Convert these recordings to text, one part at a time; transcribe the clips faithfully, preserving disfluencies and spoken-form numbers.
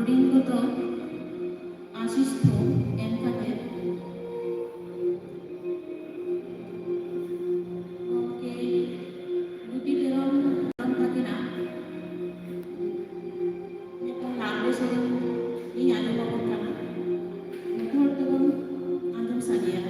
ᱦᱩᱰᱤᱧ ᱠᱚᱫᱚ ᱟᱥᱤᱥ ᱛᱷᱩᱢ ᱮᱢ ᱠᱟᱛᱮ ᱜᱚᱢᱠᱮ ᱜᱩᱛᱤ ᱛᱮᱨᱚᱢ ᱦᱟᱲᱟᱢ ᱛᱟᱹᱠᱤᱱᱟᱜ ᱢᱤᱫᱴᱟᱝ ᱞᱟᱜᱽᱲᱮ ᱥᱮᱨᱮᱧ ᱤᱧ ᱟᱸᱡᱚᱢ ᱟᱵᱚᱱ ᱠᱟᱱᱟ᱾ ᱡᱚᱛᱚ ᱦᱚᱲ ᱛᱮᱵᱚᱱ ᱟᱸᱡᱚᱢ ᱥᱟᱰᱮᱭᱟ᱾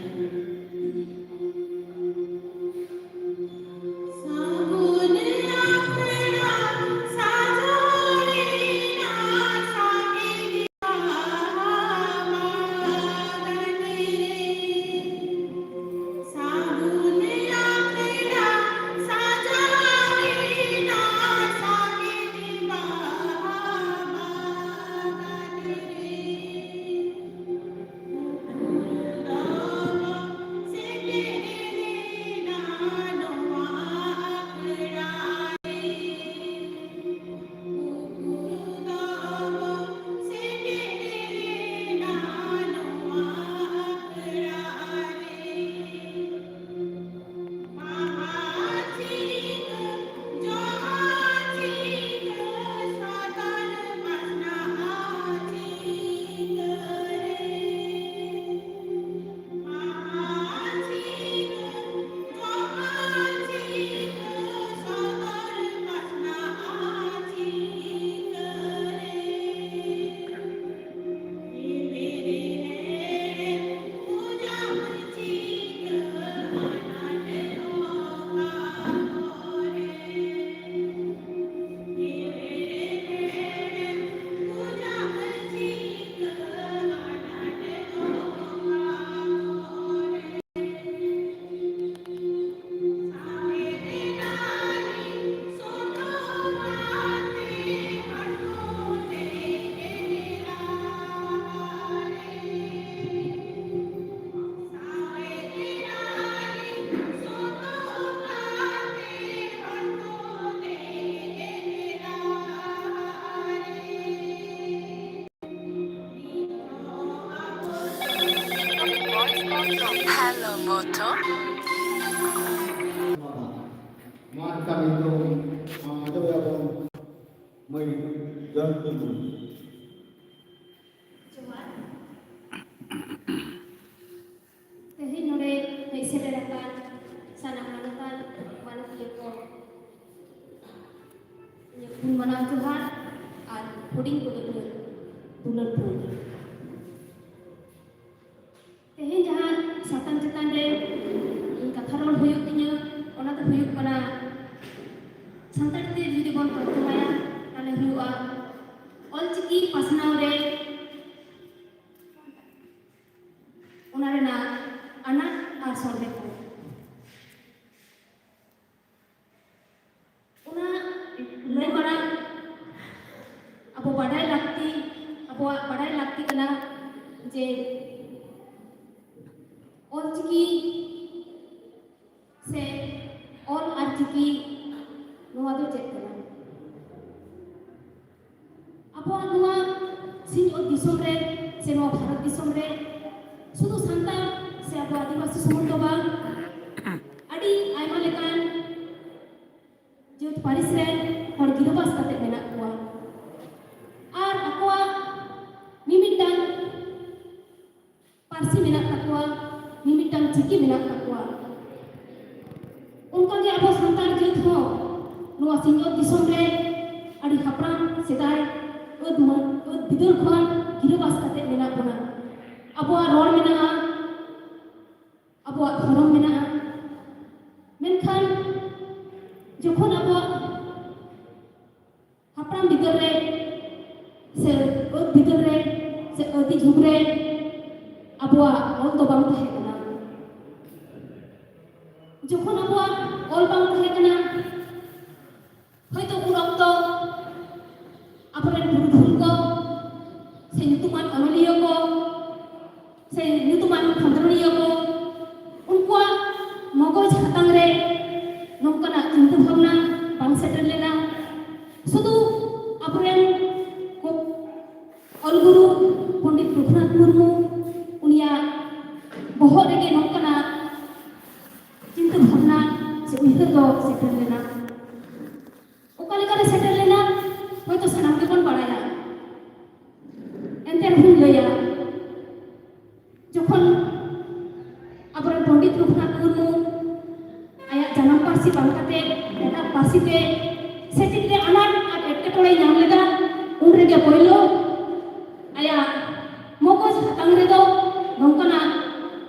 Hello, Moto. ᱢᱟ ᱮᱱᱠᱷᱟᱱ ᱱᱤᱛᱚᱝ, ᱟᱸ, ᱟᱸᱡᱚᱢᱮᱭᱟ ᱵᱚᱱ ᱢᱟᱹᱭ ᱡᱚᱭᱚᱱᱛᱤ ᱢᱩᱨᱢᱩ᱾ ᱦᱩᱰᱤᱧ ᱠᱚᱫᱚ ᱤᱧᱟᱹᱜ ᱫᱩᱞᱟᱹᱲ ᱯᱩᱨᱟᱹ᱾ ᱛᱮᱦᱮᱧ ᱡᱟᱦᱟᱸ ᱥᱟᱛᱟᱢ ᱪᱮᱛᱟᱱ ᱨᱮ ᱤᱧ ᱠᱟᱛᱷᱟ ᱨᱚᱲ ᱦᱩᱭᱩᱜ ᱛᱤᱧᱟᱹ, ᱚᱱᱟ ᱫᱚ ᱦᱩᱭᱩᱜ ᱠᱟᱱᱟ, ᱥᱟᱱᱛᱟᱲᱤ ᱛᱮ ᱡᱩᱫᱤ ᱵᱚᱱ ᱛᱚᱨᱡᱚᱢᱟᱭᱟ, ᱛᱟᱦᱞᱮ ᱦᱩᱭᱩᱜᱼᱟ ᱚᱞᱪᱤᱠᱤ ᱯᱟᱥᱱᱟᱣ ᱨᱮ ᱚᱱᱟ ᱨᱮᱱᱟᱜ ᱟᱱᱟᱴ ᱟᱨ ᱥᱚᱞᱦᱮ ᱠᱚ᱾ ᱚᱱᱟ ᱞᱟᱹᱭ ᱢᱟᱲᱟᱝ ᱟᱵᱚ ᱵᱟᱰᱟᱭ ᱞᱟᱹᱠᱛᱤ, ᱟᱵᱚᱣᱟᱜ ᱵᱟᱰᱟᱭ ᱞᱟᱹᱠᱛᱤ ᱠᱟᱱᱟ ᱡᱮ ᱚᱞᱪᱤᱠᱤ ᱥᱮ ᱚᱞ ᱟᱨ ᱪᱤᱠᱤ ᱱᱚᱣᱟ ᱫᱚ ᱪᱮᱫ ᱠᱟᱱᱟ? ᱟᱵᱚᱣᱟᱜ ᱱᱚᱣᱟ ᱥᱤᱧᱚᱛ ᱫᱤᱥᱚᱢ ᱨᱮ ᱥᱮ ᱱᱚᱣᱟ ᱵᱷᱟᱨᱚᱛ ᱫᱤᱥᱚᱢ ᱨᱮ ᱥᱩᱫᱷᱩ ᱥᱟᱱᱛᱟᱲ ᱥᱮ ᱟᱵᱚ ᱟᱹᱫᱤᱵᱟᱹᱥᱤ ᱥᱩᱢᱩᱝ ᱫᱚ ᱵᱟᱝ, ᱟᱹᱰᱤ ᱟᱭᱢᱟ ᱞᱮᱠᱟᱱ ᱡᱟᱹᱛ ᱯᱟᱹᱨᱤᱥ ᱨᱮᱱ ᱦᱚᱲ ᱜᱤᱨᱟᱹᱵᱟᱥ ᱠᱟᱛᱮ ᱢᱮᱱᱟᱜ ᱠᱚᱣᱟ᱾ ᱟᱨ ᱟᱠᱚᱣᱟᱜ ᱢᱤᱢᱤᱫᱴᱟᱝ ᱯᱟᱹᱨᱥᱤ ᱢᱮᱱᱟᱜ ᱛᱟᱠᱚᱣᱟ, ᱢᱤᱢᱤᱫᱴᱟᱝ ᱪᱤᱠᱤ ᱢᱮᱱᱟᱜ ᱛᱟᱠᱚᱣᱟ᱾ ᱚᱱᱠᱟᱜᱮ ᱟᱵᱚ ᱥᱟᱱᱛᱟᱲ ᱡᱟᱹᱛ ᱦᱚᱸ ᱱᱚᱣᱟ ᱥᱤᱧᱚᱛ ᱫᱤᱥᱚᱢ ᱨᱮ ᱟᱹᱰᱤ ᱦᱟᱯᱲᱟᱢ ᱥᱮᱫᱟᱭ ᱟᱹᱫ ᱢᱟᱹ-, ᱟᱹᱫ ᱵᱤᱫᱟᱹᱞ ᱠᱷᱚᱱ ᱜᱤᱨᱟᱹᱵᱟᱥ ᱠᱟᱛᱮ ᱢᱮᱱᱟᱜ ᱵᱚᱱᱟ᱾ ᱟᱵᱚᱣᱟᱜ ᱨᱚᱲ ᱢᱮᱱᱟᱜᱼᱟ, ᱟᱵᱚᱣᱟᱜ ᱫᱷᱚᱨᱚᱢ ᱢᱮᱱᱟᱜᱼᱟ᱾ ᱢᱮᱱᱠᱷᱟᱱ ᱡᱚᱠᱷᱚᱱ ᱟᱵᱚᱣᱟᱜ ᱦᱟᱯᱲᱟᱢ ᱵᱤᱫᱟᱹᱞ ᱨᱮ ᱥᱮ ᱟᱹᱫ ᱵᱤᱫᱟᱹᱞ ᱨᱮ ᱥᱮ ᱟᱹᱫᱤ ᱡᱩᱜᱽ ᱨᱮ ᱟᱵᱚᱣᱟᱜ ᱚᱞ ᱫᱚ ᱵᱟᱝ ᱛᱟᱦᱮᱸ ᱠᱟᱱᱟ᱾ ᱡᱚᱠᱷᱚᱱ ᱟᱵᱚᱣᱟᱜ ᱚᱞ ᱵᱟᱝ ᱛᱟᱦᱮᱸ ᱠᱟᱱᱟ, ᱦᱚᱭᱛᱳ ᱩᱱ ᱚᱠᱛᱚ ᱟᱵᱚᱨᱮᱱ ᱯᱩᱨᱩᱫᱷᱩᱞ ᱠᱚ ᱥᱮ ᱧᱩᱛᱩᱢᱟᱱ ᱚᱱᱚᱞᱤᱭᱟᱹ ᱠᱚ ᱥᱮ ᱧᱩᱛᱩᱢᱟᱱ ᱠᱷᱚᱸᱫᱽᱨᱚᱱᱤᱭᱟᱹ ᱠᱚ, ᱩᱱᱠᱩᱣᱟᱜ ᱢᱚᱜᱚᱡ ᱦᱟᱛᱟᱝ ᱨᱮ ᱱᱚᱝᱠᱟᱱᱟᱜ ᱪᱤᱱᱛᱟᱹ ᱵᱷᱟᱵᱽᱱᱟ ᱵᱟᱝ ᱥᱮᱴᱮᱨ ᱞᱮᱱᱟ᱾ ᱥᱩᱫᱷᱩ ᱟᱵᱚᱨᱮᱱ ᱠᱚ ᱚᱞᱜᱩᱨᱩ ᱯᱚᱱᱰᱤᱛ ᱨᱚᱜᱷᱩᱱᱟᱛᱷ ᱢᱩᱨᱢᱩ, ᱩᱱᱤᱭᱟᱜ ᱵᱚᱦᱚᱜ ᱨᱮᱜᱮ ᱱᱚᱝᱠᱟᱱᱟᱜ ᱪᱤᱱᱛᱟᱹ ᱵᱷᱟᱵᱽᱱᱟ ᱥᱮ ᱩᱭᱦᱟᱹᱨ ᱫᱚ ᱥᱮᱴᱮᱨ ᱞᱮᱱᱟ᱾ ᱚᱠᱟ ᱞᱮᱠᱟᱨᱮ ᱥᱮᱴᱮᱨ ᱞᱮᱱᱟ, ᱦᱚᱭᱛᱳ ᱥᱟᱱᱟᱢ ᱜᱮᱵᱚᱱ ᱵᱟᱲᱟᱭᱟ᱾ ᱮᱱᱛᱮ ᱨᱮᱦᱚᱸᱧ ᱞᱟᱹᱭᱟ, ᱡᱚᱠᱷᱚᱱ ᱟᱵᱚᱨᱮᱱ ᱯᱚᱱᱰᱤᱛ ᱨᱚᱜᱷᱩᱱᱟᱛᱷ ᱢᱩᱨᱢᱩ ᱟᱭᱟᱜ ᱡᱟᱱᱟᱢ ᱯᱟᱹᱨᱥᱤ ᱵᱟᱝ ᱠᱟᱛᱮ ᱮᱴᱟᱜ ᱯᱟᱹᱨᱥᱤ ᱛᱮ ᱥᱮᱪᱮᱫ ᱨᱮ ᱟᱱᱟᱴ ᱟᱨ ᱮᱴᱠᱮᱴᱚᱬᱮᱭ ᱧᱟᱢ ᱞᱮᱫᱟ, ᱩᱱ ᱨᱮᱜᱮ ᱯᱳᱭᱞᱳ ᱟᱭᱟᱜ ᱢᱚᱜᱚᱡ ᱦᱟᱛᱟᱝ ᱨᱮᱫᱚ ᱱᱚᱝᱠᱟᱱᱟᱜ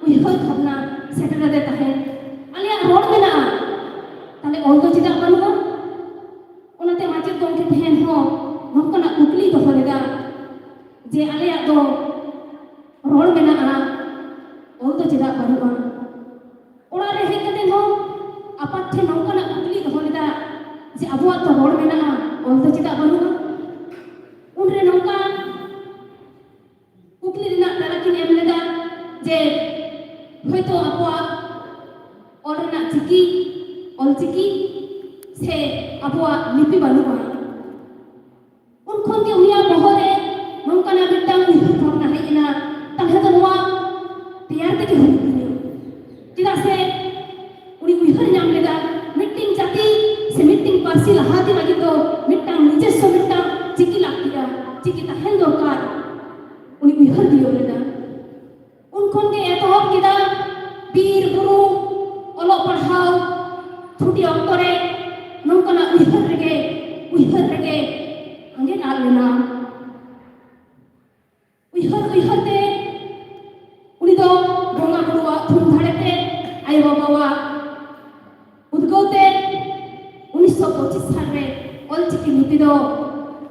ᱩᱭᱦᱟᱹᱨ ᱵᱷᱟᱵᱽᱱᱟ ᱥᱮᱴᱮᱨ ᱟᱫᱮ ᱛᱟᱦᱮᱸᱫ, ᱟᱞᱮᱭᱟᱜ ᱨᱚᱲ ᱢᱮᱱᱟᱜᱼᱟ, ᱛᱟᱦᱞᱮ ᱚᱞ ᱫᱚ ᱪᱮᱫᱟᱜ ᱵᱟᱹᱱᱩᱜᱼᱟ? ᱚᱱᱟᱛᱮ ᱢᱟᱪᱮᱫ ᱜᱚᱢᱠᱮ ᱴᱷᱮᱱ ᱦᱚᱸ ᱱᱚᱝᱠᱟᱱᱟᱜ ᱠᱩᱠᱞᱤ ᱫᱚᱦᱚ ᱞᱮᱫᱟ ᱡᱮ ᱟᱞᱮᱭᱟᱜ ᱫᱚ ᱨᱚᱲ ᱢᱮᱱᱟᱜᱼᱟ, ᱚᱞ ᱫᱚ ᱪᱮᱫᱟᱜ ᱵᱟᱹᱱᱩᱜᱼᱟ? ᱚᱲᱟᱜ ᱨᱮ ᱦᱮᱡ ᱠᱟᱛᱮ ᱦᱚᱸ ᱟᱯᱟᱛ ᱴᱷᱮᱱ ᱱᱚᱝᱠᱟᱱᱟᱜ ᱠᱩᱠᱞᱤ ᱫᱚᱦᱚ ᱞᱮᱫᱟ ᱡᱮ ᱟᱵᱚᱣᱟᱜ ᱫᱚ ᱨᱚᱲ ᱢᱮᱱᱟᱜᱼᱟ, ᱚᱞ ᱫᱚ ᱪᱮᱫᱟᱜ ᱵᱟᱹᱱᱩᱜᱼᱟ? ᱩᱱᱨᱮ ᱱᱚᱝᱠᱟ ᱠᱩᱠᱞᱤ ᱨᱮᱱᱟᱜ ᱛᱮᱞᱟ ᱠᱤᱱ ᱮᱢ ᱞᱮᱫᱟ ᱡᱮ ᱦᱚᱭᱛᱳ ᱟᱵᱚᱣᱟᱜ ᱚᱞ ᱨᱮᱱᱟᱜ ᱪᱤᱠᱤ, ᱚᱞᱪᱤᱠᱤ ᱥᱮ ᱟᱵᱚᱣᱟᱜ ᱞᱤᱯᱤ ᱵᱟᱹᱱᱩᱜᱼᱟ᱾ ᱩᱱ ᱠᱷᱚᱱ ᱜᱮ ᱩᱱᱤᱭᱟᱜ ᱵᱚᱦᱚᱜ ᱨᱮ ᱱᱚᱝᱠᱟᱱᱟᱜ ᱢᱤᱫᱴᱟᱝ ᱩᱭᱦᱟᱹᱨ ᱵᱷᱟᱵᱽᱱᱟ ᱦᱮᱡ ᱮᱱᱟ, ᱛᱟᱦᱞᱮ ᱫᱚ ᱱᱚᱣᱟ ᱛᱮᱭᱟᱨ ᱛᱮᱜᱮ ᱦᱩᱭᱩᱜ ᱛᱤᱧᱟᱹ᱾ ᱪᱮᱫᱟᱜ ᱥᱮ ᱩᱱᱤ ᱩᱭᱦᱟᱹᱨ ᱧᱟᱢ ᱞᱮᱫᱟ, ᱢᱤᱫᱴᱤᱱ ᱡᱟᱹᱛᱤ ᱥᱮ ᱢᱤᱫᱴᱤᱱ ᱯᱟᱹᱨᱥᱤ ᱞᱟᱦᱟ ᱤᱫᱤ ᱞᱟᱹᱜᱤᱫ ᱫᱚ ᱢᱤᱫᱴᱟᱝ ᱱᱤᱡᱚᱥᱥᱚ ᱢᱤᱫᱴᱟᱝ ᱪᱤᱠᱤ ᱞᱟᱹᱠᱛᱤᱜᱼᱟ, ᱪᱤᱠᱤ ᱛᱟᱦᱮᱱ ᱫᱚᱨᱠᱟᱨ, ᱩᱱᱤ ᱩᱭᱦᱟᱹᱨ ᱫᱤᱭᱟᱹᱣ ᱞᱮᱫᱟ᱾ ᱩᱱ ᱠᱷᱚᱱ ᱜᱮ ᱮᱛᱚᱦᱚᱵ ᱠᱮᱫᱟ ᱵᱤᱨ ᱵᱩᱨᱩ, ᱚᱞᱚᱜ ᱯᱟᱲᱦᱟᱣ, ᱪᱷᱩᱴᱤ ᱚᱠᱛᱚ ᱨᱮ ᱱᱚᱝᱠᱟᱱᱟᱜ ᱩᱭᱦᱟᱹᱨ ᱨᱮᱜᱮ, ᱩᱭᱦᱟᱹᱨ ᱨᱮᱜᱮ ᱟᱸᱜᱮᱱ ᱟᱫ ᱞᱮᱱᱟ᱾ ᱩᱭᱦᱟᱹᱨ ᱩᱭᱦᱟᱹᱨ ᱛᱮ ᱩᱱᱤ ᱫᱚ ᱵᱚᱸᱜᱟ ᱵᱩᱨᱩᱣᱟᱜ ᱛᱷᱩᱢ ᱫᱟᱲᱮ ᱛᱮ, ᱟᱭᱳ ᱵᱟᱵᱟᱣᱟᱜ ᱩᱫᱽᱜᱟᱹᱣ ᱛᱮ ᱩᱱᱤᱥᱥᱚ ᱯᱚᱸᱪᱤᱥ ᱥᱟᱞ ᱨᱮ ᱚᱞᱪᱤᱠᱤ ᱞᱤᱯᱤ ᱫᱚ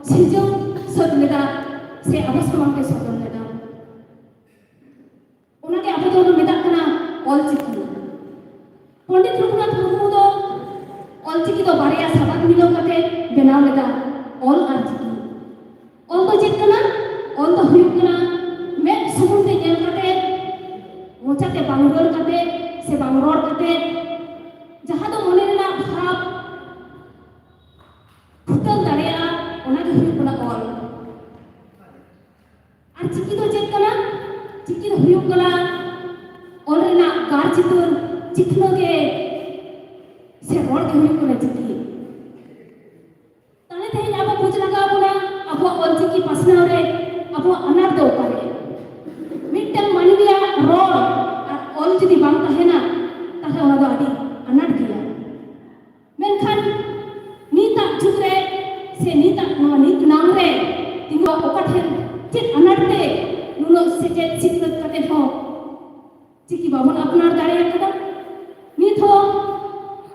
ᱥᱤᱨᱡᱟᱹᱣ ᱥᱟᱹᱛ ᱞᱮᱫᱟ ᱥᱮ ᱟᱵᱚ ᱥᱟᱢᱟᱝ ᱨᱮ ᱥᱚᱫᱚᱨ ᱞᱮᱫᱟ᱾ ᱚᱱᱟᱜᱮ ᱟᱵᱚ ᱫᱚᱵᱚᱱ ᱢᱮᱛᱟᱜ ᱠᱟᱱᱟ ᱚᱞᱪᱤᱠᱤ᱾ ᱯᱚᱱᱰᱤᱛ ᱨᱚᱜᱷᱩᱱᱟᱛᱷ ᱢᱩᱨᱢᱩ ᱫᱚ ᱚᱞᱪᱤᱠᱤ ᱫᱚ ᱵᱟᱨᱭᱟ ᱥᱟᱵᱟᱫ ᱢᱤᱞᱟᱹᱣ ᱠᱟᱛᱮ ᱵᱮᱱᱟᱣ ᱞᱮᱫᱟ, ᱚᱞ ᱟᱨ ᱪᱤᱠᱤ᱾ ᱚᱞ ᱫᱚ ᱪᱮᱫ ᱠᱟᱱᱟ? ᱚᱞ ᱫᱚ ᱦᱩᱭᱩᱜ ᱠᱟᱱᱟ ᱢᱮᱫ ᱥᱩᱢᱩᱝ ᱛᱮ ᱧᱮᱞ ᱠᱟᱛᱮ, ᱢᱚᱪᱟᱛᱮ ᱵᱟᱝ ᱨᱚᱲ ᱠᱟᱛᱮ ᱥᱮ ᱵᱟᱝ ᱨᱚᱲ ᱠᱟᱛᱮ ᱡᱟᱦᱟᱸ ᱫᱚ ᱢᱚᱱᱮ ᱨᱮᱱᱟᱜ ᱵᱷᱟᱵᱽ ᱯᱷᱩᱴᱟᱹᱣ ᱫᱟᱲᱮᱭᱟᱜᱼᱟ, ᱚᱱᱟ ᱜᱮ ᱦᱩᱭᱩᱜ ᱠᱟᱱᱟ ᱚᱞ᱾ ᱟᱨ ᱪᱤᱠᱤ ᱫᱚ ᱪᱮᱫ ᱠᱟᱱᱟ? ᱪᱤᱠᱤ ᱫᱚ ᱦᱩᱭᱩᱜ ᱠᱟᱱᱟ ᱚᱞ ᱨᱮᱱᱟᱜ ᱜᱟᱨ ᱪᱤᱛᱟᱹᱨ ᱪᱤᱠᱷᱱᱟᱹ ᱜᱮ ᱥᱮ ᱨᱚᱲ ᱜᱮ ᱦᱩᱭᱩᱜ ᱠᱟᱱᱟ ᱪᱤᱠᱤ᱾ ᱛᱟᱦᱞᱮ ᱛᱮᱦᱮᱧ ᱟᱵᱚ ᱵᱩᱡᱽ ᱞᱟᱜᱟᱣ ᱵᱚᱱᱟ ᱟᱵᱚᱣᱟᱜ ᱚᱞᱪᱤᱠᱤ ᱯᱟᱥᱱᱟᱣ ᱨᱮ ᱟᱵᱚᱣᱟᱜ ᱟᱱᱟᱴ ᱫᱚ ᱚᱠᱟᱨᱮ? ᱢᱤᱫᱴᱟᱝ ᱢᱟᱹᱱᱢᱤᱭᱟᱜ ᱨᱚᱲ ᱟᱨ ᱚᱞ ᱡᱩᱫᱤ ᱵᱟᱝ ᱛᱟᱦᱮᱱᱟ, ᱛᱟᱦᱞᱮ ᱚᱱᱟ ᱫᱚ ᱟᱹᱰᱤ ᱟᱱᱟᱴ ᱜᱮᱭᱟ᱾ ᱢᱮᱱᱠᱷᱟᱱ ᱱᱤᱛᱟᱜ ᱡᱩᱜᱽ ᱨᱮ ᱥᱮ ᱱᱤᱛᱟᱜ ᱱᱚᱣᱟ ᱱᱤᱛ ᱱᱟᱝ ᱨᱮ ᱥᱤᱠᱷᱱᱟᱹᱛ ᱠᱟᱛᱮ ᱦᱚᱸ ᱪᱤᱠᱤ ᱵᱟᱵᱚᱱ ᱟᱯᱱᱟᱨ ᱫᱟᱲᱮ ᱟᱠᱟᱫᱟ᱾ ᱱᱤᱛ ᱦᱚᱸ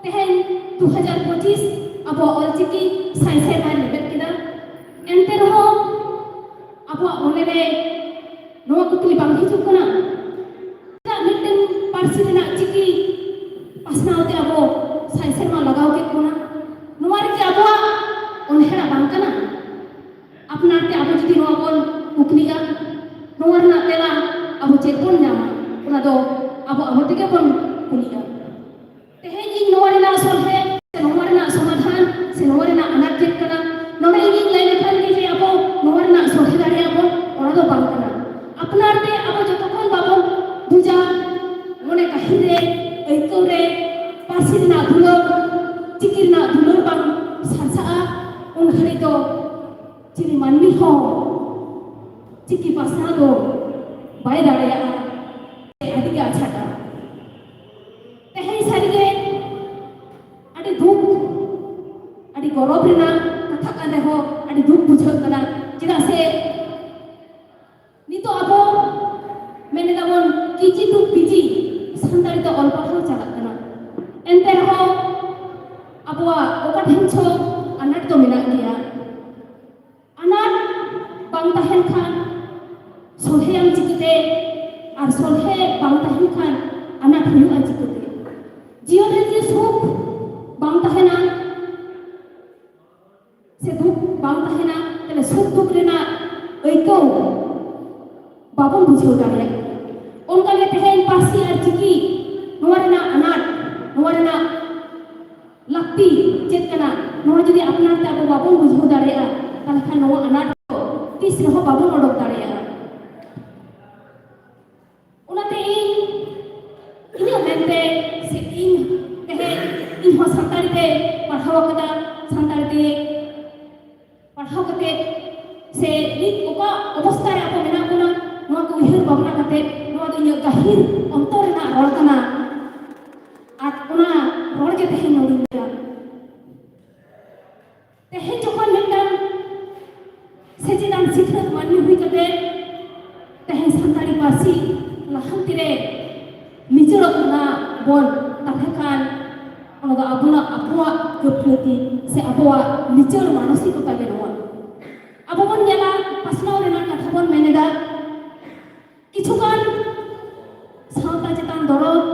ᱛᱮᱦᱮᱧ ᱫᱩ ᱦᱟᱡᱟᱨ ᱯᱚᱸᱪᱤᱥ ᱟᱵᱚᱣᱟᱜ ᱚᱞᱪᱤᱠᱤ ᱥᱟᱭ ᱥᱮᱨᱢᱟᱭ ᱞᱮᱵᱮᱫ ᱠᱮᱫᱟ᱾ ᱮᱱᱛᱮ ᱨᱮᱦᱚᱸ ᱟᱵᱚᱣᱟᱜ ᱢᱚᱱᱮᱨᱮ ᱱᱚᱣᱟ ᱠᱩᱠᱞᱤ ᱵᱟᱝ ᱦᱤᱡᱩᱜ ᱠᱟᱱᱟ, ᱪᱮᱫᱟᱜ ᱢᱤᱫᱴᱮᱱ ᱯᱟᱹᱨᱥᱤ ᱨᱮᱱᱟᱜ ᱪᱤᱠᱤ ᱯᱟᱥᱱᱟᱣ ᱛᱮ ᱟᱵᱚ ᱥᱟᱭ ᱥᱮᱨᱢᱟ ᱞᱟᱜᱟᱣ ᱠᱮᱫ ᱵᱚᱱᱟ? ᱱᱚᱣᱟ ᱨᱮᱜᱮ ᱟᱵᱚᱣᱟᱜ ᱚᱱᱦᱮᱲᱟ ᱵᱟᱝ ᱠᱟᱱᱟ? ᱟᱯᱱᱟᱨ ᱛᱮ ᱟᱵᱚ ᱡᱩᱫᱤ ᱱᱚᱣᱟ ᱵᱚᱱ ᱠᱩᱠᱞᱤᱜᱼᱟ, ᱱᱚᱣᱟ ᱨᱮᱱᱟᱜ ᱛᱮᱞᱟ ᱟᱵᱚ ᱪᱮᱫ ᱵᱚᱱ ᱧᱟᱢᱟ? ᱚᱱᱟ ᱫᱚ ᱟᱵᱚ ᱟᱵᱚ ᱛᱮᱜᱮ ᱵᱚᱱ ᱠᱩᱞᱤᱜᱼᱟ᱾ ᱛᱮᱦᱮᱧ ᱤᱧ ᱱᱚᱣᱟ ᱨᱮᱱᱟᱜ ᱥᱚᱞᱦᱮ ᱥᱮ ᱱᱚᱣᱟ ᱨᱮᱱᱟᱜ ᱥᱚᱢᱟᱫᱷᱟᱱ ᱥᱮ ᱱᱚᱣᱟ ᱨᱮᱱᱟᱜ ᱟᱱᱟᱴ ᱪᱮᱫ ᱠᱟᱱᱟ, ᱱᱚᱰᱮ ᱤᱧᱤᱧ ᱞᱟᱹᱭ ᱞᱮᱠᱷᱟᱱ ᱜᱮ ᱡᱮ ᱟᱵᱚ ᱱᱚᱣᱟ ᱨᱮᱱᱟᱜ ᱥᱚᱞᱦᱮ ᱫᱟᱲᱮᱭᱟᱜᱼᱟ ᱵᱚᱱ, ᱚᱱᱟ ᱫᱚ ᱵᱟᱝ ᱠᱟᱱᱟ᱾ ᱟᱯᱱᱟᱨ ᱛᱮ ᱟᱵᱚ ᱡᱚᱛᱚ ᱠᱷᱚᱱ ᱵᱟᱵᱚᱱ ᱵᱩᱡᱟ, ᱢᱚᱱᱮ ᱜᱟᱹᱦᱤᱨ ᱨᱮ, ᱟᱹᱭᱠᱟᱹᱣ ᱨᱮ, ᱯᱟᱹᱨᱥᱤ ᱨᱮᱱᱟᱜ ᱫᱩᱞᱟᱹᱲ, ᱪᱤᱠᱤ ᱨᱮᱱᱟᱜ ᱫᱩᱞᱟᱹᱲ ᱵᱟᱝ ᱥᱟᱨᱥᱟᱜᱼᱟ, ᱩᱱ ᱜᱷᱟᱹᱲᱤᱡ ᱫᱚ ᱪᱤᱞᱤ ᱢᱟᱹᱱᱢᱤ ᱦᱚᱸ ᱪᱤᱠᱤ ᱯᱟᱥᱱᱟᱣ ᱫᱚ ᱵᱟᱭ ᱫᱟᱲᱮᱭᱟᱜᱼᱟ᱾ ᱟᱹᱰᱤ ᱜᱮ ᱟᱡᱷᱟᱴᱟ᱾ ᱛᱮᱦᱮᱧ ᱥᱟᱹᱨᱤᱜᱮ ᱟᱹᱰᱤ ᱫᱩᱠ, ᱟᱹᱰᱤ ᱜᱚᱨᱚᱵᱽ ᱨᱮᱱᱟᱜ ᱠᱟᱛᱷᱟ ᱠᱟᱱ ᱨᱮᱦᱚᱸ ᱟᱹᱰᱤ ᱫᱩᱠ ᱵᱩᱡᱷᱟᱹᱜ ᱠᱟᱱᱟ᱾ ᱪᱮᱫᱟᱜ ᱥᱮ ᱱᱤᱛᱚᱜ ᱟᱵᱚ ᱢᱮᱱ ᱮᱫᱟ ᱵᱚᱱ ᱠᱮᱡᱤ ᱴᱩ ᱯᱤᱡᱤ ᱥᱟᱱᱛᱟᱲᱤ ᱛᱮ ᱚᱞ ᱯᱟᱲᱦᱟᱣ ᱪᱟᱞᱟᱜ ᱠᱟᱱᱟ᱾ ᱮᱱᱛᱮ ᱨᱮᱦᱚᱸ ᱟᱵᱚᱣᱟᱜ ᱚᱠᱟ ᱴᱷᱮᱱ ᱪᱚ ᱟᱱᱟᱴ ᱫᱚ ᱢᱮᱱᱟᱜ ᱜᱮᱭᱟ᱾ ᱟᱱᱟᱴ ᱵᱟᱝ ᱛᱟᱦᱮᱱ ᱠᱷᱟᱱ ᱥᱚᱞᱦᱮᱭᱟᱢ ᱪᱤᱠᱟᱹᱛᱮ? ᱟᱨ ᱥᱚᱞᱦᱮ ᱵᱟᱝ ᱛᱟᱦᱮᱱ ᱠᱷᱟᱱ ᱟᱱᱟᱴ ᱦᱩᱭᱩᱜᱼᱟ ᱪᱤᱠᱟᱹᱛᱮ? ᱡᱤᱭᱚᱱ ᱨᱮ ᱡᱩᱫᱤ ᱥᱩᱠ ᱵᱟᱝ ᱛᱟᱦᱮᱱᱟ ᱥᱮ ᱫᱩᱠ ᱵᱟᱝ ᱛᱟᱦᱮᱱᱟ, ᱛᱟᱦᱞᱮ ᱥᱩᱠ ᱫᱩᱠ ᱨᱮᱱᱟᱜ ᱟᱹᱭᱠᱟᱹᱣ ᱵᱟᱵᱚᱱ ᱵᱩᱡᱷᱟᱹᱣ ᱫᱟᱲᱮᱭᱟᱜᱼᱟ᱾ ᱚᱱᱠᱟᱜᱮ ᱛᱮᱦᱮᱧ ᱯᱟᱹᱨᱥᱤ ᱟᱨ ᱪᱤᱠᱤ ᱱᱚᱣᱟ ᱨᱮᱱᱟᱜ ᱟᱱᱟᱴ, ᱱᱚᱣᱟ ᱨᱮᱱᱟᱜ ᱞᱟᱹᱠᱛᱤ ᱪᱮᱫ ᱠᱟᱱᱟ, ᱱᱚᱣᱟ ᱡᱩᱫᱤ ᱟᱯᱱᱟᱨ ᱛᱮ ᱟᱵᱚ ᱵᱟᱵᱚᱱ ᱵᱩᱡᱷᱟᱹᱣ ᱫᱟᱲᱮᱭᱟᱜᱼᱟ, ᱛᱟᱦᱞᱮ ᱠᱷᱟᱱ ᱱᱚᱣᱟ ᱟᱱᱟᱴ ᱫᱚ ᱛᱤᱥ ᱨᱮᱦᱚᱸ ᱵᱟᱵᱚᱱ ᱚᱰᱚᱠ ᱫᱟᱲᱮᱭᱟᱜᱼᱟ᱾ ᱚᱱᱟᱛᱮ ᱤᱧ ᱤᱧᱟᱹᱜ ᱢᱮᱱᱛᱮ ᱥᱮ ᱤᱧ ᱛᱮᱦᱮᱧ ᱤᱧ ᱦᱚᱸ ᱥᱟᱱᱛᱟᱲᱤ ᱛᱮ ᱯᱟᱲᱦᱟᱣ ᱟᱠᱟᱫᱟ, ᱥᱟᱱᱛᱟᱲᱤ ᱛᱮ ᱯᱟᱲᱦᱟᱣ ᱠᱟᱛᱮ ᱥᱮ ᱱᱤᱛ ᱚᱠᱟ ᱚᱵᱚᱥᱛᱟ ᱨᱮ ᱟᱵᱚ ᱢᱮᱱᱟᱜ ᱵᱚᱱᱟ, ᱱᱚᱣᱟ ᱠᱚ ᱩᱭᱦᱟᱹᱨ ᱵᱷᱟᱵᱽᱱᱟ ᱠᱟᱛᱮ ᱱᱚᱣᱟ ᱫᱚ ᱤᱧᱟᱹᱜ ᱜᱟᱹᱦᱤᱨ ᱚᱱᱛᱚᱨ ᱨᱮᱱᱟᱜ ᱨᱚᱲ ᱠᱟᱱᱟ᱾ ᱟᱨ ᱚᱱᱟ ᱨᱚᱲ ᱜᱮ ᱛᱮᱦᱮᱧ ᱱᱚᱰᱮᱧ ᱞᱟᱹᱭᱟ᱾ ᱛᱮᱦᱮᱧ ᱡᱚᱠᱷᱚᱱ ᱢᱤᱫᱴᱟᱝ ᱥᱮᱪᱮᱫᱟᱱ ᱥᱤᱠᱷᱱᱟᱹᱛ ᱢᱟᱹᱱᱢᱤ ᱦᱩᱭ ᱠᱟᱛᱮ ᱛᱮᱦᱮᱧ ᱥᱟᱱᱛᱟᱲᱤ ᱯᱟᱹᱨᱥᱤ ᱞᱟᱦᱟᱱᱛᱤ ᱨᱮ ᱞᱤᱪᱟᱹᱲᱚᱜ ᱠᱟᱱᱟ ᱵᱚᱱ, ᱛᱟᱦᱚᱞᱮ ᱠᱷᱟᱱ ᱚᱱᱟ ᱫᱚ ᱟᱵᱚᱱᱟᱜ, ᱟᱵᱚᱣᱟᱜ ᱜᱟᱹᱯᱷᱞᱟᱹᱛᱤ ᱥᱮ ᱟᱵᱚᱣᱟᱜ ᱞᱤᱪᱟᱹᱲ ᱢᱟᱱᱚᱥᱤᱠᱚᱛᱟ ᱜᱮ ᱱᱚᱣᱟ᱾ ᱟᱵᱚ ᱵᱚᱱ ᱧᱮᱞᱟ, ᱯᱟᱥᱱᱟᱣ ᱨᱮᱱᱟᱜ ᱠᱟᱛᱷᱟ ᱵᱚᱱ ᱢᱮᱱ ᱮᱫᱟ, ᱠᱤᱪᱷᱩᱜᱟᱱ ᱥᱟᱶᱛᱟ ᱪᱮᱛᱟᱱ ᱫᱚᱨᱚᱫ,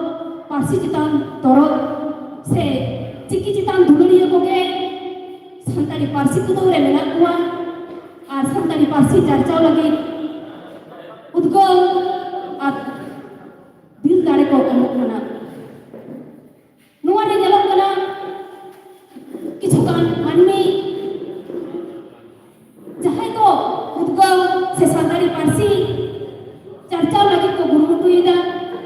ᱯᱟᱹᱨᱥᱤ ᱪᱮᱛᱟᱱ ᱫᱚᱨᱚᱫ ᱥᱮ ᱪᱤᱠᱤ ᱪᱮᱛᱟᱱ ᱫᱩᱞᱟᱹᱲᱤᱭᱟᱹ ᱠᱚᱜᱮ ᱥᱟᱱᱛᱟᱲᱤ ᱯᱟᱹᱨᱥᱤ ᱠᱩᱫᱟᱹᱣ ᱨᱮ ᱢᱮᱱᱟᱜ ᱠᱚᱣᱟ ᱟᱨ ᱥᱟᱱᱛᱟᱲᱤ ᱯᱟᱹᱨᱥᱤ ᱪᱟᱨᱪᱟᱣ ᱞᱟᱹᱜᱤᱫ ᱩᱫᱽᱜᱟᱹᱣ ᱟᱨ ᱫᱤᱞ ᱫᱟᱲᱮ ᱠᱚ ᱮᱢᱚᱜ ᱠᱟᱱᱟ᱾ ᱱᱚᱣᱟ ᱨᱮ ᱧᱮᱞᱚᱜ ᱠᱟᱱᱟ, ᱠᱤᱪᱷᱩᱜᱟᱱ ᱢᱟᱹᱱᱢᱤ ᱡᱟᱦᱟᱸᱭ ᱠᱚ ᱩᱫᱽᱜᱟᱹᱣ ᱥᱮ ᱥᱟᱱᱛᱟᱲᱤ ᱯᱟᱹᱨᱥᱤ ᱪᱟᱨᱪᱟᱣ ᱞᱟᱹᱜᱤᱫ ᱠᱚ ᱠᱩᱨᱩᱢᱩᱴᱩᱭᱮᱫᱟ,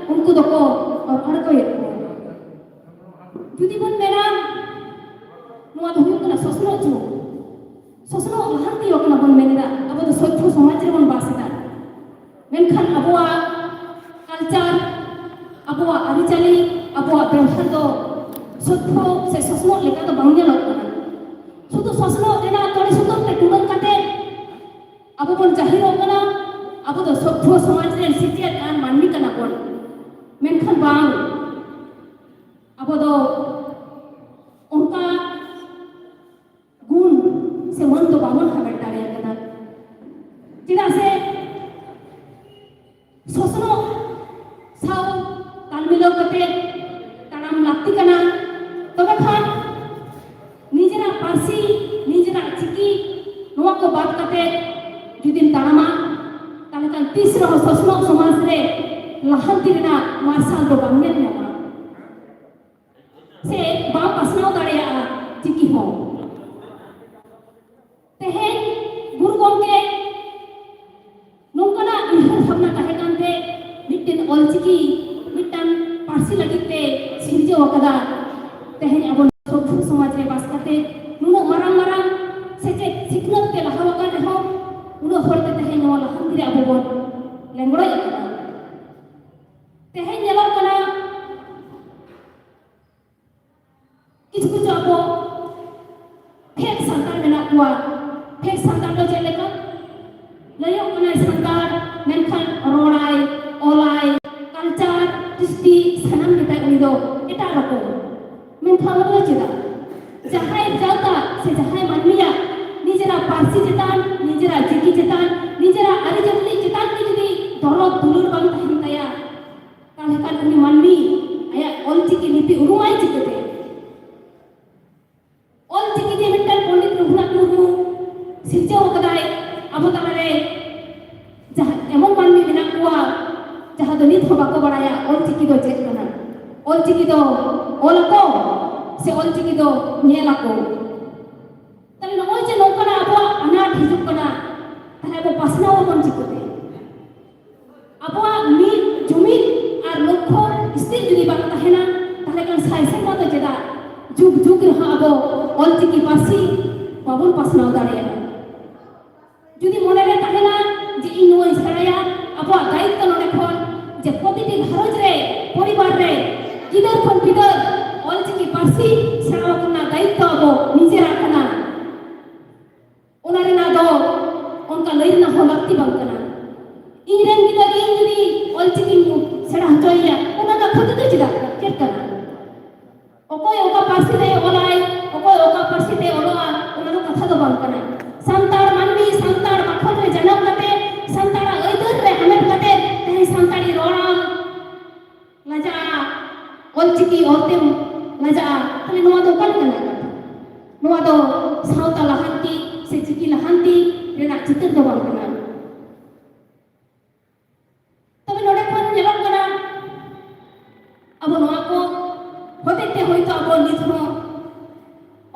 ᱩᱱᱠᱩ ᱫᱚᱠᱚ ᱨᱚᱦᱚᱲ ᱠᱚᱭᱮᱫ ᱠᱚᱣᱟ᱾ ᱡᱩᱫᱤ ᱵᱚᱱ ᱢᱮᱱᱟ, ᱱᱚᱣᱟ ᱫᱚ ᱦᱩᱭᱩᱜ ᱠᱟᱱᱟ ᱥᱚᱥᱱᱚᱜ ᱡᱩᱜᱽ, ᱥᱚᱥᱱᱚᱜ ᱞᱟᱦᱟᱱᱛᱤ ᱠᱟᱱᱟ ᱵᱚᱱ ᱢᱮᱱ ᱮᱫᱟ, ᱟᱵᱚ ᱫᱚ ᱥᱚᱵᱷᱭᱚ ᱥᱚᱢᱟᱡᱽ ᱨᱮᱵᱚᱱ ᱵᱟᱥ ᱮᱫᱟ᱾ ᱢᱮᱱᱠᱷᱟᱱ ᱟᱵᱚᱣᱟᱜ ᱠᱟᱞᱪᱟᱨ, ᱟᱵᱚᱣᱟᱜ ᱟᱹᱨᱤᱪᱟᱹᱞᱤ, ᱟᱵᱚᱣᱟᱜ ᱵᱮᱣᱦᱟᱨ ᱫᱚ ᱥᱚᱵᱷᱭᱚ ᱥᱮ ᱥᱚᱥᱱᱚᱜ ᱞᱮᱠᱟ ᱫᱚ ᱵᱟᱝ ᱧᱮᱞᱚᱜ ᱠᱟᱱᱟ᱾ ᱥᱩᱫᱷᱩ ᱥᱚᱥᱱᱚᱜ ᱨᱮᱱᱟᱜ ᱛᱚᱲᱮ ᱥᱩᱛᱟᱹᱢ ᱛᱮ ᱴᱩᱰᱟᱹᱝ ᱠᱟᱛᱮ ᱟᱵᱚ ᱵᱚᱱ ᱡᱟᱹᱦᱤᱨᱚᱜ ᱠᱟᱱᱟ, ᱟᱵᱚ ᱫᱚ ᱥᱚᱵᱷᱭᱚ ᱥᱚᱢᱟᱡᱽ ᱨᱮᱱ ᱥᱮᱪᱮᱫ ᱟᱱ ᱢᱟᱹᱱᱢᱤ ᱠᱟᱱᱟ ᱵᱚᱱ᱾ ᱢᱮᱱᱠᱷᱟᱱ ᱵᱟᱝ, ᱟᱵᱚ ᱫᱚ ᱚᱱᱠᱟ ᱜᱩᱱ ᱥᱮ ᱢᱟᱹᱱ ᱫᱚ ᱵᱟᱵᱚᱱ ᱦᱟᱢᱮᱴ ᱫᱟᱲᱮ ᱟᱠᱟᱫᱟ᱾ ᱪᱮᱫᱟᱜ ᱥᱮ ᱥᱚᱥᱱᱚᱜ ᱥᱟᱶ ᱛᱟᱞ ᱢᱤᱞᱟᱹᱣ ᱠᱟᱛᱮ ᱛᱟᱲᱟᱢ ᱞᱟᱹᱠᱛᱤ ᱠᱟᱱᱟ᱾ ᱛᱚᱵᱮ ᱠᱷᱟᱱ ᱱᱤᱡᱮᱨᱟᱜ ᱯᱟᱹᱨᱥᱤ, ᱱᱤᱡᱮᱨᱟᱜ ᱪᱤᱠᱤ, ᱱᱚᱣᱟ ᱠᱚ ᱵᱟᱫ ᱠᱟᱛᱮ ᱡᱩᱫᱤᱢ ᱛᱟᱲᱟᱢᱟ, ᱛᱟᱦᱞᱮ ᱠᱷᱟᱱ ᱛᱤᱥ ᱨᱮᱦᱚᱸ ᱥᱚᱥᱱᱚᱜ ᱥᱚᱢᱟᱡᱽ ᱨᱮ ᱞᱟᱦᱟᱱᱛᱤ ᱨᱮᱱᱟᱜ ᱢᱟᱨᱥᱟᱞ ᱫᱚ ᱵᱟᱝ ᱧᱮᱞ ᱧᱟᱢᱟ᱾ ᱥᱮ ᱵᱟᱢ ᱯᱟᱥᱱᱟᱣ ᱫᱟᱲᱮᱭᱟᱜᱼᱟ ᱪᱤᱠᱤ ᱦᱚᱸ᱾ ᱛᱮᱦᱮᱧ ᱜᱩᱨᱩ ᱜᱚᱢᱠᱮ ᱱᱚᱝᱠᱟᱱᱟᱜ ᱩᱭᱦᱟᱹᱨ ᱵᱷᱟᱵᱽᱱᱟ ᱛᱟᱦᱮᱸ ᱠᱟᱱᱛᱮ ᱢᱤᱫᱴᱮᱱ ᱚᱞᱪᱤᱠᱤ ᱢᱤᱫᱴᱟᱝ ᱯᱟᱹᱨᱥᱤ ᱞᱟᱹᱜᱤᱫ ᱛᱮ ᱥᱤᱨᱡᱟᱹᱣ ᱟᱠᱟᱫᱟ᱾ ᱛᱮᱦᱮᱧ ᱟᱵᱚ ᱥᱚᱵᱷᱭᱚ ᱥᱚᱢᱟᱡᱽ ᱨᱮ ᱵᱟᱥ ᱠᱟᱛᱮ ᱱᱩᱱᱟᱹᱜ ᱢᱟᱨᱟᱝ ᱢᱟᱨᱟᱝ ᱥᱮᱪᱮᱫ ᱥᱤᱠᱷᱱᱟᱹᱛ ᱛᱮ ᱞᱟᱦᱟ ᱟᱠᱟᱱ ᱨᱮᱦᱚᱸ, ᱩᱱᱟᱹᱜ ᱦᱚᱲ ᱛᱮ ᱛᱮᱦᱮᱧ ᱱᱚᱣᱟ ᱞᱟᱦᱟᱱᱛᱤ ᱨᱮ ᱟᱵᱚ ᱵᱚᱱ ᱞᱮᱸᱜᱽᱲᱚᱡ ᱟᱠᱟᱱᱟ᱾ ᱛᱮᱦᱮᱧ ᱧᱮᱞᱚᱜ ᱠᱟᱱᱟ, ᱠᱤᱪᱷᱩ ᱠᱤᱪᱷᱩ ᱟᱵᱚ ᱯᱷᱮᱠ ᱥᱟᱱᱛᱟᱲ ᱢᱮᱱᱟᱜ ᱠᱚᱣᱟ᱾ ᱯᱷᱮᱠ ᱥᱟᱱᱛᱟᱲ ᱫᱚ ᱪᱮᱫ ᱞᱮᱠᱟ? ᱞᱟᱹᱭᱚᱜ ᱠᱟᱱᱟᱭ ᱥᱟᱱᱛᱟᱲ, ᱢᱮᱱᱠᱷᱟᱱ ᱮᱴᱟᱜ ᱨᱚᱠᱚᱢ᱾ ᱢᱮᱱᱠᱷᱟᱱ ᱚᱱᱟ ᱫᱚ ᱪᱮᱫᱟᱜ? ᱡᱟᱦᱟᱸᱭ ᱡᱟᱹᱛᱟᱜ ᱥᱮ ᱡᱟᱦᱟᱸᱭ ᱢᱟᱹᱱᱢᱤᱭᱟᱜ ᱱᱤᱡᱮᱨᱟᱜ ᱯᱟᱹᱨᱥᱤ ᱪᱮᱛᱟᱱ, ᱱᱤᱡᱮᱨᱟᱜ ᱪᱤᱠᱤ ᱪᱮᱛᱟᱱ, ᱱᱤᱡᱮᱨᱟᱜ ᱟᱹᱨᱤᱪᱟᱹᱞᱤ ᱪᱮᱛᱟᱱ ᱜᱮ ᱡᱩᱫᱤ ᱫᱚᱨᱚᱫ ᱫᱩᱞᱟᱹᱲ ᱵᱟᱝ ᱛᱟᱦᱮᱱ ᱛᱟᱭᱟ, ᱛᱟᱦᱞᱮ ᱠᱷᱟᱱ ᱩᱱᱤ ᱢᱟᱹᱱᱢᱤ ᱟᱭᱟᱜ ᱚᱞᱪᱤᱠᱤ ᱞᱤᱯᱤ ᱩᱨᱩᱢᱟᱭ ᱪᱤᱠᱟᱹᱛᱮ? ᱚᱞᱪᱤᱠᱤ ᱡᱮ ᱢᱤᱫᱴᱟᱝ ᱯᱚᱱᱰᱤᱛ ᱨᱚᱜᱷᱩᱱᱟᱛᱷ ᱢᱩᱨᱢᱩ ᱥᱤᱨᱡᱟᱹᱣ ᱟᱠᱟᱫᱟᱭ, ᱟᱵᱚ ᱛᱟᱞᱟᱨᱮ ᱡᱟᱦᱟᱸ ᱮᱢᱚᱱ ᱢᱟᱹᱱᱢᱤ ᱢᱮᱱᱟᱜ ᱠᱚᱣᱟ ᱡᱟᱦᱟᱸ ᱫᱚ ᱱᱤᱛ ᱦᱚᱸ ᱵᱟᱠᱚ ᱵᱟᱲᱟᱭᱟ ᱚᱞᱪᱤᱠᱤ ᱫᱚ ᱪᱮᱫ ᱠᱟᱱᱟ, ᱚᱞᱪᱤᱠᱤ ᱫᱚ ᱚᱞ ᱟᱠᱚ ᱥᱮ ᱚᱞᱪᱤᱠᱤ ᱫᱚ ᱧᱮᱞ ᱟᱠᱚ᱾ ᱛᱟᱦᱞᱮ ᱱᱚᱜᱼᱚᱭ ᱡᱮ ᱱᱚᱝᱠᱟᱱᱟᱜ ᱟᱵᱚᱣᱟᱜ ᱟᱱᱟᱴ ᱦᱤᱡᱩᱜ ᱠᱟᱱᱟ, ᱛᱟᱦᱞᱮ ᱟᱵᱚ ᱯᱟᱥᱱᱟᱣ ᱟᱵᱚᱱ ᱪᱤᱠᱟᱹᱛᱮ? ᱟᱵᱚᱣᱟᱜ ᱢᱤᱫ ᱡᱩᱢᱤᱫ ᱟᱨ ᱞᱚᱠᱠᱷᱚ ᱥᱛᱷᱤᱨ ᱡᱩᱫᱤ ᱵᱟᱝ ᱛᱟᱦᱮᱱᱟ, ᱛᱟᱦᱞᱮ ᱠᱷᱟᱱ ᱥᱟᱭ ᱥᱮᱨᱢᱟ ᱫᱚ ᱪᱮᱫᱟᱜ, ᱡᱩᱜᱽ ᱡᱩᱜᱽ ᱨᱮᱦᱚᱸ ᱟᱵᱚ ᱚᱞᱪᱤᱠᱤ ᱯᱟᱹᱨᱥᱤ ᱵᱟᱵᱚᱱ ᱯᱟᱥᱱᱟᱣ ᱫᱟᱲᱮᱭᱟᱜᱼᱟ᱾ ᱡᱩᱫᱤ ᱢᱚᱱᱮᱨᱮ ᱛᱟᱦᱮᱱᱟ ᱡᱮ ᱤᱧ ᱱᱚᱣᱟᱧ ᱥᱮᱬᱟᱭᱟ, ᱟᱵᱚᱣᱟᱜ ᱫᱟᱭᱤᱛᱛᱚ ᱱᱚᱰᱮ ᱠᱷᱚᱱ ᱡᱮ ᱯᱨᱚᱛᱤᱴᱤ ᱜᱷᱟᱨᱚᱸᱡᱽ ᱨᱮ, ᱯᱚᱨᱤᱵᱟᱨ ᱨᱮ, ᱜᱤᱫᱟᱹᱨ ᱠᱷᱚᱱ ᱯᱤᱫᱟᱹᱨ ᱚᱞᱪᱤᱠᱤ ᱯᱟᱹᱨᱥᱤ ᱥᱮᱬᱟ ᱟᱠᱚ ᱨᱮᱱᱟᱜ ᱫᱟᱭᱤᱛᱛᱚ ᱟᱵᱚ ᱱᱤᱡᱮᱨᱟᱜ ᱠᱟᱱᱟ᱾ ᱚᱱᱟ ᱨᱮᱱᱟᱜ ᱫᱚ ᱚᱱᱠᱟ ᱞᱟᱹᱭ ᱨᱮᱱᱟᱜ ᱦᱚᱸ ᱞᱟᱹᱠᱛᱤ ᱵᱟᱝ ᱠᱟᱱᱟ᱾ ᱤᱧ ᱨᱮᱱ ᱜᱤᱫᱟᱹᱨ ᱤᱧ ᱡᱩᱫᱤ ᱚᱞᱪᱤᱠᱤᱧ ᱥᱮᱬᱟ ᱦᱚᱪᱚᱭᱮᱭᱟ, ᱚᱱᱟ ᱨᱮᱱᱟᱜ ᱠᱷᱚᱛᱤ ᱫᱚ ᱪᱮᱫᱟᱜ, ᱪᱮᱫ ᱠᱟᱱᱟ? ᱚᱠᱚᱭ ᱚᱠᱟ ᱯᱟᱹᱨᱥᱤ ᱛᱮ ᱚᱞᱟᱭ, ᱚᱠᱚᱭ ᱚᱠᱟ ᱯᱟᱹᱨᱥᱤ ᱛᱮ ᱚᱞᱚᱜᱼᱟ, ᱚᱱᱟ ᱫᱚ ᱠᱟᱛᱷᱟ ᱫᱚ ᱵᱟᱝ ᱠᱟᱱᱟ᱾ ᱥᱟᱱᱛᱟᱲ ᱢᱟᱹᱱᱢᱤ ᱥᱟᱱᱛᱟᱲ ᱵᱟᱠᱷᱳᱞ ᱨᱮ ᱡᱟᱱᱟᱢ ᱠᱟᱛᱮ, ᱥᱟᱱᱛᱟᱲᱟᱜ ᱟᱹᱭᱫᱟᱹᱨ ᱨᱮ ᱦᱟᱢᱮᱴ ᱠᱟᱛᱮ ᱛᱮᱦᱮᱧ ᱥᱟᱱᱛᱟᱲᱤ ᱨᱚᱲᱟᱢ ᱞᱟᱡᱟᱜᱼᱟ, ᱚᱞᱪᱤᱠᱤ ᱚᱞᱛᱮᱢ ᱞᱟᱡᱟᱜᱼᱟ, ᱛᱟᱦᱞᱮ ᱱᱚᱣᱟ ᱫᱚ ᱚᱠᱟ ᱞᱮᱠᱟᱱᱟᱜ ᱠᱟᱛᱷᱟ? ᱱᱚᱣᱟ ᱫᱚ ᱥᱟᱶᱛᱟ ᱞᱟᱦᱟᱱᱛᱤ ᱥᱮ ᱪᱤᱠᱤ ᱞᱟᱦᱟᱱᱛᱤ ᱨᱮᱱᱟᱜ ᱪᱤᱛᱟᱹᱨ ᱫᱚ ᱵᱟᱝ ᱠᱟᱱᱟ᱾ ᱛᱚᱵᱮ ᱱᱚᱰᱮ ᱠᱷᱚᱱ ᱧᱮᱞᱚᱜ ᱠᱟᱱᱟ, ᱟᱵᱚ ᱱᱚᱣᱟ ᱠᱚ ᱦᱚᱛᱮᱡ ᱛᱮ ᱦᱚᱭᱛᱳ ᱟᱵᱚ ᱱᱤᱛ ᱦᱚᱸ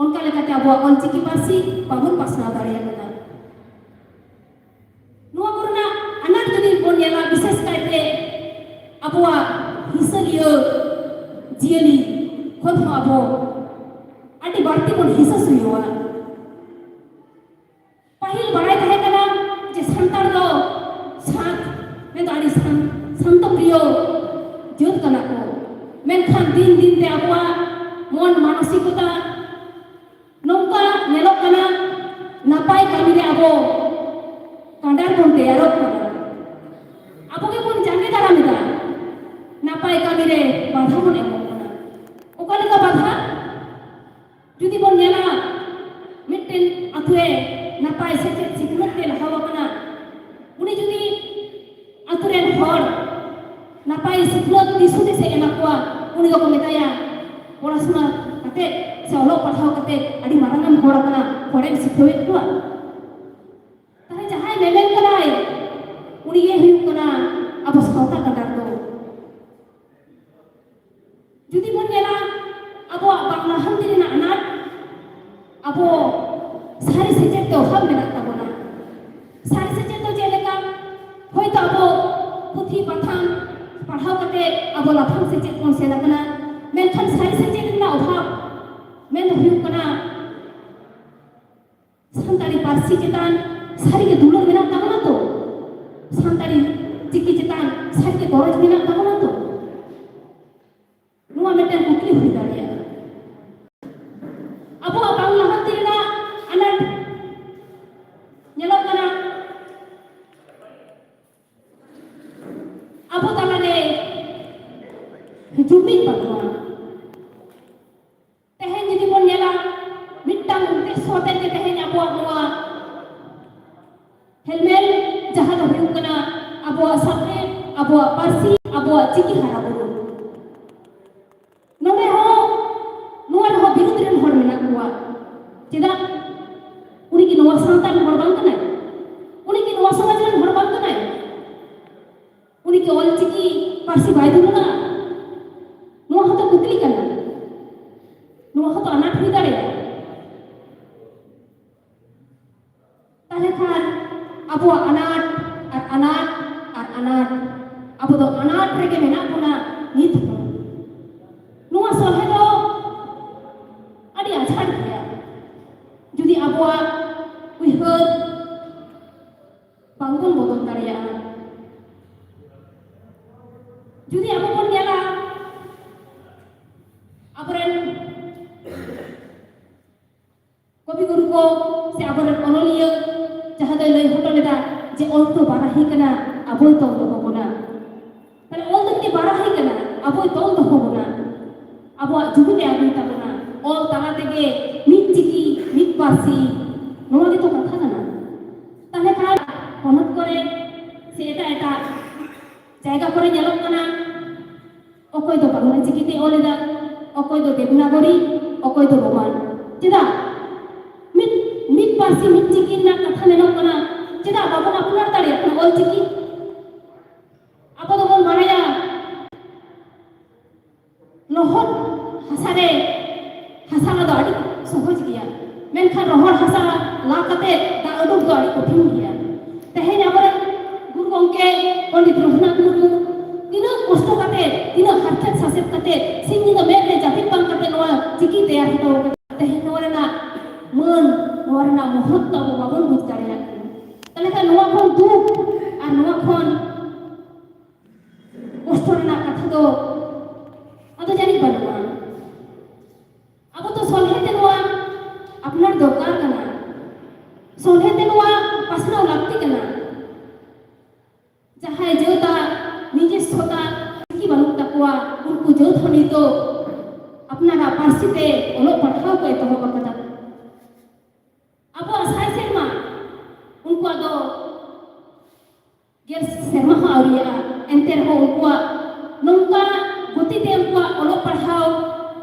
ᱚᱱᱠᱟ ᱞᱮᱠᱟᱛᱮ ᱟᱵᱚᱣᱟᱜ ᱚᱞᱪᱤᱠᱤ ᱯᱟᱹᱨᱥᱤ ᱵᱟᱵᱚᱱ ᱯᱟᱥᱱᱟᱣ ᱫᱟᱲᱮᱭᱟᱜ ᱠᱟᱱᱟ᱾ ᱱᱚᱣᱟ ᱠᱚᱨᱮᱱᱟᱜ ᱟᱱᱟᱴ ᱡᱩᱫᱤ ᱵᱚᱱ ᱧᱮᱞᱟ, ᱵᱤᱥᱮᱥ ᱠᱟᱭᱛᱮ ᱟᱵᱚᱣᱟᱜ ᱦᱤᱥᱟᱹᱞᱤᱭᱟᱹ ᱡᱤᱭᱟᱹᱞᱤ ᱠᱷᱚᱱ ᱦᱚᱸ ᱟᱵᱚ ᱟᱹᱰᱤ ᱵᱟᱹᱲᱛᱤ ᱵᱚᱱ ᱦᱤᱥᱟᱹ ᱥᱩᱭᱟᱹᱣᱟ᱾ ᱯᱟᱹᱦᱤᱞ ᱵᱟᱲᱟᱭ ᱛᱟᱦᱮᱸ ᱠᱟᱱᱟ ᱡᱮ ᱥᱟᱱᱛᱟᱲ ᱫᱚ ᱥᱟᱱᱛ, ᱢᱮᱱᱫᱚ ᱟᱹᱰᱤ ᱥᱟᱱ-, ᱥᱟᱱᱛᱚ ᱯᱨᱤᱭᱚ ᱡᱟᱹᱛ ᱠᱟᱱᱟ ᱠᱚ᱾ ᱢᱮᱱᱠᱷᱟᱱ ᱫᱤᱱ ᱫᱤᱱ ᱛᱮ ᱟᱵᱚᱣᱟᱜ ᱢᱚᱱ ᱢᱟᱱᱚᱥᱤᱠᱚᱛᱟ ᱱᱚᱝᱠᱟ ᱧᱮᱞᱚᱜ ᱠᱟᱱᱟ, ᱱᱟᱯᱟᱭ ᱠᱟᱹᱢᱤ ᱨᱮ ᱟᱵᱚ ᱠᱟᱸᱰᱟᱨ ᱵᱚᱱ ᱛᱮᱭᱟᱨᱚᱜ ᱠᱟᱱᱟ᱾ ᱟᱵᱚ ᱜᱮᱵᱚᱱ ᱡᱟᱸᱜᱮ ᱫᱟᱨᱟᱢ ᱮᱫᱟ, ᱱᱟᱯᱟᱭ ᱠᱟᱹᱢᱤ ᱨᱮ ᱵᱟᱫᱷᱟ ᱵᱚᱱ ᱮᱢᱚᱜ ᱠᱟᱱᱟ᱾ ᱥᱤᱠᱷᱱᱟᱹᱛ ᱫᱤᱥ ᱦᱩᱫᱤᱥ ᱮ ᱮᱢᱟ ᱠᱚᱣᱟ, ᱩᱱᱤ ᱫᱚᱠᱚ ᱢᱮᱛᱟᱭᱟ, ᱯᱚᱲᱟᱥᱩᱱᱟ ᱠᱟᱛᱮ ᱥᱮ ᱚᱞᱚᱜ ᱯᱟᱲᱦᱟᱣ ᱠᱟᱛᱮ ᱟᱹᱰᱤ ᱢᱟᱨᱟᱝ ᱮᱢ ᱦᱚᱲ ᱟᱠᱟᱱᱟ, ᱦᱚᱲᱮᱢ ᱥᱤᱠᱷᱟᱹᱣᱮᱫ ᱠᱚᱣᱟ᱾ ᱛᱟᱦᱞᱮ ᱡᱟᱦᱟᱸᱭ ᱢᱮᱢᱮᱱ ᱠᱟᱱᱟᱭ, ᱩᱱᱤ ᱜᱮ ᱦᱩᱭᱩᱜ ᱠᱟᱱᱟ ᱟᱵᱚ ᱥᱟᱶᱛᱟ ᱜᱟᱫᱟᱨ ᱫᱚ᱾ ᱡᱩᱫᱤ ᱵᱚᱱ ᱧᱮᱞᱟ, ᱟᱵᱚᱣᱟᱜ ᱵᱟᱝ ᱞᱟᱦᱟᱱᱛᱤ ᱨᱮᱱᱟᱜ ᱟᱱᱟᱴ, ᱟᱵᱚ ᱥᱟᱹᱨᱤ ᱥᱮᱪᱮᱫ ᱛᱮ ᱚᱵᱷᱟᱵ ᱢᱮᱱᱟᱜ ᱛᱟᱵᱚᱱᱟ᱾ ᱥᱟᱹᱨᱤ ᱥᱮᱪᱮᱫ ᱫᱚ ᱪᱮᱫ ᱞᱮᱠᱟ? ᱦᱳᱭᱛᱳ ᱟᱵᱚ ᱯᱩᱛᱷᱤ ᱯᱟᱛᱷᱟᱢ ᱯᱟᱲᱦᱟᱣ ᱠᱟᱛᱮ ᱟᱵᱚ ᱞᱟᱯᱷᱟᱝ ᱥᱮᱪᱮᱫ ᱵᱚᱱ ᱥᱮᱱ ᱟᱠᱟᱱᱟ, ᱢᱮᱱᱠᱷᱟᱱ ᱥᱟᱹᱨᱤ ᱥᱮᱪᱮᱫ ᱨᱮᱱᱟᱜ ᱚᱵᱷᱟᱵ ᱢᱮᱱ ᱫᱚ ᱦᱩᱭᱩᱜ ᱠᱟᱱᱟ ᱥᱟᱱᱛᱟᱲᱤ ᱯᱟᱹᱨᱥᱤ ᱪᱮᱛᱟᱱ ᱥᱟᱹᱨᱤᱜᱮ ᱫᱩᱞᱟᱹᱲ ᱢᱮᱱᱟᱜ ᱛᱟᱵᱚᱱᱟ ᱛᱚ? ᱥᱟᱱᱛᱟᱲᱤ ᱪᱤᱠᱤ ᱪᱮᱛᱟᱱ ᱥᱟᱹᱨᱤᱜᱮ ᱜᱚᱨᱚᱡᱽ ᱢᱮᱱᱟᱜ ᱛᱟᱵᱚᱱᱟ ᱛᱚ? ᱱᱚᱣᱟ ᱢᱤᱫᱴᱟᱝ ᱠᱩᱠᱞᱤ ᱦᱩᱭ ᱫᱟᱲᱮᱭᱟᱜᱼᱟ᱾ ᱟᱵᱚᱣᱟᱜ ᱵᱟᱝ ᱞᱟᱦᱟᱱᱛᱤ ᱨᱮᱱᱟᱜ ᱟᱱᱟᱴ ᱧᱮᱞᱚᱜ ᱠᱟᱱᱟ᱾ ᱟᱵᱚ ᱛᱟᱞᱟᱨᱮ ᱡᱩᱢᱤᱫ ᱵᱟᱹᱱᱩᱜᱼᱟ᱾ ᱛᱮᱦᱮᱧ ᱡᱩᱫᱤ ᱵᱚᱱ ᱧᱮᱞᱟ, ᱢᱤᱫᱴᱟᱝ ᱩᱫᱽᱫᱮᱥᱥᱚ ᱟᱛᱮ ᱜᱮ ᱛᱮᱦᱮᱧ ᱟᱵᱚᱣᱟᱜ ᱱᱚᱣᱟ ᱦᱮᱞᱢᱮᱞ, ᱡᱟᱦᱟᱸ ᱫᱚ ᱦᱩᱭᱩᱜ ᱠᱟᱱᱟ ᱟᱵᱚᱣᱟᱜ ᱥᱟᱶᱦᱮᱫ, ᱟᱵᱚᱣᱟᱜ ᱯᱟᱹᱨᱥᱤ, ᱟᱵᱚᱣᱟᱜ ᱪᱤᱠᱤ ᱦᱟᱨᱟ ᱵᱩᱨᱩ᱾ ᱱᱚᱰᱮ ᱦᱚᱸ, ᱱᱚᱣᱟ ᱨᱮᱦᱚᱸ ᱵᱤᱨᱩᱫᱷ ᱨᱮᱱ ᱦᱚᱲ ᱢᱮᱱᱟᱜ ᱠᱚᱣᱟ᱾ ᱪᱮᱫᱟᱜ? ᱩᱱᱤ ᱠᱤ ᱱᱚᱣᱟ ᱥᱟᱶᱛᱟ ᱨᱮᱱ ᱦᱚᱲ ᱵᱟᱝ ᱠᱟᱱᱟᱭ? ᱩᱱᱤ ᱠᱤ ᱱᱚᱣᱟ ᱥᱚᱢᱟᱡᱽ ᱨᱮᱱ ᱦᱚᱲ ᱵᱟᱝ ᱠᱟᱱᱟᱭ? ᱩᱱᱤ ᱠᱤ ᱚᱞᱪᱤᱠᱤ ᱯᱟᱹᱨᱥᱤ ᱵᱟᱭ ᱫᱩᱞᱟᱹᱲᱟ? ᱱᱚᱣᱟ ᱦᱚᱸᱛᱚ ᱠᱩᱠᱞᱤ ᱠᱟᱱᱟ, ᱱᱚᱣᱟ ᱦᱚᱸᱛᱚ ᱟᱱᱟᱴ ᱦᱩᱭ ᱫᱟᱲᱮᱭᱟᱜᱼᱟ᱾ ᱛᱟᱦᱞᱮ ᱠᱷᱟᱱ ᱟᱵᱚᱣᱟᱜ ᱟᱱᱟᱴ ᱟᱨ ᱟᱱᱟᱴ ᱟᱨ ᱟᱱᱟᱴ, ᱟᱵᱚ ᱫᱚ ᱟᱱᱟᱴ ᱨᱮᱜᱮ ᱢᱮᱱᱟᱜ ᱵᱚᱱᱟ ᱱᱤᱛ ᱦᱚᱸ᱾ ᱱᱚᱣᱟ ᱥᱚᱞᱦᱮ ᱫᱚ ᱟᱹᱰᱤ ᱟᱡᱷᱟᱴ ᱜᱮᱭᱟ, ᱡᱩᱫᱤ ᱟᱵᱚᱣᱟᱜ ᱩᱭᱦᱟᱹᱨ ᱵᱟᱝᱵᱚᱱ ᱵᱚᱫᱚᱞ ᱫᱟᱲᱮᱭᱟᱜᱼᱟ᱾ ᱡᱩᱫᱤ ᱟᱵᱚ ᱵᱚᱱ ᱧᱮᱞᱟ, ᱟᱵᱚᱨᱮᱱ ᱠᱚᱵᱤ ᱜᱩᱨᱩ ᱠᱚ ᱥᱮ ᱟᱵᱚᱨᱮᱱ ᱚᱱᱚᱞᱤᱭᱟᱹ ᱡᱟᱦᱟᱸ ᱫᱚᱭ ᱞᱟᱹᱭ ᱦᱚᱴᱚ ᱞᱮᱫᱟ ᱡᱮ ᱚᱞ ᱫᱚ ᱵᱟᱨᱟᱦᱤ ᱠᱟᱱᱟ, ᱟᱵᱚᱭ ᱛᱚᱞ ᱫᱚᱦᱚ ᱵᱚᱱᱟ᱾ ᱛᱟᱦᱞᱮ ᱚᱞ ᱫᱚ ᱡᱩᱫᱤ ᱵᱟᱨᱟᱦᱤ ᱠᱟᱱᱟ, ᱟᱵᱚᱭ ᱛᱚᱞ ᱫᱚᱦᱚ ᱵᱚᱱᱟ, ᱟᱵᱚᱣᱟᱜ ᱡᱩᱢᱤᱫ ᱮ ᱟᱹᱜᱩᱭ ᱛᱟᱵᱚᱱᱟ, ᱚᱞ ᱛᱟᱞᱟ ᱛᱮᱜᱮ ᱢᱤᱫ ᱪᱤᱠᱤ, ᱢᱤᱫ ᱯᱟᱹᱨᱥᱤ, ᱱᱚᱣᱟ ᱜᱮᱛᱚ ᱠᱟᱛᱷᱟ ᱠᱟᱱᱟ᱾ ᱛᱟᱦᱞᱮ ᱠᱷᱟᱱ ᱯᱚᱱᱚᱛ ᱠᱚᱨᱮ ᱥᱮ ᱮᱴᱟᱜ ᱮᱴᱟᱜ ᱡᱟᱭᱜᱟ ᱠᱚᱨᱮ ᱧᱮᱞᱚᱜ ᱠᱟᱱᱟ, ᱚᱠᱚᱭ ᱫᱚ ᱵᱟᱝᱞᱟ ᱪᱤᱠᱤᱛᱮ ᱚᱞ ᱮᱫᱟ, ᱚᱠᱚᱭ ᱫᱚ ᱫᱮᱵᱽᱱᱟᱜᱚᱨᱤ, ᱚᱠᱚᱭ ᱫᱚ ᱨᱳᱢᱟᱱ᱾ ᱪᱮᱫᱟᱜ? ᱢᱤᱫ ᱢᱤᱫ ᱯᱟᱹᱨᱥᱤ, ᱢᱤᱫ ᱪᱤᱠᱤ ᱨᱮᱱᱟᱜ ᱠᱟᱛᱷᱟ ᱢᱮᱱᱚᱜ ᱠᱟᱱᱟ, ᱪᱮᱫᱟᱜ ᱵᱟᱵᱚᱱ ᱟᱯᱱᱟᱨ ᱫᱟᱲᱮᱭᱟᱜ ᱠᱟᱱᱟ ᱚᱞ ᱪᱤᱠᱤ? ᱟᱵᱚ ᱫᱚᱵᱚᱱ ᱵᱟᱲᱟᱭᱟ, ᱞᱚᱦᱚᱫ ᱦᱟᱥᱟ ᱨᱮ ᱦᱟᱥᱟ ᱞᱟ ᱫᱚ ᱟᱹᱰᱤ ᱥᱚᱦᱚᱡᱽ ᱜᱮᱭᱟ, ᱢᱮᱱᱠᱷᱟᱱ ᱨᱚᱦᱚᱲ ᱦᱟᱥᱟ ᱞᱟ ᱠᱟᱛᱮ ᱫᱟᱜ ᱩᱰᱩᱠ ᱫᱚ ᱟᱹᱰᱤ ᱠᱚᱴᱷᱤᱱ ᱜᱮᱭᱟ᱾ ᱛᱮᱦᱮᱧ ᱟᱵᱚᱨᱮᱱ ᱜᱩᱨᱩ ᱜᱚᱢᱠᱮ ᱯᱚᱱᱰᱤᱛ ᱨᱚᱜᱷᱩᱱᱟᱛᱷ ᱢᱩᱨᱢᱩ ᱛᱤᱱᱟᱹᱜ ᱠᱚᱥᱴᱚ ᱠᱟᱛᱮ, ᱛᱤᱱᱟᱹᱜ ᱦᱟᱨᱠᱮᱛ ᱥᱟᱥᱮᱛ ᱠᱟᱛᱮ, ᱥᱤᱧ ᱧᱤᱫᱟᱹ ᱢᱮᱫ ᱨᱮ ᱡᱟᱹᱯᱤᱫ ᱵᱟᱝ ᱠᱟᱛᱮ ᱱᱚᱣᱟ ᱪᱤᱠᱤ ᱛᱮᱭᱟᱨ ᱦᱚᱴᱚ ᱟᱠᱟᱫᱟ᱾ ᱛᱮᱦᱮᱧ ᱱᱚᱣᱟ ᱨᱮᱱᱟᱜ ᱢᱟᱹᱱ, ᱱᱚᱣᱟ ᱨᱮᱱᱟᱜ ᱢᱚᱦᱚᱛ ᱫᱚ ᱟᱵᱚ ᱵᱟᱵᱚᱱ ᱵᱩᱡᱽ ᱫᱟᱲᱮᱭᱟᱜ ᱠᱟᱱᱟ᱾ ᱛᱟᱦᱞᱮ ᱠᱷᱟᱱ ᱱᱚᱣᱟ ᱠᱷᱚᱱ ᱫᱩᱠ ᱟᱨ ᱱᱚᱣᱟ ᱠᱷᱚᱱ ᱠᱚᱥᱴᱚ ᱨᱮᱱᱟᱜ ᱠᱟᱛᱷᱟ ᱫᱚ ᱟᱫᱚ ᱡᱟᱹᱱᱤᱡ ᱵᱟᱹᱱᱩᱜᱼᱟ᱾ ᱟᱵᱚ ᱫᱚ ᱥᱚᱞᱦᱮ ᱛᱮ ᱱᱚᱣᱟ ᱟᱯᱱᱟᱨ ᱫᱚᱨᱠᱟᱨ ᱠᱟᱱᱟ, ᱥᱚᱞᱦᱮ ᱛᱮ ᱱᱚᱣᱟ ᱯᱟᱥᱱᱟᱣ ᱞᱟᱹᱠᱛᱤ ᱠᱟᱱᱟ᱾ ᱡᱟᱦᱟᱸᱭ ᱡᱟᱹᱛᱟᱜ ᱱᱤᱡᱮᱥᱥᱚᱛᱟ ᱪᱤᱠᱤ ᱵᱟᱹᱱᱩᱜ ᱛᱟᱠᱚᱣᱟ, ᱩᱱᱠᱩ ᱡᱟᱹᱛ ᱦᱚᱸ ᱱᱤᱛᱚᱜ ᱟᱯᱱᱟᱨᱟᱜ ᱯᱟᱹᱨᱥᱤ ᱛᱮ ᱚᱞᱚᱜ ᱯᱟᱲᱦᱟᱣ ᱠᱚ ᱮᱛᱚᱦᱚᱵ ᱟᱠᱟᱫᱟ᱾ ᱟᱵᱚᱣᱟᱜ ᱥᱟᱭ ᱥᱮᱨᱢᱟ ᱩᱱᱠᱩᱣᱟᱜ ᱫᱚ ᱜᱮᱞ ᱥᱮᱨᱢᱟ ᱦᱚᱸ ᱟᱹᱣᱨᱤᱭᱟᱜᱼᱟ, ᱮᱱᱛᱮ ᱨᱮᱦᱚᱸ ᱩᱱᱠᱩᱣᱟᱜ ᱱᱚᱝᱠᱟ ᱜᱚᱛᱤ ᱛᱮ ᱩᱱᱠᱩᱣᱟᱜ ᱚᱞᱚᱜ ᱯᱟᱲᱦᱟᱣ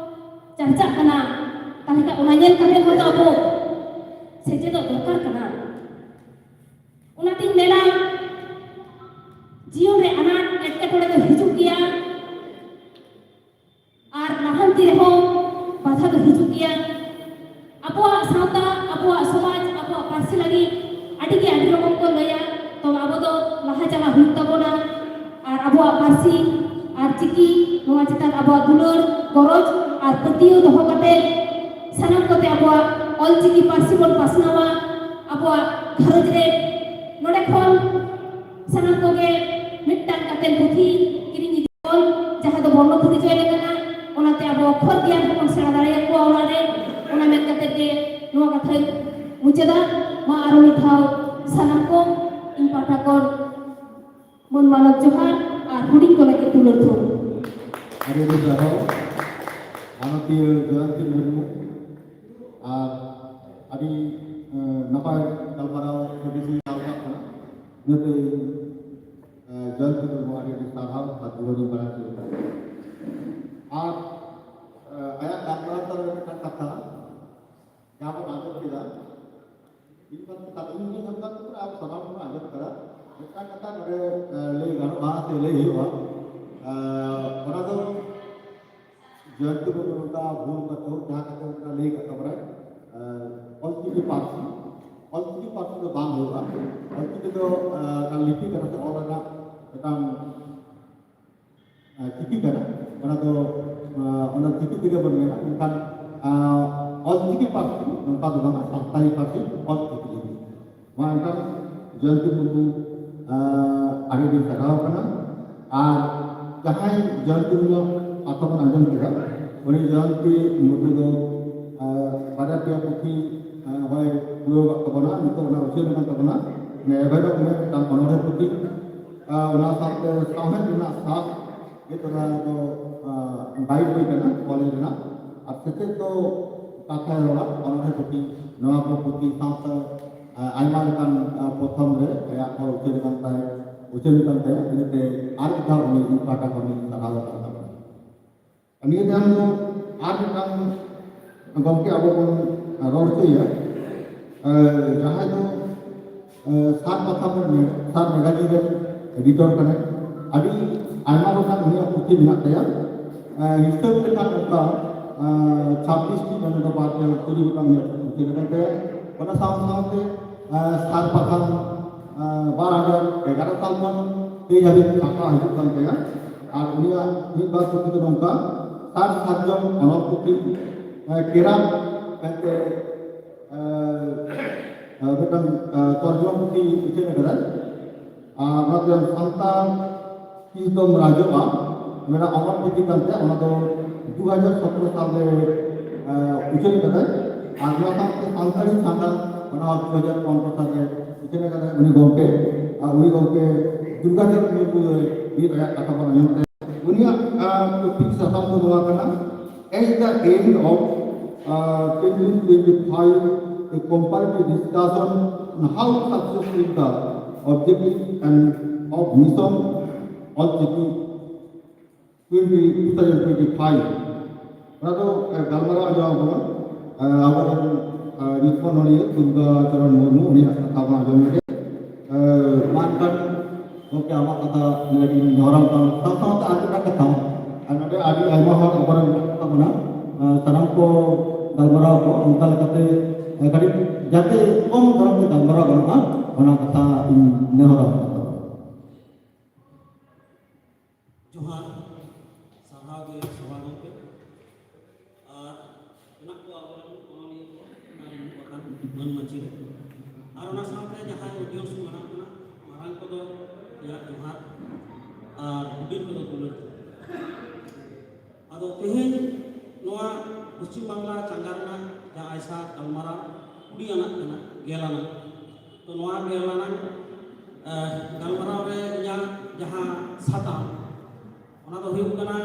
ᱪᱟᱨᱪᱟᱜ ᱠᱟᱱᱟ, ᱛᱟᱦᱞᱮ ᱠᱷᱟᱱ ᱚᱱᱟ ᱧᱮᱞ ᱠᱟᱛᱮ ᱦᱚᱸ ᱛᱚ ᱟᱵᱚ ᱥᱮᱪᱮᱫᱚᱜ ᱫᱚᱨᱠᱟᱨ ᱠᱟᱱᱟ᱾ ᱚᱱᱟᱛᱤᱧ ᱢᱮᱱᱟ, ᱡᱤᱭᱚᱱ ᱨᱮ ᱟᱱᱟᱴ ᱮᱴᱠᱮᱴᱚᱬᱮ ᱫᱚ ᱦᱤᱡᱩᱜ ᱜᱮᱭᱟ, ᱟᱨ ᱞᱟᱦᱟᱱᱛᱤ ᱨᱮᱦᱚᱸ ᱵᱟᱫᱷᱟ ᱫᱚ ᱦᱤᱡᱩᱜ ᱜᱮᱭᱟ᱾ ᱟᱵᱚᱣᱟᱜ ᱥᱟᱶᱛᱟ, ᱟᱵᱚᱣᱟᱜ ᱥᱚᱢᱟᱡᱽ, ᱟᱵᱚᱣᱟᱜ ᱯᱟᱹᱨᱥᱤ ᱞᱟᱹᱜᱤᱫ ᱟᱹᱰᱤ ᱜᱮ ᱟᱹᱰᱤ ᱨᱚᱠᱚᱢ ᱠᱚ ᱞᱟᱹᱭᱟ, ᱛᱚ ᱟᱵᱚ ᱫᱚ ᱞᱟᱦᱟ ᱪᱟᱞᱟᱜ ᱦᱩᱭᱩᱜ ᱛᱟᱵᱚᱱᱟ᱾ ᱟᱨ ᱟᱵᱚᱣᱟᱜ ᱯᱟᱹᱨᱥᱤ ᱟᱨ ᱪᱤᱠᱤ, ᱱᱚᱣᱟ ᱪᱮᱛᱟᱱ ᱟᱵᱚᱣᱟᱜ ᱫᱩᱞᱟᱹᱲ, ᱜᱚᱨᱚᱡᱽ ᱟᱨ ᱯᱟᱹᱛᱭᱟᱹᱣ ᱫᱚᱦᱚ ᱠᱟᱛᱮ, ᱥᱟᱱᱟᱢ ᱠᱚᱛᱮ ᱟᱵᱚᱣᱟᱜ ᱚᱞ ᱪᱤᱠᱤ ᱯᱟᱹᱨᱥᱤ ᱵᱚᱱ ᱯᱟᱥᱱᱟᱣᱟ᱾ ᱟᱵᱚᱣᱟᱜ ᱜᱷᱟᱨᱚᱸᱡᱽ ᱨᱮ ᱱᱚᱰᱮ ᱠᱷᱚᱱ ᱥᱟᱱᱟᱢ ᱠᱚᱜᱮ ᱢᱤᱫᱴᱟᱝ ᱠᱟᱛᱮ ᱯᱩᱛᱷᱤ ᱠᱤᱨᱤᱧ ᱤᱫᱤ ᱵᱚᱱ, ᱡᱟᱦᱟᱸ ᱫᱚ ᱵᱚᱨᱱᱚ ᱯᱩᱛᱷᱤ ᱪᱚᱭ ᱞᱮᱠᱟᱱᱟ, ᱚᱱᱟᱛᱮ ᱟᱵᱚ ᱚᱠᱠᱷᱚᱨ ᱜᱮᱭᱟᱱ ᱦᱚᱸᱵᱚᱱ ᱥᱮᱬᱟ ᱫᱟᱲᱮᱭᱟᱠᱚᱣᱟ ᱚᱲᱟᱜ ᱨᱮ᱾ ᱚᱱᱟ ᱢᱮᱱ ᱠᱟᱛᱮ ᱜᱮ ᱱᱚᱣᱟ ᱠᱟᱛᱷᱟᱧ ᱢᱩᱪᱟᱹᱫᱟ᱾ ᱢᱟ ᱟᱨᱚ ᱢᱤᱫ ᱫᱷᱟᱣ ᱥᱟᱱᱟᱢ ᱠᱚ ᱤᱧ ᱯᱟᱦᱴᱟ ᱠᱷᱚᱱ ᱢᱟᱹᱱ ᱢᱟᱱᱚᱛ ᱡᱚᱦᱟᱨ ᱟᱨ ᱦᱩᱰᱤᱧ ᱠᱚ ᱞᱟᱹᱜᱤᱫ ᱫᱩᱞᱟᱹᱲ ᱛᱷᱩᱢ᱾ ᱟᱹᱰᱤ ᱟᱹᱰᱤ ᱥᱟᱨᱦᱟᱣ ᱢᱟᱱᱚᱛᱤᱭᱟᱹ ᱡᱚᱭᱚᱱᱛᱤ ᱢᱩᱨᱢᱩ᱾ ᱟᱨ ᱟᱹᱰᱤ, ᱮᱸ, ᱱᱟᱯᱟᱭ ᱜᱟᱞᱢᱟᱨᱟᱣ ᱟᱹᱰᱤ ᱥᱟᱞ ᱠᱟᱜ ᱠᱟᱱᱟ᱾ ᱤᱱᱟᱹᱛᱮ, ᱮᱸ, ᱡᱚᱭᱚᱱᱛᱤ ᱢᱩᱨᱢᱩ ᱟᱹᱰᱤ ᱟᱹᱰᱤ ᱥᱟᱨᱦᱟᱣ ᱟᱨ ᱫᱩᱞᱟᱹᱲ ᱤᱧ ᱵᱟᱲᱟᱭ ᱦᱚᱪᱚᱭᱮᱫᱟ᱾ ᱟᱨ ᱟᱭᱟᱜ ᱜᱟᱞᱢᱟᱨᱟᱣ ᱛᱟᱞᱟ ᱨᱮ ᱢᱤᱫᱴᱟᱝ ᱠᱟᱛᱷᱟ ᱡᱟᱦᱟᱸ ᱵᱚᱱ ᱟᱸᱡᱚᱢ ᱠᱮᱫᱟ, ᱤᱧ ᱵᱟᱝ ᱠᱟᱛᱷᱟ ᱤᱧ ᱦᱚᱸ ᱡᱚᱛᱚ ᱠᱚ ᱟᱵᱚ ᱥᱟᱱᱟᱢ ᱵᱚᱱ ᱟᱸᱡᱚᱢ ᱠᱟᱫᱟ᱾ ᱢᱤᱫᱴᱟᱝ ᱠᱟᱛᱷᱟ ᱱᱚᱰᱮ ᱞᱟᱹᱭ ᱜᱟᱱᱚᱜᱼᱟ ᱥᱮ ᱞᱟᱹᱭ ᱦᱩᱭᱩᱜᱼᱟ᱾ ᱚᱱᱟ ᱫᱚ ᱡᱚᱭᱚᱱᱛᱤ ᱢᱩᱨᱢᱩ ᱱᱚᱝᱠᱟ ᱵᱷᱩᱞ ᱠᱟᱛᱮ ᱡᱟᱦᱟᱸ ᱠᱟᱛᱷᱟ ᱚᱱᱠᱟ ᱞᱟᱹᱭ ᱠᱟᱜ ᱛᱟᱵᱚᱱᱟᱭ, ᱚᱞᱪᱤᱠᱤ ᱯᱟᱹᱨᱥᱤ, ᱚᱞᱪᱤᱠᱤ ᱯᱟᱹᱨᱥᱤ ᱫᱚ ᱵᱟᱝ ᱦᱩᱭᱩᱜᱼᱟ᱾ ᱚᱞᱪᱤᱠᱤ ᱫᱚ ᱞᱤᱯᱤ ᱠᱟᱱᱟ ᱥᱮ ᱚᱞ ᱨᱮᱱᱟᱜ ᱢᱤᱫᱴᱟᱝ ᱪᱤᱠᱤ ᱠᱟᱱᱟ᱾ ᱚᱱᱟ ᱫᱚ ᱚᱱᱟ ᱪᱤᱠᱤ ᱛᱮᱜᱮ ᱵᱚᱱ ᱢᱮᱱᱟ᱾ ᱢᱮᱱᱠᱷᱟᱱ ᱚᱞᱪᱤᱠᱤ ᱯᱟᱹᱨᱥᱤ ᱱᱚᱝᱠᱟ ᱫᱚ ᱵᱟᱝᱟ, ᱥᱟᱱᱛᱟᱲᱤ ᱯᱟᱹᱨᱥᱤ ᱚᱞᱪᱤᱠᱤ ᱞᱤᱯᱤ᱾ ᱢᱟ ᱮᱱᱠᱷᱟᱱ ᱡᱚᱭᱚᱱᱛᱤ ᱢᱩᱨᱢᱩ ᱟᱹᱰᱤ ᱟᱹᱰᱤ ᱥᱟᱨᱦᱟᱣ ᱠᱟᱱᱟ᱾ ᱟᱨ ᱡᱟᱦᱟᱸᱭ ᱡᱚᱭᱚᱱᱛᱤ ᱢᱩᱨᱢᱩ ᱠᱟᱛᱷᱟ ᱵᱚᱱ ᱟᱸᱡᱚᱢ ᱠᱮᱫᱟ, ᱩᱱᱤ ᱡᱚᱭᱚᱱᱛᱤ ᱢᱩᱨᱢᱩ ᱫᱚ ᱵᱟᱨᱭᱟ ᱯᱮᱭᱟ ᱯᱩᱛᱷᱤ ᱦᱚᱭ ᱯᱩᱨᱟᱹᱣ ᱠᱟᱜ ᱛᱟᱵᱚᱱᱟ᱾ ᱱᱤᱛᱚᱜ ᱚᱱᱟ ᱩᱪᱷᱟᱹᱱ ᱟᱠᱟᱱ ᱛᱟᱵᱚᱱᱟ, ᱮᱵᱷᱮᱱᱚᱜ ᱢᱮ ᱢᱤᱫᱴᱟᱝ ᱚᱱᱚᱬᱦᱮ ᱯᱩᱛᱷᱤ᱾ ᱚᱱᱟ ᱥᱟᱶᱛᱮ ᱥᱟᱶᱦᱮᱫ ᱨᱮᱱᱟᱜ ᱥᱟᱥ ᱱᱤᱛ ᱚᱱᱟ ᱫᱚ ᱜᱟᱭᱤᱰ ᱵᱳᱭ ᱠᱟᱱᱟ ᱠᱚᱞᱮᱡᱽ ᱨᱮᱱᱟᱜ᱾ ᱟᱨ ᱥᱮᱪᱮᱫ ᱫᱚ ᱠᱟᱛᱷᱟᱭ ᱨᱚᱲᱟ, ᱚᱱᱚᱬᱦᱮ ᱯᱩᱛᱷᱤ, ᱱᱚᱣᱟ ᱠᱚ ᱯᱩᱛᱷᱤ ᱥᱟᱶᱛᱮ ᱟᱭᱢᱟ ᱞᱮᱠᱟᱱ ᱯᱨᱚᱛᱷᱚᱢ ᱨᱮ ᱟᱭᱟᱜ ᱚᱞ ᱩᱪᱷᱟᱹᱱ ᱟᱠᱟᱱ ᱛᱟᱭ ᱩᱪᱷᱟᱹᱱ ᱟᱠᱟᱱ ᱛᱟᱭᱟ᱾ ᱤᱱᱟᱹᱛᱮ ᱟᱨ ᱢᱤᱫ ᱫᱷᱟᱣ ᱩᱱᱤ ᱤᱧ ᱯᱟᱦᱴᱟ ᱠᱷᱚᱱ ᱤᱧ ᱥᱟᱨᱦᱟᱣ ᱟᱠᱟᱫ ᱛᱟᱵᱚᱱᱟ᱾ ᱱᱤᱭᱟᱹ ᱛᱟᱭᱚᱢ ᱫᱚ ᱟᱨ ᱢᱤᱫᱴᱟᱝ ᱜᱚᱢᱠᱮ ᱟᱵᱚ ᱵᱚᱱ ᱨᱚᱲ ᱦᱚᱪᱚᱭᱮᱭᱟ, ᱡᱟᱦᱟᱸᱭ ᱫᱚ ᱥᱟᱨ ᱯᱟᱛᱷᱟᱢ ᱨᱮᱱ, ᱥᱟᱨ ᱢᱮᱜᱟᱡᱤᱱ ᱨᱮᱱ ᱮᱰᱤᱴᱚᱨ ᱠᱟᱱᱟᱭ᱾ ᱟᱹᱰᱤ ᱟᱭᱢᱟ ᱜᱚᱴᱟᱝ ᱩᱱᱤᱭᱟᱜ ᱯᱩᱛᱷᱤ ᱢᱮᱱᱟᱜ ᱛᱟᱭᱟ᱾ ᱦᱤᱥᱟᱹᱵ ᱞᱮᱠᱷᱟᱱ ᱚᱱᱠᱟ ᱪᱷᱟᱵᱵᱤᱥ ᱴᱤ ᱢᱮᱱ ᱫᱚ ᱵᱟᱨ ᱜᱮᱞ ᱛᱩᱨᱩᱭ ᱜᱚᱴᱟᱝ ᱩᱱᱤᱭᱟᱜ ᱯᱩᱛᱷᱤ ᱢᱮᱱᱟᱜ ᱛᱟᱭᱟ᱾ ᱚᱱᱟ ᱥᱟᱶ ᱥᱟᱶᱛᱮ ᱥᱟᱨ ᱯᱟᱛᱷᱟᱢ ᱵᱟᱨ ᱦᱟᱡᱟᱨ ᱮᱜᱟᱨᱚ ᱥᱟᱞ ᱠᱷᱚᱱ ᱛᱮᱦᱮᱧ ᱦᱟᱹᱵᱤᱡ ᱪᱷᱟᱯᱟ ᱦᱤᱡᱩᱜ ᱠᱟᱱ ᱛᱟᱭᱟ᱾ ᱟᱨ ᱩᱱᱤᱭᱟᱜ ᱢᱤᱫ ᱵᱟᱨ ᱯᱩᱛᱷᱤ ᱫᱚ ᱱᱚᱝᱠᱟ, ᱥᱟᱨ ᱥᱟᱨᱡᱚᱢ ᱚᱱᱚᱞ ᱯᱩᱛᱷᱤ, ᱠᱮᱨᱟᱢ ᱢᱮᱱᱛᱮ ᱢᱤᱫᱴᱟᱝ ᱛᱚᱨᱡᱚᱢᱟ ᱯᱩᱛᱷᱤ ᱩᱪᱷᱟᱹᱱ ᱟᱠᱟᱫᱟᱭ᱾ ᱟᱨ ᱚᱱᱟ ᱛᱟᱭᱚᱢ ᱥᱟᱱᱛᱟᱲ ᱛᱤᱥ ᱫᱚᱢ ᱨᱟᱡᱚᱜᱼᱟ ᱢᱮᱱᱟᱜ ᱚᱱᱚᱞ ᱯᱩᱛᱷᱤ ᱠᱟᱱ ᱛᱟᱭᱟ, ᱚᱱᱟ ᱫᱚ ᱫᱩ ᱦᱟᱡᱟᱨ ᱥᱚᱛᱨᱚ ᱥᱟᱞ ᱨᱮ ᱩᱪᱷᱟᱹᱱ ᱠᱟᱫᱟᱭ᱾ ᱟᱨ ᱚᱱᱟ ᱥᱟᱶᱛᱮ ᱥᱟᱱᱛᱟᱲᱤ ᱪᱷᱟᱸᱫᱟ, ᱚᱱᱟ ᱦᱚᱸ ᱫᱩ ᱦᱟᱡᱟᱨ ᱯᱚᱱᱨᱚ ᱥᱟᱞ ᱨᱮ ᱩᱪᱷᱟᱹᱱ ᱠᱟᱫᱟᱭ ᱩᱱᱤ ᱜᱚᱢᱠᱮ᱾ ᱟᱨ ᱩᱱᱤ ᱜᱚᱢᱠᱮ ᱫᱩᱨᱜᱟᱪᱟᱸᱫᱽ ᱢᱩᱨᱢᱩ ᱫᱚᱭ ᱢᱤᱫ ᱟᱭᱟᱜ ᱠᱟᱛᱷᱟ ᱵᱚᱱ ᱟᱸᱡᱚᱢ ᱛᱟᱭᱟ᱾ ᱩᱱᱤᱭᱟᱜ ᱴᱚᱯᱤᱠ ᱥᱟᱛᱟᱢ ᱫᱚ ᱱᱚᱣᱟ ᱠᱟᱱᱟ, At the end of uh, twenty twenty-five, a comparative discussion on how to success with the objective and of mission All Chiki. Twenty, two thousand twenty five. ᱚᱱᱟ ᱫᱚ, ᱮ, ᱜᱟᱞᱢᱟᱨᱟᱣ ᱟᱸᱡᱚᱢ ᱟᱵᱚᱱᱟ, ᱮ, ᱟᱵᱚᱨᱮᱱ, ᱮ, ᱧᱩᱛᱩᱢᱟᱱ ᱚᱱᱚᱞᱤᱭᱟᱹ ᱫᱩᱨᱜᱟ ᱪᱚᱨᱚᱱ ᱢᱩᱨᱢᱩ, ᱩᱱᱤᱭᱟᱜ ᱠᱟᱛᱷᱟ ᱵᱚᱱ ᱟᱸᱡᱚᱢ ᱞᱮᱜᱮ᱾ ᱮ, ᱢᱟ ᱮᱱᱠᱷᱟᱱ ᱜᱚᱢᱠᱮ, ᱟᱢᱟᱜ ᱠᱟᱛᱷᱟ ᱞᱟᱹᱜᱤᱫ ᱤᱧ ᱱᱮᱦᱚᱨᱟᱢ ᱠᱟᱱᱟ᱾ ᱥᱟᱶ ᱥᱟᱶᱛᱮ ᱟᱨ ᱢᱤᱫᱴᱟᱝ ᱠᱟᱛᱷᱟ, ᱟᱨ ᱱᱚᱰᱮ ᱟᱹᱰᱤ ᱟᱭᱢᱟ ᱦᱚᱲ ᱟᱵᱚᱨᱮᱱ ᱢᱮᱱᱟᱜ ᱠᱚ ᱛᱟᱵᱚᱱᱟ, ᱮ, ᱥᱟᱱᱟᱢ ᱠᱚ ᱜᱟᱞᱢᱟᱨᱟᱣ ᱠᱚ ᱚᱱᱠᱟ ᱞᱮᱠᱟᱛᱮ, ᱮ, ᱠᱟᱹᱴᱤᱡ ᱡᱟᱛᱮ ᱠᱚᱢ ᱫᱷᱚᱨᱚᱱ ᱛᱮ ᱜᱟᱞᱢᱟᱨᱟᱣ ᱜᱟᱱᱚᱜᱼᱟ, ᱚᱱᱟ ᱠᱟᱛᱷᱟ ᱤᱧ ᱱᱮᱦᱚᱨᱟᱢ ᱠᱟᱱᱟ᱾ ᱡᱚᱦᱟᱨ, ᱥᱟᱨᱦᱟᱣ ᱜᱮ ᱥᱚᱵᱷᱟ ᱜᱚᱢᱠᱮ᱾ ᱟᱨ ᱢᱮᱱᱟᱜ ᱠᱚᱣᱟ ᱟᱵᱚᱨᱮᱱ ᱚᱱᱚᱞᱤᱭᱟᱹ ᱠᱚ, ᱟᱨ ᱢᱤᱫ ᱵᱟᱠᱷᱟᱱ ᱢᱟᱹᱱ ᱢᱟᱹᱪᱤ ᱨᱮ᱾ ᱟᱨ ᱚᱱᱟ ᱥᱟᱶᱛᱮ ᱡᱟᱦᱟᱸᱭ audience ᱠᱚ ᱢᱮᱱᱟᱜ ᱵᱚᱱᱟ, ᱢᱟᱨᱟᱝ ᱠᱚᱫᱚ ᱤᱧᱟᱹᱜ ᱡᱚᱦᱟᱨ, ᱟᱨ ᱦᱩᱰᱤᱧ ᱠᱚᱫᱚ ᱫᱩᱞᱟᱹᱲ ᱡᱚᱦᱟᱨ᱾ ᱟᱫᱚ ᱛᱮᱦᱮᱧ ᱱᱚᱣᱟ ᱯᱚᱥᱪᱤᱢ ᱵᱟᱝᱞᱟ ᱪᱟᱸᱜᱟ ᱨᱮᱱᱟᱜ ᱡᱟᱦᱟᱸ ᱟᱭᱥᱟ ᱜᱟᱞᱢᱟᱨᱟᱣ ᱠᱩᱲᱤ ᱟᱱᱟᱜ ᱠᱟᱱᱟ, ᱜᱮᱞ ᱟᱱᱟᱜ᱾ ᱛᱚ ᱱᱚᱣᱟ ᱜᱮᱞ ᱟᱱᱟᱜ, ᱮ, ᱜᱟᱞᱢᱟᱨᱟᱣ ᱨᱮ ᱤᱧᱟᱹᱜ ᱡᱟᱦᱟᱸ ᱥᱟᱛᱟᱢ, ᱚᱱᱟ ᱫᱚ ᱦᱩᱭᱩᱜ ᱠᱟᱱᱟ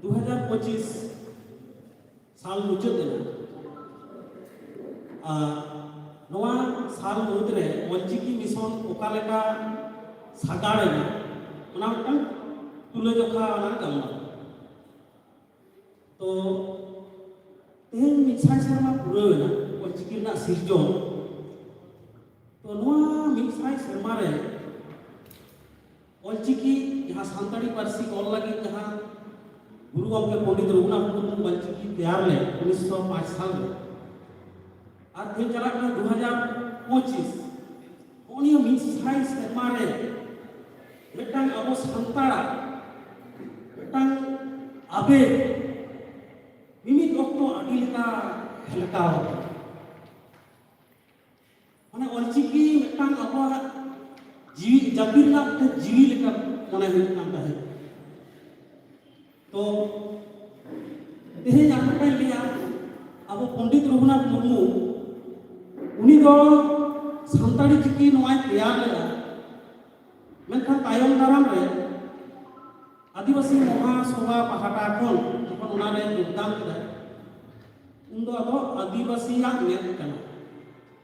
ᱫᱩ ᱦᱟᱡᱟᱨ ᱯᱚᱸᱪᱤᱥ ᱥᱟᱞ ᱢᱩᱪᱟᱹᱫ ᱮᱱᱟ᱾ ᱟᱨ ᱱᱚᱣᱟ ᱥᱟᱞ ᱢᱩᱫᱽᱨᱮ ᱚᱞᱪᱤᱠᱤ ᱢᱤᱥᱚᱱ ᱚᱠᱟ ᱞᱮᱠᱟ ᱥᱟᱜᱟᱲ ᱮᱱᱟ, ᱚᱱᱟ ᱢᱤᱫᱴᱟᱝ ᱛᱩᱞᱟᱹᱡᱚᱠᱷᱟ ᱟᱱᱟᱜ ᱜᱟᱞᱢᱟᱨᱟᱣ᱾ ᱛᱚ ᱛᱮᱦᱮᱧ ᱢᱤᱫ ᱥᱟᱭ ᱥᱮᱨᱢᱟ ᱯᱩᱨᱟᱹᱣ ᱮᱱᱟ ᱚᱞᱪᱤᱠᱤ ᱨᱮᱱᱟᱜ ᱥᱤᱨᱡᱚᱱ᱾ ᱛᱚ ᱱᱚᱣᱟ ᱢᱤᱫ ᱥᱟᱭ ᱥᱮᱨᱢᱟ ᱨᱮ ᱚᱞᱪᱤᱠᱤ, ᱡᱟᱦᱟᱸ ᱥᱟᱱᱛᱟᱲᱤ ᱯᱟᱹᱨᱥᱤ ᱚᱞ ᱞᱟᱹᱜᱤᱫ ᱡᱟᱦᱟᱸ ᱜᱩᱨᱩ ᱜᱚᱢᱠᱮ ᱯᱚᱱᱰᱤᱛ ᱨᱚᱜᱷᱩᱱᱟᱛᱷ ᱢᱩᱨᱢᱩ ᱚᱞᱪᱤᱠᱤ ᱛᱮᱭᱟᱨ ᱞᱮᱫ ᱩᱱᱤᱥᱥᱚ ᱯᱟᱸᱪ ᱥᱟᱞ ᱨᱮ, ᱟᱨ ᱛᱮᱦᱮᱧ ᱪᱟᱞᱟᱜ ᱠᱟᱱᱟ ᱫᱩ ᱦᱟᱡᱟᱨ ᱯᱚᱸᱪᱤᱥ, ᱱᱚᱜᱼᱚ ᱱᱤᱭᱟᱹ ᱢᱤᱫ ᱥᱟᱭ ᱥᱮᱨᱢᱟ ᱨᱮ ᱢᱤᱫᱴᱟᱝ ᱟᱵᱚ ᱥᱟᱱᱛᱟᱲᱟᱜ ᱢᱤᱫᱴᱟᱝ ᱟᱵᱮᱜ ᱢᱤᱢᱤᱫ ᱚᱠᱛᱚ ᱟᱹᱰᱤ ᱞᱮᱠᱟ ᱦᱮᱞᱠᱟᱣ ᱟᱠᱟᱱᱟ᱾ ᱢᱟᱱᱮ ᱚᱞᱪᱤᱠᱤ ᱢᱤᱫᱴᱟᱝ ᱟᱵᱚᱣᱟᱜ ᱡᱤᱣᱤ, ᱡᱟᱹᱛᱤ ᱨᱮᱱᱟᱜ ᱢᱤᱫᱴᱟᱝ ᱡᱤᱣᱤ ᱞᱮᱠᱟ ᱢᱚᱱᱮ ᱦᱩᱭᱩᱜ ᱠᱟᱱ ᱛᱟᱦᱮᱸᱫ᱾ ᱛᱚ ᱛᱮᱦᱮᱧ ᱟᱨ ᱢᱤᱫᱴᱟᱝ ᱞᱟᱹᱭᱟ, ᱟᱵᱚ ᱯᱚᱱᱰᱤᱛ ᱨᱚᱜᱷᱩᱱᱟᱛᱷ ᱢᱩᱨᱢᱩ, ᱩᱱᱤ ᱫᱚ ᱥᱟᱱᱛᱟᱲᱤ ᱪᱤᱠᱤ ᱱᱚᱣᱟᱭ ᱛᱮᱭᱟᱨ ᱞᱮᱫᱟ, ᱢᱮᱱᱠᱷᱟᱱ ᱛᱟᱭᱚᱢ ᱫᱟᱨᱟᱢ ᱨᱮ ᱟᱹᱫᱤᱵᱟᱹᱥᱤ ᱢᱚᱦᱟᱥᱚᱵᱷᱟ ᱯᱟᱦᱴᱟ ᱠᱷᱚᱱ ᱡᱚᱠᱷᱚᱱ ᱚᱱᱟᱨᱮ ᱡᱳᱜᱽᱫᱟᱱ ᱠᱮᱫᱟᱭ, ᱩᱱᱫᱚ ᱟᱫᱚ ᱟᱹᱫᱤᱵᱟᱹᱥᱤᱭᱟᱜ ᱢᱮᱫ ᱠᱟᱱᱟ᱾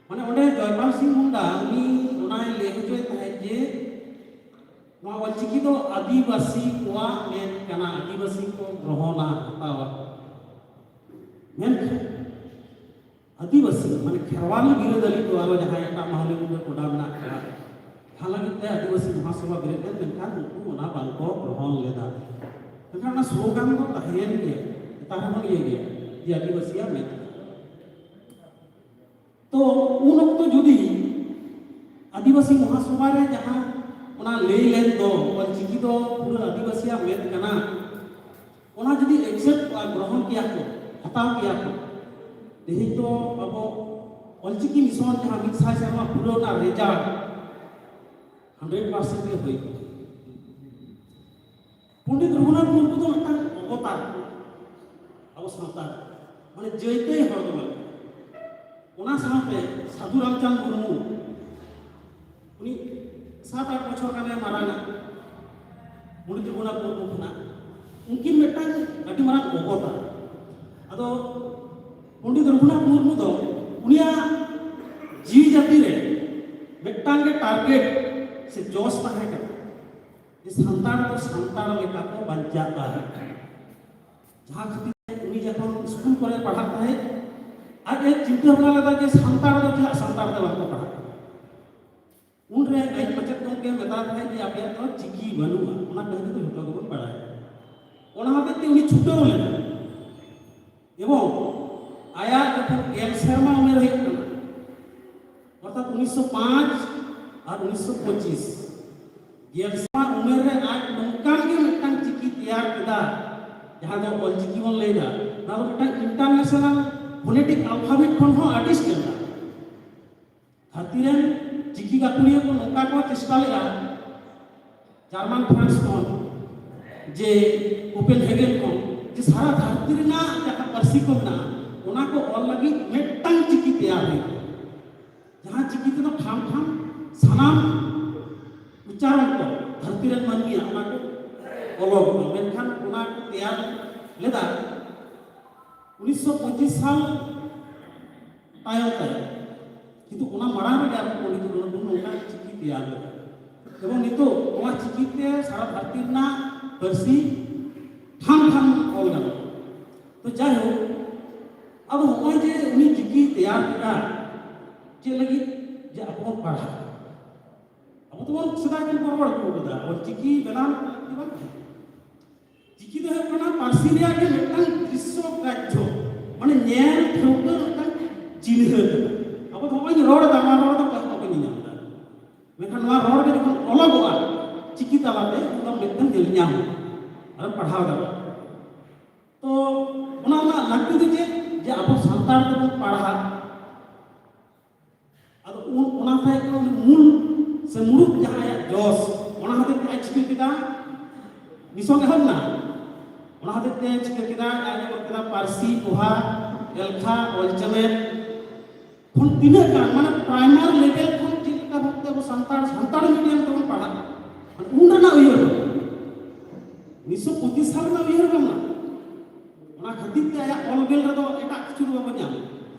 ᱢᱟᱱᱮ ᱚᱸᱰᱮ ᱡᱚᱭᱯᱟᱞ ᱥᱤᱝ ᱢᱩᱱᱰᱟ ᱩᱱᱤ ᱚᱱᱟᱭ ᱞᱟᱹᱭ ᱦᱚᱪᱚᱭᱮᱫ ᱛᱟᱦᱮᱸᱫ ᱡᱮ ᱱᱚᱣᱟ ᱚᱞᱪᱤᱠᱤ ᱫᱚ ᱟᱹᱫᱤᱵᱟᱹᱥᱤ ᱠᱚᱣᱟᱜ ᱢᱮᱫ ᱠᱟᱱᱟ, ᱟᱹᱫᱤᱵᱟᱹᱥᱤ ᱠᱚ ᱜᱨᱚᱦᱚᱱᱟ, ᱦᱟᱛᱟᱣᱟ᱾ ᱢᱮᱱᱠᱷᱟᱱ ᱟᱹᱫᱤᱵᱟᱹᱥᱤ ᱢᱟᱱᱮ ᱠᱷᱮᱨᱣᱟᱞ ᱵᱤᱨᱟᱹᱫᱟᱹᱞᱤ ᱠᱚ ᱟᱨᱚ ᱡᱟᱦᱟᱸᱭ ᱮᱴᱟᱜ ᱢᱟᱦᱞᱮ ᱢᱩᱫᱽᱨᱮ ᱠᱚᱰᱟ ᱢᱮᱱᱟᱜ ᱠᱚᱣᱟ, ᱡᱟᱦᱟᱸ ᱞᱟᱹᱜᱤᱫ ᱛᱮ ᱟᱹᱫᱤᱵᱟᱹᱥᱤ ᱢᱚᱦᱟᱥᱚᱵᱷᱟ ᱵᱮᱨᱮᱫ ᱞᱮᱱ, ᱢᱮᱱᱠᱷᱟᱱ ᱩᱱᱠᱩ ᱚᱱᱟ ᱵᱟᱝᱠᱚ ᱜᱨᱚᱦᱚᱱ ᱞᱮᱫᱟ᱾ ᱢᱮᱱᱠᱷᱟᱱ ᱚᱱᱟ ᱥᱞᱳᱜᱟᱱ ᱫᱚ ᱛᱟᱦᱮᱸᱭᱮᱱ ᱜᱮᱭᱟ, ᱱᱮᱛᱟᱨ ᱦᱚᱸᱵᱚᱱ ᱤᱭᱟᱹ ᱜᱮᱭᱟ ᱡᱮ ᱟᱹᱫᱤᱵᱟᱹᱥᱤᱭᱟᱜ ᱢᱮᱫ᱾ ᱛᱚ ᱩᱱ ᱚᱠᱛᱚ ᱡᱩᱫᱤ ᱟᱹᱫᱤᱵᱟᱹᱥᱤ ᱢᱚᱦᱟᱥᱚᱵᱷᱟ ᱨᱮ ᱡᱟᱦᱟᱸ ᱚᱱᱟ ᱞᱟᱹᱭ ᱞᱮᱱ ᱫᱚ ᱚᱞᱪᱤᱠᱤ ᱫᱚ ᱯᱩᱨᱟᱹ ᱟᱹᱫᱤᱵᱟᱹᱥᱤᱭᱟᱜ ᱢᱮᱫ ᱠᱟᱱᱟ, ᱚᱱᱟ ᱡᱩᱫᱤ ᱮᱠᱥᱮᱯᱴ ᱠᱚᱜᱼᱟ, ᱜᱨᱚᱦᱚᱱ ᱠᱮᱭᱟ ᱠᱚ, ᱦᱟᱛᱟᱣ ᱠᱮᱭᱟ ᱠᱚ, ᱛᱮᱦᱮᱧ ᱫᱚ ᱟᱵᱚ ᱚᱞᱪᱤᱠᱤ ᱢᱤᱥᱚᱱ ᱡᱟᱦᱟᱸ ᱢᱤᱫ ᱥᱟᱭ ᱥᱮᱨᱢᱟ ᱯᱩᱨᱟᱹᱣ ᱨᱮᱱᱟᱜ ᱨᱮᱡᱟᱞᱴ ᱦᱟᱱᱰᱨᱮᱰ ᱯᱟᱨᱥᱮᱱᱴ ᱜᱮ ᱦᱩᱭ ᱠᱚᱜᱼᱟ᱾ ᱯᱚᱱᱰᱤᱛ ᱨᱚᱜᱷᱩᱱᱟᱛᱷ ᱢᱩᱨᱢᱩ ᱫᱚ ᱢᱤᱫᱴᱟᱝ ᱚᱵᱚᱛᱟᱨ, ᱟᱵᱚ ᱥᱟᱶᱛᱟ ᱨᱮ ᱢᱟᱱᱮ ᱡᱟᱹᱭᱛᱟᱹᱭ ᱦᱚᱲ ᱫᱚ ᱵᱟᱝ᱾ ᱚᱱᱟ ᱥᱟᱶᱛᱮ ᱥᱟᱹᱫᱷᱩ ᱨᱟᱢᱪᱟᱸᱫᱽ ᱢᱩᱨᱢᱩ, ᱩᱱᱤ ᱥᱟᱛ ᱟᱴ ᱵᱚᱪᱷᱚᱨ ᱜᱟᱱᱮ ᱢᱟᱨᱟᱝᱟ ᱯᱚᱱᱰᱤᱛ ᱨᱚᱜᱷᱩᱱᱟᱛᱷ ᱢᱩᱨᱢᱩ ᱠᱷᱚᱱᱟᱜ᱾ ᱩᱱᱠᱤᱱ ᱢᱤᱫᱴᱟᱝ ᱟᱹᱰᱤ ᱢᱟᱨᱟᱝ ᱚᱵᱚᱛᱟᱨ᱾ ᱟᱫᱚ ᱯᱚᱱᱰᱤᱛ ᱨᱚᱜᱷᱩᱱᱟᱛᱷ ᱢᱩᱨᱢᱩ ᱫᱚ ᱩᱱᱤᱭᱟᱜ ᱡᱤᱣᱤ ᱡᱟᱹᱛᱤ ᱨᱮ ᱢᱤᱫᱴᱟᱝ ᱜᱮ ᱴᱟᱨᱜᱮᱴ ᱥᱮ ᱡᱚᱥ ᱛᱟᱦᱮᱸ ᱠᱟᱱᱟ ᱡᱮ ᱥᱟᱱᱛᱟᱲ ᱫᱚ ᱥᱟᱱᱛᱟᱲ ᱞᱮᱠᱟ ᱠᱚ ᱵᱟᱧᱪᱟᱜᱼᱟ᱾ ᱡᱟᱦᱟᱸ ᱠᱷᱟᱹᱛᱤᱨ ᱛᱮ ᱩᱱᱤ ᱡᱚᱠᱷᱚᱱ ᱥᱠᱩᱞ ᱠᱚᱨᱮ ᱯᱟᱲᱦᱟᱜ ᱛᱟᱦᱮᱸᱫ, ᱟᱡ ᱮ ᱪᱤᱱᱛᱟᱹ ᱵᱷᱟᱵᱽᱱᱟ ᱞᱮᱫᱟ ᱡᱮ ᱥᱟᱱᱛᱟᱲ ᱫᱚ ᱪᱮᱫᱟᱜ ᱥᱟᱱᱛᱟᱲ ᱛᱮ ᱵᱟᱝᱠᱚ ᱯᱟᱲᱦᱟᱜ ᱠᱟᱱᱟ᱾ ᱩᱱᱨᱮ ᱟᱡ ᱢᱟᱪᱮᱫ ᱜᱚᱢᱠᱮ ᱢᱮᱛᱟᱭ ᱛᱟᱦᱮᱸᱫ ᱡᱮ ᱟᱯᱮᱭᱟᱜ ᱫᱚ ᱪᱤᱠᱤ ᱵᱟᱹᱱᱩᱜᱼᱟ, ᱚᱱᱟ ᱠᱟᱹᱦᱱᱤ ᱫᱚ ᱡᱷᱚᱛᱚ ᱜᱮᱵᱚᱱ ᱵᱟᱲᱟᱭᱟ᱾ ᱚᱱᱟ ᱦᱚᱛᱮᱡ ᱛᱮ ᱩᱱᱤ ᱪᱷᱩᱴᱟᱹᱣ ᱞᱮᱱᱟ᱾ ᱮᱵᱚᱝ ᱟᱭᱟᱜ ᱡᱚᱠᱷᱚᱱ ᱜᱮᱞ ᱥᱮᱨᱢᱟ ᱩᱢᱮᱨ ᱦᱩᱭᱩᱜ ᱠᱟᱱᱟ, ᱚᱨᱛᱷᱟᱛ ᱩᱱᱤᱥᱥᱚ ᱯᱟᱸᱪ ᱟᱨ ᱩᱱᱤᱥᱥᱚ ᱯᱚᱸᱪᱤᱥ, ᱜᱮᱞ ᱥᱮᱨᱢᱟ ᱩᱢᱮᱨ ᱨᱮ ᱟᱡ ᱱᱚᱝᱠᱟᱱ ᱜᱮ ᱢᱤᱫᱴᱟᱝ ᱪᱤᱠᱤ ᱛᱮᱭᱟᱨ ᱠᱮᱫᱟ, ᱡᱟᱦᱟᱸ ᱫᱚ ᱚᱞᱪᱤᱠᱤ ᱵᱚᱱ ᱞᱟᱹᱭᱫᱟ᱾ ᱱᱚᱣᱟ ᱫᱚ ᱢᱤᱫᱴᱟᱝ ᱤᱱᱴᱟᱨᱱᱮᱥᱚᱱᱟᱞ ᱯᱷᱳᱱᱮᱴᱤᱠ ᱟᱞᱯᱷᱟᱵᱮᱴ ᱠᱷᱚᱱ ᱦᱚᱸ ᱟᱹᱰᱤ ᱥᱴᱮᱱᱰᱟᱨᱰ᱾ ᱫᱷᱟᱹᱨᱛᱤ ᱨᱮᱱ ᱪᱤᱠᱤ ᱜᱟᱹᱠᱷᱩᱲᱤᱭᱟᱹ ᱠᱚ ᱱᱚᱝᱠᱟ ᱠᱚ ᱪᱮᱥᱴᱟ ᱞᱮᱫᱼᱟ, ᱡᱟᱨᱢᱟᱱ ᱯᱷᱨᱟᱱᱥ ᱠᱷᱚᱱ, ᱡᱮ ᱠᱳᱯᱮᱱᱦᱮᱜᱮᱱ ᱠᱷᱚᱱ, ᱡᱮ ᱥᱟᱨᱟ ᱫᱷᱟᱹᱨᱛᱤ ᱨᱮᱱᱟᱜ ᱡᱟᱦᱟᱸ ᱯᱟᱹᱨᱥᱤ ᱠᱚ ᱢᱮᱱᱟᱜᱼᱟ, ᱚᱱᱟ ᱠᱚ ᱚᱞ ᱞᱟᱹᱜᱤᱫ ᱢᱤᱫᱴᱟᱝ ᱪᱤᱠᱤ ᱛᱮᱭᱟᱨ ᱦᱩᱭᱩᱜᱼᱟ, ᱡᱟᱦᱟᱸ ᱪᱤᱠᱤ ᱛᱮᱫᱚ ᱴᱷᱟᱢ ᱴᱷᱟᱢ ᱥᱟᱱᱟᱢ ᱩᱪᱪᱟᱨᱚᱱ ᱠᱚ ᱫᱷᱟᱹᱨᱛᱤ ᱨᱮᱱ ᱢᱟᱹᱱᱢᱤᱭᱟᱜ ᱚᱱᱟ ᱠᱚ ᱚᱞᱚᱜᱚᱜᱼᱟ᱾ ᱢᱮᱱᱠᱷᱟᱱ ᱚᱱᱟ ᱠᱚ ᱛᱮᱭᱟᱨ ᱞᱮᱫᱟ ᱩᱱᱤᱥᱥᱚ ᱯᱚᱸᱪᱤᱥ ᱥᱟᱞ ᱛᱟᱭᱚᱢ ᱛᱟᱭᱚᱢ, ᱠᱤᱱᱛᱩ ᱚᱱᱟ ᱢᱟᱲᱟᱝ ᱨᱮᱜᱮ ᱟᱵᱚ ᱯᱚᱱᱰᱤᱛ ᱨᱚᱜᱷᱩᱱᱟᱛᱷ ᱢᱩᱨᱢᱩ ᱱᱚᱝᱠᱟ ᱪᱤᱠᱤ ᱛᱮᱭᱟᱨ ᱞᱮᱫᱟ᱾ ᱮᱵᱚᱝ ᱱᱤᱛᱚᱜ ᱱᱚᱣᱟ ᱪᱤᱠᱤ ᱛᱮ ᱥᱟᱨᱟ ᱫᱷᱟᱹᱨᱛᱤ ᱨᱮᱱᱟᱜ ᱯᱟᱹᱨᱥᱤ ᱴᱷᱟᱢ ᱴᱷᱟᱢ ᱚᱞ ᱜᱟᱱᱚᱜᱼᱟ᱾ ᱛᱚ ᱡᱟᱭᱦᱳᱠ, ᱟᱫᱚ ᱦᱚᱸᱜᱼᱚᱭ ᱡᱮ ᱩᱱᱤ ᱪᱤᱠᱤ ᱛᱮᱭᱟᱨ ᱠᱮᱫᱟ, ᱪᱮᱫ ᱞᱟᱹᱜᱤᱫ? ᱡᱮ ᱟᱵᱚ ᱵᱚᱱ ᱯᱟᱲᱦᱟᱜ᱾ ᱟᱵᱚ ᱫᱚᱵᱚᱱ ᱥᱮᱫᱟᱭ ᱠᱷᱚᱱ ᱵᱚᱱ ᱨᱚᱲ ᱟᱹᱜᱩ ᱠᱟᱫᱟ, ᱚᱞ ᱪᱤᱠᱤ ᱵᱮᱱᱟᱣ ᱨᱮᱱᱟᱜ ᱞᱟᱹᱠᱛᱤ ᱵᱟᱝ ᱛᱟᱦᱮᱸ ᱠᱟᱱᱟ᱾ ᱪᱤᱠᱤ ᱫᱚ ᱦᱩᱭᱩᱜ ᱠᱟᱱᱟ ᱯᱟᱹᱨᱥᱤ ᱨᱮᱭᱟᱜ ᱜᱮ ᱢᱤᱫᱴᱟᱝ ᱫᱨᱤᱥᱥᱚ ᱜᱨᱟᱦᱡᱚ, ᱢᱟᱱᱮ ᱧᱮᱞ ᱴᱷᱟᱹᱣᱠᱟᱹ ᱢᱤᱫᱴᱟᱝ ᱪᱤᱱᱦᱟᱹ ᱠᱟᱱᱟ᱾ ᱟᱵᱚ ᱫᱚ ᱦᱚᱸᱜᱼᱚᱭ ᱨᱚᱲ ᱮᱫᱟ, ᱱᱚᱣᱟ ᱨᱚᱲ ᱫᱚ ᱚᱠᱚᱭ ᱦᱚᱸ ᱵᱟᱠᱚ ᱧᱮᱧᱟᱢ ᱮᱫᱟ᱾ ᱢᱮᱱᱠᱷᱟᱱ ᱱᱚᱣᱟ ᱨᱚᱲ ᱜᱮ ᱡᱚᱠᱷᱚᱱ ᱚᱞᱚᱜᱚᱜᱼᱟ ᱪᱤᱠᱤ ᱛᱟᱞᱟᱛᱮ, ᱩᱱ ᱫᱚ ᱢᱤᱫᱴᱟᱝ ᱧᱮᱞ ᱧᱟᱢ ᱟᱨ ᱯᱟᱲᱦᱟᱣ ᱫᱟᱲᱮᱭᱟᱜᱼᱟ᱾ ᱛᱚ ᱚᱱᱟ ᱨᱮᱱᱟᱜ ᱞᱟᱹᱠᱛᱤ ᱫᱚ ᱪᱮᱫ? ᱡᱮ ᱟᱵᱚ ᱥᱟᱱᱛᱟᱲ ᱛᱮᱵᱚᱱ ᱯᱟᱲᱦᱟᱜ᱾ ᱟᱫᱚ ᱩᱱ ᱚᱱᱟ ᱛᱟᱦᱮᱸ ᱠᱟᱱᱟ ᱩᱱᱤ ᱢᱩᱞ ᱥᱮ ᱢᱩᱲᱩᱫ ᱡᱟᱦᱟᱸ ᱟᱭᱟᱜ ᱡᱚᱥ, ᱚᱱᱟ ᱦᱚᱛᱮᱡ ᱛᱮ ᱟᱡ ᱪᱤᱠᱟᱹ ᱠᱮᱫᱟ? ᱢᱤᱥᱚᱱ ᱮᱦᱚᱵ ᱮᱱᱟ᱾ ᱚᱱᱟ ᱦᱚᱛᱮᱡ ᱛᱮ ᱪᱤᱠᱟᱹ ᱠᱮᱫᱟ? ᱟᱡ ᱮ ᱚᱞ ᱠᱮᱫᱟ ᱯᱟᱹᱨᱥᱤ ᱯᱚᱦᱟ, ᱮᱞᱠᱷᱟ, ᱚᱞ ᱪᱮᱢᱮᱫ ᱠᱷᱚᱱ ᱛᱤᱱᱟᱹᱜ ᱜᱟᱱ, ᱢᱟᱱᱮ ᱯᱨᱟᱭᱢᱟᱨ ᱞᱮᱵᱮᱞ ᱠᱷᱚᱱ ᱪᱮᱫ ᱞᱮᱠᱟ ᱵᱷᱟᱵᱛᱮ ᱟᱵᱚ ᱥᱟᱱᱛᱟᱲ, ᱥᱟᱱᱛᱟᱲ ᱢᱤᱰᱤᱭᱟᱢ ᱛᱮᱵᱚᱱ ᱯᱟᱲᱦᱟᱜ, ᱢᱟᱱᱮ ᱩᱱ ᱨᱮᱱᱟᱜ ᱩᱭᱦᱟᱹᱨ ᱵᱷᱟᱵᱽᱱᱟ, ᱩᱱᱤᱥᱥᱚ ᱯᱚᱸᱪᱤᱥ ᱥᱟᱞ ᱨᱮᱱᱟᱜ ᱩᱭᱦᱟᱹᱨ ᱵᱷᱟᱵᱽᱱᱟ᱾ ᱚᱱᱟ ᱠᱷᱟᱹᱛᱤᱨ ᱛᱮ ᱟᱭᱟᱜ ᱚᱞ ᱵᱮᱞ ᱨᱮᱫᱚ ᱮᱴᱟᱜ ᱠᱤᱪᱷᱩ ᱫᱚ ᱵᱟᱵᱚᱱ ᱧᱟᱢᱟ᱾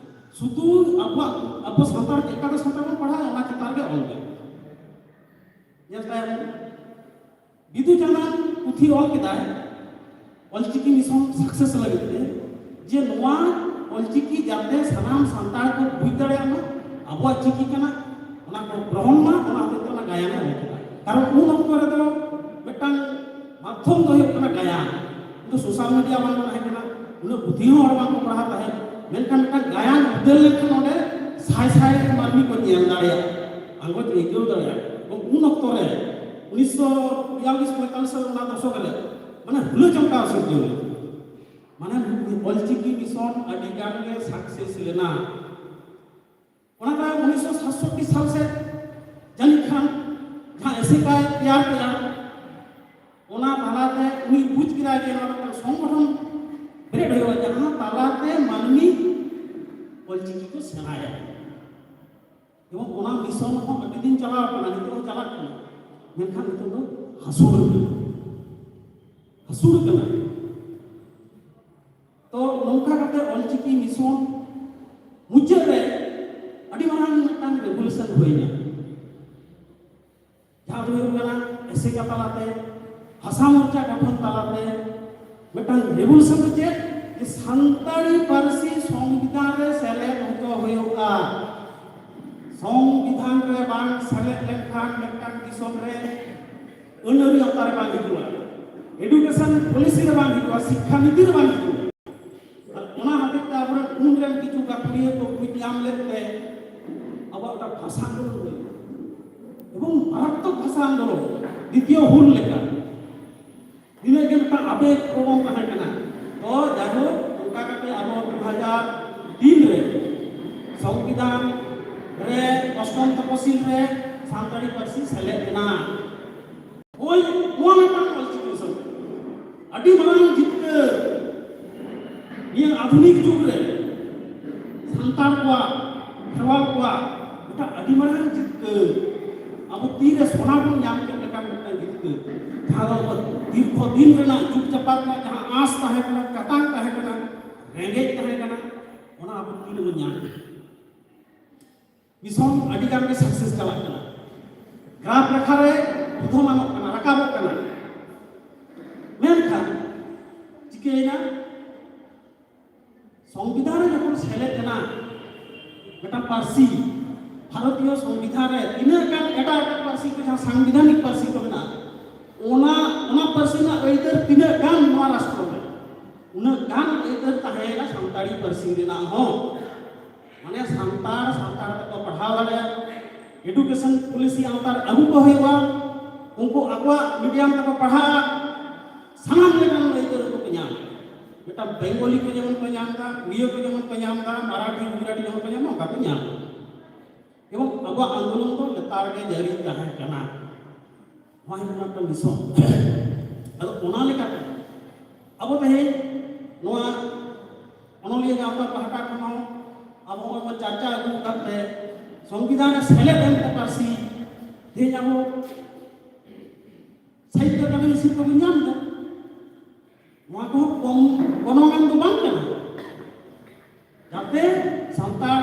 ᱥᱩᱫᱷᱩ ᱟᱵᱚᱣᱟᱜ, ᱟᱵᱚ ᱥᱟᱱᱛᱟᱲ ᱪᱮᱫ ᱞᱮᱠᱟᱛᱮ ᱥᱟᱱᱛᱟᱲ ᱵᱚᱱ ᱯᱟᱲᱦᱟᱜᱼᱟ, ᱚᱱᱟ ᱪᱮᱛᱟᱱ ᱨᱮᱜᱮ ᱚᱞ ᱢᱮ᱾ ᱧᱮᱞ ᱛᱟᱭᱚᱢ ᱵᱤᱫᱩ ᱪᱟᱸᱫᱟᱱ ᱯᱩᱛᱷᱤ ᱚᱞ ᱠᱮᱫᱟᱭ, ᱚᱞᱪᱤᱠᱤ ᱢᱤᱥᱚᱱ ᱥᱟᱠᱥᱮᱥ ᱞᱟᱹᱜᱤᱫ ᱛᱮ, ᱡᱮ ᱱᱚᱣᱟ ᱚᱞᱪᱤᱠᱤ ᱡᱟᱛᱮ ᱥᱟᱱᱟᱢ ᱥᱟᱱᱛᱟᱲ ᱠᱚ ᱵᱩᱡᱽ ᱫᱟᱲᱮᱭᱟᱜ ᱢᱟ, ᱟᱵᱚᱣᱟᱜ ᱪᱤᱠᱤ ᱠᱟᱱᱟ, ᱚᱱᱟ ᱠᱚ ᱜᱨᱚᱦᱚᱱ ᱢᱟ, ᱚᱱᱟ ᱦᱚᱛᱮᱡ ᱛᱮ ᱚᱱᱟ ᱜᱟᱭᱟᱱ ᱮ ᱚᱞ ᱠᱮᱫᱟ᱾ ᱠᱟᱨᱚᱱ ᱩᱱ ᱚᱠᱛᱚ ᱨᱮᱫᱚ ᱢᱤᱫᱴᱟᱝ ᱢᱟᱫᱽᱫᱷᱚᱢ ᱫᱚ ᱦᱩᱭᱩᱜ ᱠᱟᱱᱟ ᱜᱟᱭᱟᱱ᱾ ᱩᱱ ᱫᱚ ᱥᱳᱥᱟᱞ ᱢᱤᱰᱤᱭᱟ ᱵᱟᱝ ᱛᱟᱦᱮᱸ ᱠᱟᱱᱟ, ᱩᱱᱟᱹᱜ ᱯᱩᱛᱷᱤ ᱦᱚᱸ ᱦᱚᱲ ᱵᱟᱝ ᱠᱚ ᱯᱟᱲᱦᱟᱣ ᱛᱟᱦᱮᱸᱫ᱾ ᱢᱮᱱᱠᱷᱟᱱ ᱢᱤᱫᱴᱟᱝ ᱜᱟᱭᱟᱱ ᱩᱫᱟᱹᱨ ᱞᱮᱱᱠᱷᱟᱱ ᱚᱸᱰᱮ ᱥᱟᱭ ᱥᱟᱭ ᱢᱟᱹᱱᱢᱤ ᱠᱚ ᱧᱮᱞ ᱫᱟᱲᱮᱭᱟᱜᱼᱟ, ᱟᱸᱜᱚᱪ ᱟᱹᱭᱠᱟᱹᱣ ᱫᱟᱲᱮᱭᱟᱜᱼᱟ᱾ ᱮᱵᱚᱝ ᱩᱱ ᱚᱠᱛᱚ ᱨᱮ ᱩᱱᱤᱥᱥᱚ ᱵᱤᱭᱟᱞᱞᱤᱥ ᱯᱚᱸᱭᱛᱟᱞᱞᱤᱥ ᱥᱟᱞ ᱚᱱᱟ ᱫᱚᱥᱚᱠ ᱨᱮ ᱢᱟᱱᱮ ᱦᱩᱞᱟᱹ ᱪᱚᱢᱠᱟᱣ ᱥᱤᱨᱡᱟᱹᱣ ᱞᱮᱱᱟ᱾ ᱢᱟᱱᱮ ᱚᱞᱪᱤᱠᱤ ᱢᱤᱥᱚᱱ ᱟᱹᱰᱤ ᱜᱟᱱ ᱜᱮ ᱥᱟᱠᱥᱮᱥ ᱞᱮᱱᱟ᱾ ᱚᱱᱟ ᱛᱟᱭᱚᱢ ᱩᱱᱤᱥᱥᱚ ᱥᱟᱛᱥᱚᱴᱴᱤ ᱥᱟᱞ ᱥᱮᱫ ᱡᱟᱹᱱᱤᱡ ᱠᱷᱟᱱ ᱡᱟᱦᱟᱸ ᱮᱥᱮᱠᱟᱭ ᱛᱮᱭᱟᱨ ᱠᱮᱫᱟ, ᱚᱱᱟ ᱛᱟᱞᱟᱛᱮ ᱩᱱᱤ ᱵᱩᱡᱽ ᱠᱮᱫᱟᱭ ᱡᱮ ᱱᱚᱣᱟ ᱢᱤᱫᱴᱟᱝ ᱥᱚᱝᱜᱚᱴᱷᱚᱱ ᱵᱮᱨᱮᱫ ᱦᱩᱭᱩᱜᱼᱟ, ᱡᱟᱦᱟᱸ ᱛᱟᱞᱟᱛᱮ ᱢᱟᱹᱱᱢᱤ ᱚᱞᱪᱤᱠᱤ ᱠᱚ ᱥᱮᱬᱟᱭᱟ᱾ ᱮᱵᱚᱝ ᱚᱱᱟ ᱢᱤᱥᱚᱱ ᱦᱚᱸ ᱟᱹᱰᱤ ᱫᱤᱱ ᱪᱟᱞᱟᱣ ᱠᱟᱱᱟ, ᱱᱤᱛᱚᱜ ᱦᱚᱸ ᱪᱟᱞᱟᱜ ᱠᱟᱱᱟ, ᱢᱮᱱᱠᱷᱟᱱ ᱱᱤᱛᱚᱜ ᱫᱚ ᱦᱟᱹᱥᱩᱲ ᱠᱟᱱᱟ, ᱦᱟᱹᱥᱩᱲ ᱠᱟᱱᱟ᱾ ᱛᱚ ᱱᱚᱝᱠᱟ ᱠᱟᱛᱮ ᱚᱞᱪᱤᱠᱤ ᱢᱤᱥᱚᱱ ᱢᱩᱪᱟᱹᱫ ᱨᱮ ᱟᱹᱰᱤ ᱢᱟᱨᱟᱝ ᱢᱤᱫᱴᱟᱝ ᱨᱮᱵᱷᱚᱞᱩᱥᱚᱱ ᱦᱩᱭᱱᱟ᱾ ᱦᱩᱭᱩᱜ ᱠᱟᱱᱟ ᱮᱥᱮᱠᱟ ᱛᱟᱞᱟᱛᱮ, ᱵᱷᱟᱥᱟ ᱢᱚᱨᱪᱟ ᱜᱚᱴᱷᱚᱱ ᱛᱟᱞᱟᱛᱮ ᱢᱤᱫᱴᱟᱝ ᱨᱮᱵᱷᱚᱞᱩᱥᱚᱱ ᱫᱚ ᱪᱮᱫ? ᱡᱮ ᱥᱟᱱᱛᱟᱲᱤ ᱯᱟᱹᱨᱥᱤ ᱥᱚᱝᱵᱤᱫᱷᱟᱱ ᱨᱮ ᱥᱮᱞᱮᱫ ᱦᱚᱪᱚ ᱦᱩᱭᱩᱜᱼᱟ᱾ ᱥᱚᱝᱵᱤᱫᱷᱟᱱ ᱨᱮ ᱵᱟᱝ ᱥᱮᱞᱮᱫ ᱞᱮᱱᱠᱷᱟᱱ ᱢᱤᱫᱴᱟᱝ ᱫᱤᱥᱚᱢ ᱨᱮ ᱟᱹᱱ ᱟᱹᱨᱤ ᱟᱣᱛᱟ ᱨᱮ ᱵᱟᱝ ᱦᱤᱡᱩᱜᱼᱟ, ᱮᱰᱩᱠᱮᱥᱚᱱ ᱯᱚᱞᱤᱥᱤ ᱨᱮ ᱵᱟᱝ ᱦᱤᱡᱩᱜᱼᱟ, ᱥᱤᱠᱠᱷᱟ ᱱᱤᱛᱤ ᱨᱮ ᱵᱟᱝ ᱦᱤᱡᱩᱜᱼᱟ᱾ ᱟᱨ ᱚᱱᱟ ᱦᱚᱛᱮᱡ ᱛᱮ ᱟᱵᱚᱨᱮᱱ ᱩᱱ ᱨᱮᱱ ᱠᱤᱪᱷᱩ ᱜᱟᱹᱠᱷᱩᱲᱤᱭᱟᱹ ᱠᱚ ᱵᱩᱡᱽ ᱧᱟᱢ ᱞᱮᱫ ᱛᱮ ᱟᱵᱚᱣᱟᱜ ᱚᱱᱟ ᱵᱷᱟᱥᱟ ᱟᱱᱫᱳᱞᱚᱱ ᱦᱩᱭ ᱮᱱᱟ ᱮᱵᱚᱝ ᱢᱟᱨᱟᱛᱢᱚᱠ ᱵᱷᱟᱥᱟ ᱟᱱᱫᱳᱞᱚᱱ, ᱫᱤᱛᱤᱭᱚ ᱦᱩᱞ ᱞᱮᱠᱟ᱾ ᱱᱤᱱᱟᱹᱜ ᱜᱮ ᱢᱤᱫᱴᱟᱝ ᱟᱵᱮᱜᱽ ᱯᱨᱚᱵᱚᱱ ᱛᱟᱦᱮᱸ ᱠᱟᱱᱟ᱾ ᱛᱚ ᱡᱟᱭᱦᱳᱠ, ᱚᱱᱠᱟ ᱠᱟᱛᱮ ᱟᱵᱚ ᱫᱩ ᱦᱟᱡᱟᱨ ᱛᱤᱱ ᱨᱮ ᱥᱚᱝᱵᱤᱫᱷᱟᱱ ᱨᱮ ᱚᱥᱴᱚᱢ ᱛᱚᱯᱚᱥᱤᱞ ᱨᱮ ᱥᱟᱱᱛᱟᱲᱤ ᱯᱟᱹᱨᱥᱤ ᱥᱮᱞᱮᱫ ᱮᱱᱟ᱾ ᱦᱳᱭ, ᱱᱚᱣᱟ ᱢᱤᱫᱴᱟᱝ ᱚᱞᱪᱤᱠᱤ ᱥᱟᱶ ᱟᱹᱰᱤ ᱢᱟᱨᱟᱝ ᱡᱤᱛᱠᱟᱹᱨ᱾ ᱱᱤᱭᱟᱹ ᱟᱫᱷᱩᱱᱤᱠ ᱡᱩᱜᱽ ᱨᱮ ᱥᱟᱱᱛᱟᱲ ᱠᱚᱣᱟᱜ, ᱠᱷᱮᱨᱣᱟᱞ ᱠᱚᱣᱟᱜ ᱢᱤᱫᱴᱟᱝ ᱟᱹᱰᱤ ᱢᱟᱨᱟᱝ ᱡᱤᱛᱠᱟᱹᱨ᱾ ᱟᱵᱚ ᱛᱤᱨᱮ ᱥᱚᱱᱟ ᱵᱚᱱ ᱧᱟᱢ ᱠᱮᱫ ᱞᱮᱠᱟᱱ ᱢᱤᱫᱴᱟᱝ ᱡᱤᱛᱠᱟᱹᱨ, ᱡᱟᱦᱟᱸ ᱫᱚ ᱟᱵᱚ ᱫᱤᱨᱜᱷᱚ ᱫᱤᱱ ᱨᱮᱱᱟᱜ ᱡᱩᱜᱽ ᱡᱟᱯᱟᱜ ᱨᱮᱱᱟᱜ ᱡᱟᱦᱟᱸ ᱟᱸᱥ ᱛᱟᱦᱮᱸ ᱠᱟᱱᱟ, ᱠᱟᱛᱟᱝ ᱛᱟᱦᱮᱸ ᱠᱟᱱᱟ, ᱨᱮᱸᱜᱮᱡ ᱛᱟᱦᱮᱸ ᱠᱟᱱᱟ, ᱚᱱᱟ ᱟᱵᱚ ᱛᱤᱨᱮᱵᱚᱱ ᱧᱟᱢ ᱠᱮᱫᱟ᱾ ᱢᱤᱥᱚᱱ ᱟᱹᱰᱤ ᱜᱟᱱ ᱜᱮ ᱥᱟᱠᱥᱮᱥ ᱪᱟᱞᱟᱜ ᱠᱟᱱᱟ, ᱜᱨᱟᱯᱷ ᱨᱮᱠᱷᱟ ᱨᱮ ᱩᱫᱷᱚᱢᱟᱱᱚᱜ ᱠᱟᱱᱟ, ᱨᱟᱠᱟᱵᱚᱜ ᱠᱟᱱᱟ᱾ ᱢᱮᱱᱠᱷᱟᱱ ᱪᱤᱠᱟᱹᱭᱮᱱᱟ? ᱥᱚᱝᱵᱤᱫᱷᱟᱱ ᱨᱮ ᱡᱚᱠᱷᱚᱱ ᱥᱮᱞᱮᱫ ᱮᱱᱟ ᱢᱤᱫᱴᱟᱝ ᱯᱟᱹᱨᱥᱤ, ᱵᱷᱟᱨᱚᱛᱤᱭᱚ ᱥᱚᱝᱵᱤᱫᱷᱟᱱ ᱨᱮ ᱛᱤᱱᱟᱹᱜ ᱜᱟᱱ ᱮᱴᱟᱜ ᱮᱴᱟᱜ ᱯᱟᱹᱨᱥᱤ ᱠᱚ ᱡᱟᱦᱟᱸ ᱥᱟᱝᱵᱤᱫᱷᱟᱱᱤᱠ ᱯᱟᱹᱨᱥᱤ ᱠᱚ ᱢᱮᱱᱟᱜᱼᱟ, ᱚᱱᱟ ᱚᱱᱟ ᱯᱟᱹᱨᱥᱤ ᱨᱮᱱᱟᱜ ᱟᱹᱭᱫᱟᱹᱨ ᱛᱤᱱᱟᱹᱜ ᱜᱟᱱ ᱱᱚᱣᱟ ᱨᱟᱥᱴᱨᱚ ᱨᱮ, ᱩᱱᱟᱹᱜ ᱜᱟᱱ ᱟᱹᱭᱫᱟᱹᱨ ᱛᱟᱦᱮᱸᱭᱮᱱᱟ ᱥᱟᱱᱛᱟᱲᱤ ᱯᱟᱹᱨᱥᱤ ᱨᱮᱱᱟᱜ ᱦᱚᱸ᱾ ᱢᱟᱱᱮ ᱥᱟᱱᱛᱟᱲ ᱥᱟᱱᱛᱟᱲ ᱛᱮᱠᱚ ᱯᱟᱲᱦᱟᱣ ᱫᱟᱲᱮᱭᱟᱜᱼᱟ, ᱮᱰᱩᱠᱮᱥᱚᱱ ᱯᱚᱞᱤᱥᱤ ᱟᱣᱛᱟ ᱨᱮ ᱟᱹᱜᱩ ᱠᱚ ᱦᱩᱭᱩᱜᱼᱟ, ᱩᱱᱠᱩ ᱟᱠᱚᱣᱟᱜ ᱢᱤᱰᱤᱭᱟᱢ ᱛᱮᱠᱚ ᱯᱟᱲᱦᱟᱜᱼᱟ, ᱥᱟᱱᱟᱢ ᱞᱮᱠᱟᱱ ᱟᱹᱭᱫᱟᱹᱨ ᱠᱚ ᱧᱟᱢᱟ᱾ ᱢᱤᱫᱴᱟᱝ ᱵᱮᱝᱜᱚᱞᱤ ᱠᱚ ᱡᱮᱢᱚᱱ ᱠᱚ ᱧᱟᱢ ᱮᱫᱟ, ᱩᱲᱤᱭᱟᱹ ᱠᱚ ᱡᱮᱢᱚᱱ ᱠᱚ ᱧᱟᱢ ᱮᱫᱟ, ᱢᱟᱨᱟᱴᱷᱤ ᱜᱩᱡᱽᱨᱟᱴᱤ ᱡᱮᱢᱚᱱ ᱠᱚ ᱧᱟᱢᱟ, ᱚᱱᱠᱟ ᱠᱚ ᱧᱟᱢᱟ᱾ ᱮᱵᱚᱝ ᱟᱵᱚᱣᱟᱜ ᱟᱱᱫᱳᱞᱚᱱ ᱫᱚ ᱞᱮᱛᱟᱲ ᱜᱮ ᱡᱟᱹᱨᱤ ᱛᱟᱦᱮᱸ ᱠᱟᱱᱟ᱾ ᱱᱚᱣᱟ ᱦᱩᱭᱩᱜ ᱠᱟᱱᱟ ᱢᱤᱫᱴᱟᱝ ᱢᱤᱥᱚᱱ᱾ ᱟᱫᱚ ᱚᱱᱟ ᱞᱮᱠᱟᱛᱮ ᱟᱵᱚ ᱛᱮᱦᱮᱧ ᱱᱚᱣᱟ ᱚᱱᱚᱞᱤᱭᱟᱹ ᱜᱟᱶᱛᱟ ᱯᱟᱦᱴᱟ ᱠᱷᱚᱱ ᱦᱚᱸ ᱟᱵᱚ ᱱᱚᱜᱼᱚᱭ ᱵᱚᱱ ᱪᱟᱨᱪᱟ ᱟᱹᱜᱩ ᱟᱠᱟᱫ ᱛᱮ ᱥᱚᱝᱵᱤᱫᱷᱟᱱ ᱨᱮ ᱥᱮᱞᱮᱫ ᱮᱱ ᱛᱮ ᱯᱟᱹᱨᱥᱤ ᱛᱮᱦᱮᱧ ᱟᱵᱚ ᱥᱟᱦᱤᱛᱛᱚ ᱟᱠᱟᱫᱮᱢᱤ ᱥᱤᱨᱯᱟᱹ ᱵᱚᱱ ᱧᱟᱢ ᱮᱫᱟ᱾ ᱱᱚᱣᱟ ᱠᱚᱦᱚᱸ ᱠᱚᱢ ᱜᱚᱱᱚᱝ ᱟᱱ ᱫᱚ ᱵᱟᱝ ᱠᱟᱱᱟ᱾ ᱡᱟᱛᱮ ᱥᱟᱱᱛᱟᱲ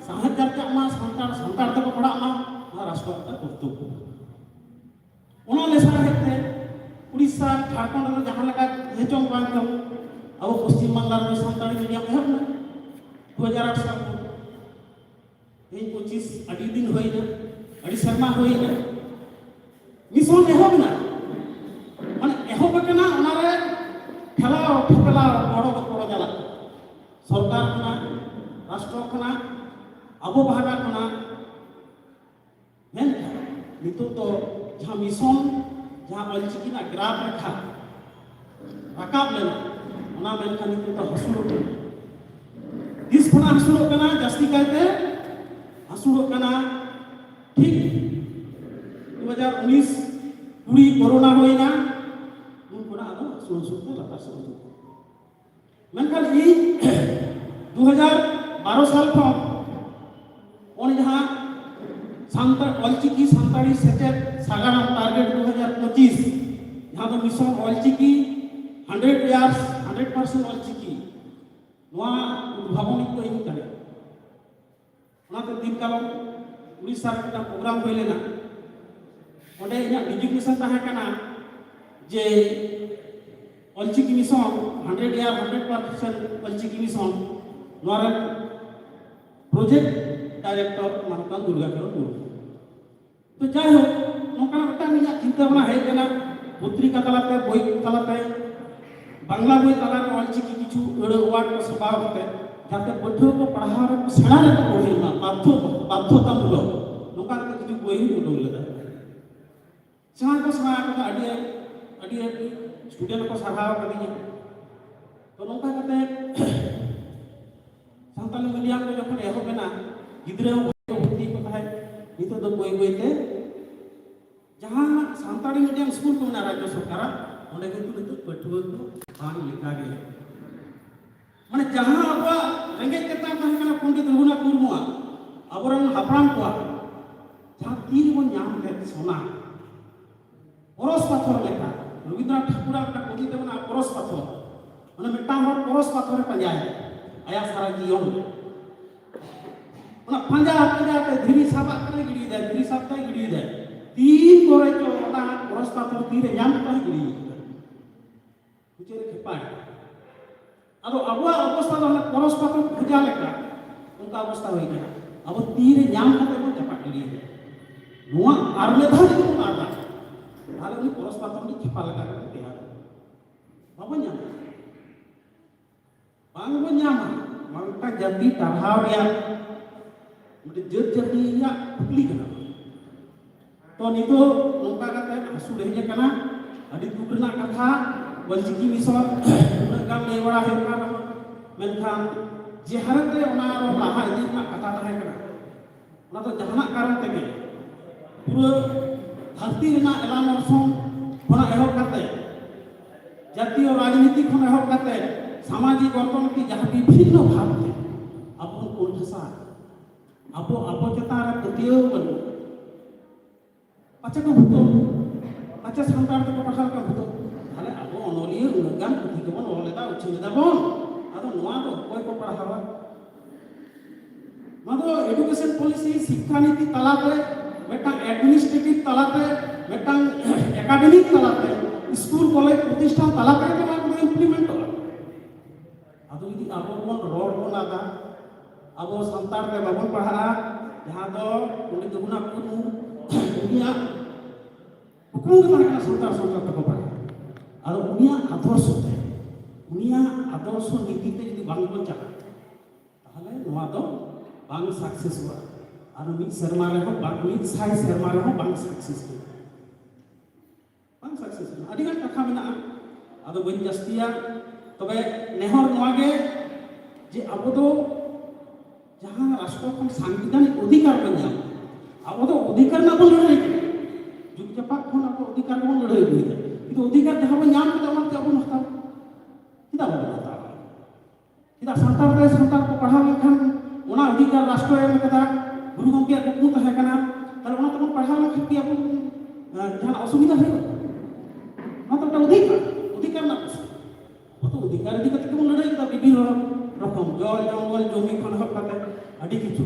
ᱥᱟᱶᱦᱮᱫ ᱪᱟᱨᱪᱟᱜ ᱢᱟ, ᱥᱟᱱᱛᱟᱲ ᱥᱟᱱᱛᱟᱲ ᱛᱮᱠᱚ ᱯᱟᱲᱦᱟᱜ ᱢᱟ, ᱱᱚᱣᱟ ᱨᱟᱥᱴᱨᱚ ᱨᱮᱱᱟᱜ ᱠᱚᱨᱛᱚᱵᱽᱵᱚ᱾ ᱚᱱᱟ ᱞᱮᱥᱟᱲᱦᱮᱫ ᱛᱮ ᱩᱲᱤᱥᱥᱟ, ᱡᱷᱟᱲᱠᱷᱚᱸᱰ ᱨᱮ ᱡᱟᱦᱟᱸ ᱞᱮᱠᱟ ᱦᱮᱸ ᱪᱚᱝ ᱵᱟᱝ ᱪᱚᱝ, ᱟᱵᱚ ᱯᱚᱥᱪᱤᱢ ᱵᱟᱝᱞᱟ ᱨᱮ ᱥᱟᱱᱛᱟᱲᱤ ᱢᱤᱰᱤᱭᱟᱢ ᱮᱦᱚᱵ ᱮᱱᱟ ᱫᱩ ᱦᱟᱡᱟᱨ ᱟᱴ ᱥᱟᱞ ᱠᱷᱚᱱ᱾ ᱛᱮᱦᱮᱧ ᱯᱚᱸᱪᱤᱥ, ᱟᱹᱰᱤ ᱫᱤᱱ ᱦᱩᱭᱱᱟ, ᱟᱹᱰᱤ ᱥᱮᱨᱢᱟ ᱦᱩᱭᱱᱟ, ᱢᱤᱥᱚᱱ ᱮᱦᱚᱵ ᱮᱱᱟ᱾ ᱢᱟᱱᱮ ᱮᱦᱚᱵ ᱟᱠᱟᱱᱟ, ᱚᱱᱟᱨᱮ ᱴᱷᱮᱞᱟᱣ ᱴᱷᱮᱯᱮᱞᱟᱣ ᱜᱚᱲᱚ ᱜᱚᱯᱚᱲᱚ ᱪᱟᱞᱟᱜ ᱠᱟᱱᱟ᱾ ᱥᱚᱨᱠᱟᱨ ᱠᱷᱚᱱᱟᱜ, ᱨᱟᱥᱴᱨᱚ ᱠᱷᱚᱱᱟᱜ, ᱟᱵᱚ ᱯᱟᱦᱴᱟ ᱠᱷᱚᱱᱟᱜ᱾ ᱢᱮᱱᱠᱷᱟᱱ ᱱᱤᱛᱚᱜ ᱫᱚ ᱡᱟᱦᱟᱸ ᱢᱤᱥᱚᱱ, ᱡᱟᱦᱟᱸ ᱚᱞᱪᱤᱠᱤ ᱨᱮᱱᱟᱜ ᱜᱨᱟᱯᱷ ᱨᱮᱠᱷᱟ ᱨᱟᱠᱟᱵ ᱞᱮᱱᱟ, ᱚᱱᱟ ᱢᱮᱱᱠᱷᱟᱱ ᱱᱤᱛᱚᱜ ᱫᱚ ᱦᱟᱹᱥᱩᱲᱚᱜ ᱠᱟᱱᱟ᱾ ᱛᱤᱥ ᱠᱷᱚᱱᱟᱜ ᱦᱟᱹᱥᱩᱲᱚᱜ ᱠᱟᱱᱟ? ᱡᱟᱹᱥᱛᱤ ᱠᱟᱭᱛᱮ ᱦᱟᱹᱥᱩᱲᱚᱜ ᱠᱟᱱᱟ ᱴᱷᱤᱠ ᱫᱩ ᱦᱟᱡᱟᱨ ᱩᱱᱤᱥ ᱠᱩᱲᱤ ᱠᱳᱨᱳᱱᱟ ᱦᱩᱭᱱᱟ, ᱩᱱ ᱠᱷᱚᱱᱟᱜ ᱟᱫᱚ ᱦᱟᱹᱥᱩᱲ ᱦᱟᱹᱥᱩᱲ ᱛᱮ ᱞᱟᱛᱟᱨ ᱥᱮᱫ ᱦᱤᱡᱩᱜ ᱠᱟᱱᱟ᱾ ᱢᱮᱱᱠᱷᱟᱱ ᱤᱧ ᱫᱩ ᱦᱟᱡᱟᱨ ᱵᱟᱨᱚ ᱥᱟᱞ ᱠᱷᱚᱱ ᱚᱱᱮ ᱡᱟᱦᱟᱸ ᱥᱟᱱᱛᱟᱲ ᱚᱞᱪᱤᱠᱤ ᱥᱟᱱᱛᱟᱲᱤ ᱥᱮᱪᱮᱫ ᱥᱟᱜᱟᱲᱚᱢ ᱴᱟᱨᱜᱮᱴ ᱫᱩ ᱦᱟᱡᱟᱨ ᱯᱚᱸᱪᱤᱥ, ᱡᱟᱦᱟᱸ ᱫᱚ mission Ol Chiki hundred years hundred percent Ol Chiki, ᱱᱚᱣᱟ ᱩᱫᱵᱷᱟᱵᱚᱱᱤᱡ ᱫᱚ ᱤᱧ ᱠᱟᱱᱟᱹᱧ᱾ ᱚᱱᱟᱛᱮ ᱫᱤᱱ ᱠᱟᱞᱚᱢ ᱩᱲᱤᱥᱥᱟ ᱨᱮ ᱢᱤᱫᱴᱟᱝ ᱯᱨᱳᱜᱨᱟᱢ ᱦᱩᱭ ᱞᱮᱱᱟ᱾ ᱚᱸᱰᱮ ᱤᱧᱟᱹᱜ ᱰᱮᱡᱤᱜᱱᱮᱥᱚᱱ ᱛᱟᱦᱮᱸ ᱠᱟᱱᱟ ᱡᱮ Ol Chiki mission hundred year hundred percent Ol Chiki mission, ᱱᱚᱣᱟ ᱨᱮ ᱯᱨᱚᱡᱮᱠᱴ ᱰᱟᱭᱨᱮᱠᱴᱚᱨ ᱢᱟᱱᱚᱛᱟᱱ ᱫᱩᱨᱜᱟ ᱠᱤᱨᱚᱱ ᱢᱩᱨᱢᱩ᱾ ᱛᱚ ᱡᱟᱭᱦᱳᱠ, ᱱᱚᱝᱠᱟᱱᱟᱜ ᱢᱤᱫᱴᱟᱝ ᱤᱧᱟᱹᱜ ᱪᱤᱱᱛᱟᱹ ᱵᱷᱟᱵᱽᱱᱟ ᱦᱮᱡ ᱮᱱᱟ, ᱯᱚᱛᱨᱤᱠᱟ ᱛᱟᱞᱟᱛᱮ, ᱵᱳᱭ ᱛᱟᱞᱟᱛᱮ, ᱵᱟᱝᱞᱟ ᱵᱳᱭ ᱛᱟᱞᱟᱨᱮ ᱚᱞᱪᱤᱠᱤ ᱠᱤᱪᱷᱩ ᱟᱹᱲᱟᱹ ᱳᱣᱟᱨᱰ ᱠᱚ ᱥᱟᱯᱲᱟᱣ ᱠᱟᱛᱮ ᱡᱟᱛᱮ ᱯᱟᱹᱴᱷᱩᱣᱟᱹ ᱠᱚ ᱯᱟᱲᱦᱟᱣ ᱨᱮᱠᱚ ᱥᱮᱬᱟ ᱨᱮᱠᱚ ᱵᱚᱲᱦᱮᱜ ᱢᱟ, ᱵᱟᱫᱽᱫᱷᱚ ᱵᱟᱫᱽᱫᱷᱚᱛᱟᱢᱩᱞᱚᱠ ᱱᱚᱝᱠᱟ ᱠᱟᱛᱮ ᱠᱤᱪᱷᱩ ᱵᱳᱭ ᱦᱚᱸᱧ ᱩᱰᱩᱠ ᱞᱮᱫᱟ᱾ ᱥᱮᱬᱟ ᱠᱚ ᱥᱮᱬᱟ ᱟᱠᱟᱫᱟ, ᱟᱹᱰᱤ ᱟᱹᱰᱤ ᱟᱹᱰᱤ ᱥᱴᱩᱰᱮᱱᱴ ᱠᱚ ᱥᱟᱨᱦᱟᱣ ᱟᱠᱟᱫᱤᱧᱟ᱾ ᱛᱚ ᱱᱚᱝᱠᱟ ᱠᱟᱛᱮ ᱥᱟᱱᱛᱟᱞᱤ ᱢᱤᱰᱤᱭᱟᱢ ᱠᱚ ᱡᱚᱠᱷᱚᱱ ᱮᱦᱚᱵ ᱮᱱᱟ, ᱜᱤᱫᱽᱨᱟᱹ ᱦᱚᱸ ᱵᱷᱟᱜᱮ ᱠᱚ ᱵᱷᱚᱨᱛᱤ ᱠᱚ ᱛᱟᱦᱮᱸᱫ᱾ ᱱᱤᱛᱚᱜ ᱫᱚ ᱵᱟᱹᱭ ᱵᱟᱹᱭ ᱛᱮ ᱡᱟᱦᱟᱸ ᱥᱟᱱᱛᱟᱲᱤ ᱢᱤᱰᱤᱭᱟᱢ ᱥᱠᱩᱞ ᱠᱚ ᱢᱮᱱᱟᱜᱼᱟ ᱨᱟᱡᱽᱡᱚ ᱥᱚᱨᱠᱟᱨᱟᱜ, ᱚᱸᱰᱮ ᱠᱤᱱᱛᱩ ᱱᱤᱛᱚᱜ ᱯᱟᱹᱴᱷᱩᱣᱟᱹ ᱠᱚ ᱵᱟᱝ ᱞᱮᱠᱟᱜᱮ᱾ ᱢᱟᱱᱮ ᱡᱟᱦᱟᱸ ᱟᱵᱚᱣᱟᱜ ᱨᱮᱸᱜᱮᱡ ᱪᱮᱛᱟᱱ ᱛᱟᱦᱮᱸ ᱠᱟᱱᱟ ᱯᱚᱱᱰᱤᱛ ᱨᱚᱜᱷᱩᱱᱟᱛᱷ ᱢᱩᱨᱢᱩᱣᱟᱜ, ᱟᱵᱚᱨᱮᱱ ᱦᱟᱯᱲᱟᱢ ᱠᱚᱣᱟᱜ, ᱡᱟᱦᱟᱸ ᱛᱤ ᱨᱮᱵᱚᱱ ᱧᱟᱢ ᱞᱮᱫ ᱥᱚᱱᱟ, ᱯᱚᱨᱚᱥ ᱯᱟᱛᱷᱚᱨ ᱞᱮᱠᱟ᱾ ᱨᱚᱵᱤᱱᱫᱨᱚᱱᱟᱛᱷ ᱴᱷᱟᱠᱩᱨᱟᱜ ᱢᱤᱫᱴᱟᱝ ᱠᱚᱵᱤᱛᱟ ᱢᱮᱱᱟᱜᱼᱟ, ᱯᱚᱨᱚᱥ ᱯᱟᱛᱷᱚᱨ᱾ ᱢᱟᱱᱮ ᱢᱤᱫᱴᱟᱝ ᱦᱚᱲ ᱯᱚᱨᱚᱥ ᱯᱟᱛᱷᱚᱨᱮ ᱯᱟᱸᱡᱟᱭᱟ ᱟᱭᱟᱜ ᱥᱟᱨᱟ ᱡᱤᱭᱚᱱ ᱨᱮ᱾ ᱚᱱᱟ ᱯᱟᱸᱡᱟ ᱯᱟᱸᱡᱟ ᱛᱮ ᱫᱷᱤᱨᱤ ᱥᱟᱵᱟᱜ ᱠᱟᱱᱟᱭ, ᱜᱤᱰᱤᱭᱮᱫᱟᱭ, ᱫᱷᱤᱨᱤ ᱥᱟᱵ ᱠᱟᱱᱟᱭ, ᱜᱤᱰᱤᱭᱮᱫᱟᱭ᱾ ᱛᱤᱱ ᱠᱚᱨᱮ ᱪᱚ ᱯᱚᱨᱚᱥ ᱯᱟᱛᱷᱚᱨ ᱛᱤᱨᱮ ᱧᱟᱢ ᱠᱟᱛᱮ ᱜᱤᱰᱤ ᱠᱟᱫᱟ, ᱢᱩᱪᱟᱹᱫ ᱨᱮ ᱠᱷᱮᱯᱟᱭ᱾ ᱟᱫᱚ ᱟᱵᱚᱣᱟᱜ ᱚᱵᱚᱥᱛᱷᱟ ᱫᱚ ᱦᱟᱱᱮ ᱯᱚᱨᱚᱥ ᱯᱟᱛᱷᱚᱨ ᱠᱷᱚᱡᱟ ᱞᱮᱠᱟ ᱚᱱᱠᱟ ᱚᱵᱚᱥᱛᱷᱟ ᱦᱩᱭ ᱠᱟᱱᱟ᱾ ᱟᱵᱚ ᱛᱤᱨᱮ ᱧᱟᱢ ᱠᱟᱛᱮ ᱵᱚᱱ ᱪᱟᱯᱟᱫ ᱜᱤᱰᱤᱭᱮᱫᱟ᱾ ᱱᱚᱣᱟ ᱟᱨ ᱢᱤᱫ ᱫᱷᱟᱣ ᱡᱩᱫᱤ ᱵᱚᱱ ᱟᱫᱟ, ᱛᱟᱦᱞᱮ ᱩᱱᱤ ᱯᱚᱨᱚᱥ ᱯᱟᱛᱷᱚᱨ ᱩᱱᱤ ᱠᱷᱮᱯᱟ ᱞᱮᱠᱟ ᱜᱮᱵᱚᱱ ᱛᱮᱭᱟᱨᱟ᱾ ᱵᱟᱵᱚᱱ ᱧᱟᱢᱟ᱾ ᱵᱟᱝᱵᱚᱱ ᱧᱟᱢᱟ᱾ ᱱᱚᱣᱟ ᱢᱤᱫᱴᱟᱝ ᱡᱟᱹᱛᱤ ᱴᱟᱨᱦᱟᱣ ᱨᱮᱭᱟᱜ, ᱢᱤᱫᱴᱟᱝ ᱡᱟᱹᱛ ᱡᱟᱹᱛᱤ ᱨᱮᱭᱟᱜ ᱠᱩᱠᱞᱤ ᱠᱟᱱᱟ᱾ ᱛᱚ, ᱱᱤᱛᱚᱜ ᱱᱚᱝᱠᱟ ᱠᱟᱛᱮ ᱦᱟᱹᱥᱩ ᱨᱮᱦᱮᱫ ᱟᱠᱟᱱᱟ᱾ ᱟᱹᱰᱤ ᱫᱩᱠ ᱨᱮᱱᱟᱜ ᱠᱟᱛᱷᱟ᱾ ᱚᱞᱪᱤᱠᱤ ᱢᱤᱥᱚᱱ ᱩᱱᱟᱹᱜ ᱜᱟᱱ ᱞᱟᱹᱭ ᱵᱟᱲᱟ ᱦᱩᱭᱩᱜ ᱠᱟᱱ ᱨᱮᱦᱚᱸ, ᱢᱮᱱᱠᱷᱟᱱ ᱡᱮ ᱦᱟᱨᱮ ᱛᱮ ᱚᱱᱟ ᱟᱨᱚ ᱞᱟᱦᱟ ᱤᱫᱤ ᱨᱮᱱᱟᱜ ᱠᱟᱛᱷᱟ ᱛᱟᱦᱮᱸ ᱠᱟᱱᱟ, ᱚᱱᱟ ᱫᱚ ᱡᱟᱦᱟᱱᱟᱜ ᱠᱟᱨᱚᱱ ᱛᱮᱜᱮ ᱯᱩᱨᱟᱹ ᱫᱷᱟᱹᱨᱛᱤ ᱨᱮᱱᱟᱜ ᱮᱞᱟᱝ ᱚᱨᱥᱚᱝ ᱠᱷᱚᱱᱟᱜ ᱮᱦᱚᱵ ᱠᱟᱛᱮ, ᱡᱟᱹᱛᱤᱭᱚ ᱨᱟᱡᱽᱱᱤᱛᱤ ᱠᱷᱚᱱ ᱮᱦᱚᱵ ᱠᱟᱛᱮ, ᱥᱟᱢᱟᱡᱤᱠ ᱚᱨᱛᱷᱚᱱᱳᱭᱛᱤᱠ ᱡᱟᱦᱟᱸ ᱵᱤᱵᱷᱤᱱᱱᱚ ᱵᱷᱟᱵᱽ ᱛᱮ ᱟᱵᱚ ᱵᱚᱱ ᱠᱳᱞ ᱴᱷᱟᱥᱟ᱾ ᱟᱵᱚ, ᱟᱵᱚ ᱪᱮᱛᱟᱱ ᱨᱮ ᱯᱟᱹᱛᱭᱟᱹᱣ ᱵᱟᱹᱱᱩᱜ᱾ ᱯᱟᱪᱮ ᱠᱚ ᱵᱷᱩᱛᱚᱜ, ᱯᱟᱪᱮ ᱥᱟᱱᱛᱟᱲ ᱛᱮᱠᱚ ᱯᱟᱲᱦᱟᱣ ᱞᱮᱠᱷᱟᱱ ᱵᱷᱩᱛᱚᱜ᱾ ᱛᱟᱦᱞᱮ ᱟᱵᱚ ᱚᱱᱚᱞᱤᱭᱟᱹ ᱩᱱᱟᱹᱜ ᱜᱟᱱ ᱯᱩᱛᱷᱤ ᱠᱚᱵᱚᱱ ᱚᱞ ᱮᱫᱟ, ᱩᱪᱷᱟᱹᱱ ᱮᱫᱟ ᱵᱚᱱ, ᱟᱫᱚ ᱱᱚᱣᱟ ᱫᱚ ᱚᱠᱚᱭ ᱠᱚ ᱯᱟᱲᱦᱟᱣᱟ? ᱱᱚᱣᱟ ᱫᱚ education policy, ᱥᱤᱠᱠᱷᱟ ᱱᱤᱛᱤ ᱛᱟᱞᱟᱛᱮ, ᱢᱤᱫᱴᱟᱝ administrative ᱛᱟᱞᱟᱛᱮ, ᱢᱤᱫᱴᱟᱝ academic ᱛᱟᱞᱟᱛᱮ, ᱥᱠᱩᱞ ᱠᱚᱞᱮᱡᱽ ᱯᱨᱚᱛᱤᱥᱴᱷᱟᱱ ᱛᱟᱞᱟᱛᱮ ᱜᱮ ᱱᱚᱣᱟ ᱠᱚᱫᱚ implementᱚᱜᱼᱟ᱾ ᱟᱫᱚ ᱡᱩᱫᱤ ᱟᱵᱚ ᱵᱚᱱ ᱨᱚᱲ ᱵᱚᱱ ᱟᱫᱟ, ᱟᱵᱚ ᱥᱟᱱᱛᱟᱲ ᱛᱮ ᱵᱟᱵᱚᱱ ᱯᱟᱲᱦᱟᱜᱼᱟ, ᱡᱟᱦᱟᱸ ᱫᱚ ᱯᱚᱱᱰᱤᱛ ᱨᱚᱜᱷᱩᱱᱟᱛᱷ ᱢᱩᱨᱢᱩ ᱩᱱᱤᱭᱟᱜ ᱠᱩᱠᱢᱩ ᱜᱮ ᱛᱟᱦᱮᱸ ᱠᱟᱱᱟ ᱥᱟᱱᱛᱟᱲ, ᱥᱟᱱᱛᱟᱲ ᱛᱮᱠᱚ ᱯᱟᱲᱦᱟᱜᱼᱟ᱾ ᱟᱫᱚ ᱩᱱᱤᱭᱟᱜ ᱟᱫᱚᱨᱥᱚ ᱛᱮ, ᱩᱱᱤᱭᱟᱜ ᱟᱫᱚᱨᱥᱚ ᱱᱤᱛᱤ ᱛᱮ ᱡᱩᱫᱤ ᱵᱟᱝ ᱵᱚᱱ ᱪᱟᱞᱟᱜᱼᱟ, ᱛᱟᱦᱞᱮ ᱱᱚᱣᱟ ᱫᱚ ᱵᱟᱝ successᱚᱜᱼᱟ᱾ ᱟᱨ ᱢᱤᱫ ᱥᱮᱨᱢᱟ ᱨᱮᱦᱚᱸ ᱵᱟᱝ, ᱢᱤᱫ ᱥᱟᱭ ᱥᱮᱨᱢᱟ ᱨᱮᱦᱚᱸ ᱵᱟᱝ success ᱦᱩᱭᱩᱜᱼᱟ᱾ ᱵᱟᱝ success ᱞᱮᱱᱟ᱾ ᱟᱹᱰᱤ ᱜᱟᱱ ᱠᱟᱛᱷᱟ ᱢᱮᱱᱟᱜᱼᱟ, ᱟᱫᱚ ᱵᱟᱹᱧ ᱡᱟᱹᱥᱛᱤᱭᱟ᱾ ᱛᱚᱵᱮ ᱱᱮᱦᱚᱨ ᱱᱚᱣᱟ ᱜᱮ, ᱡᱮ ᱟᱵᱚ ᱫᱚ ᱡᱟᱦᱟᱸ ᱨᱟᱥᱴᱨᱚ ᱠᱷᱚᱱ ᱥᱟᱝᱵᱤᱫᱷᱟᱱᱤᱠ ᱚᱫᱷᱤᱠᱟᱨ ᱵᱚᱱ ᱧᱟᱢ, ᱟᱵᱚ ᱫᱚ ᱚᱫᱷᱤᱠᱟᱨ ᱨᱮᱱᱟᱜ ᱵᱚᱱ ᱞᱟᱹᱲᱦᱟᱹᱭ ᱠᱟᱱᱟ᱾ ᱡᱩᱜᱽ ᱡᱟᱯᱟᱜ ᱠᱷᱚᱱ ᱟᱵᱚ ᱚᱫᱷᱤᱠᱟᱨ ᱵᱚᱱ ᱞᱟᱹᱲᱦᱟᱹᱭ ᱟᱹᱜᱩᱭᱮᱫᱟ, ᱠᱤᱱᱛᱩ ᱚᱫᱷᱤᱠᱟᱨ ᱡᱟᱦᱟᱸ ᱵᱚᱱ ᱧᱟᱢ ᱠᱮᱫᱟ, ᱚᱱᱟ ᱛᱮ ᱟᱵᱚ ᱵᱚᱱ ᱦᱟᱛᱟᱣᱟ᱾ ᱪᱮᱫᱟᱜ ᱵᱟᱵᱚᱱ ᱦᱟᱛᱟᱣᱟ? ᱪᱮᱫᱟᱜ ᱥᱟᱱᱛᱟᱲ ᱛᱮ ᱥᱟᱱᱛᱟᱲ ᱠᱚ ᱯᱟᱲᱦᱟᱣ ᱞᱮᱱᱠᱷᱟᱱ ᱚᱱᱟ ᱚᱫᱷᱤᱠᱟᱨ ᱨᱟᱥᱴᱨᱚ ᱮᱢ ᱠᱟᱫᱟ, ᱜᱩᱨᱩ ᱜᱚᱢᱠᱮᱭᱟᱜ ᱠᱩᱠᱢᱩ ᱛᱟᱦᱮᱸ ᱠᱟᱱᱟ, ᱛᱟᱦᱞᱮ ᱚᱱᱟ ᱛᱮᱵᱚᱱ ᱯᱟᱲᱦᱟᱣ ᱞᱮᱱᱠᱷᱟᱱ ᱠᱤ ᱟᱵᱚ, ᱮᱸ, ᱡᱟᱦᱟᱱᱟᱜ ᱚᱥᱩᱵᱤᱫᱷᱟ ᱦᱩᱭᱩᱜᱼᱟ? ᱚᱱᱟ ᱫᱚ ᱢᱤᱫᱴᱟᱝ ᱚᱫᱷᱤᱠᱟᱨ, ᱚᱫᱷᱤᱠᱟᱨ ᱨᱮᱱᱟᱜ ᱯᱨᱚᱥᱱᱚ᱾ ᱟᱵᱚ ᱫᱚ ᱚᱫᱷᱤᱠᱟᱨ ᱤᱫᱤ ᱠᱟᱛᱮ ᱜᱮᱵᱚᱱ ᱞᱟᱹᱲᱦᱟᱹᱭ ᱠᱮᱫᱟ, ᱵᱤᱵᱷᱤᱱᱱᱚ ᱨᱚᱠᱚᱢ ᱡᱚᱞ, ᱡᱚᱝᱜᱚᱞ, ᱡᱚᱢᱤ ᱠᱷᱚᱱ ᱮᱦᱚᱵ ᱠᱟᱛᱮ ᱟᱹᱰᱤ ᱠᱤᱪᱷᱩ᱾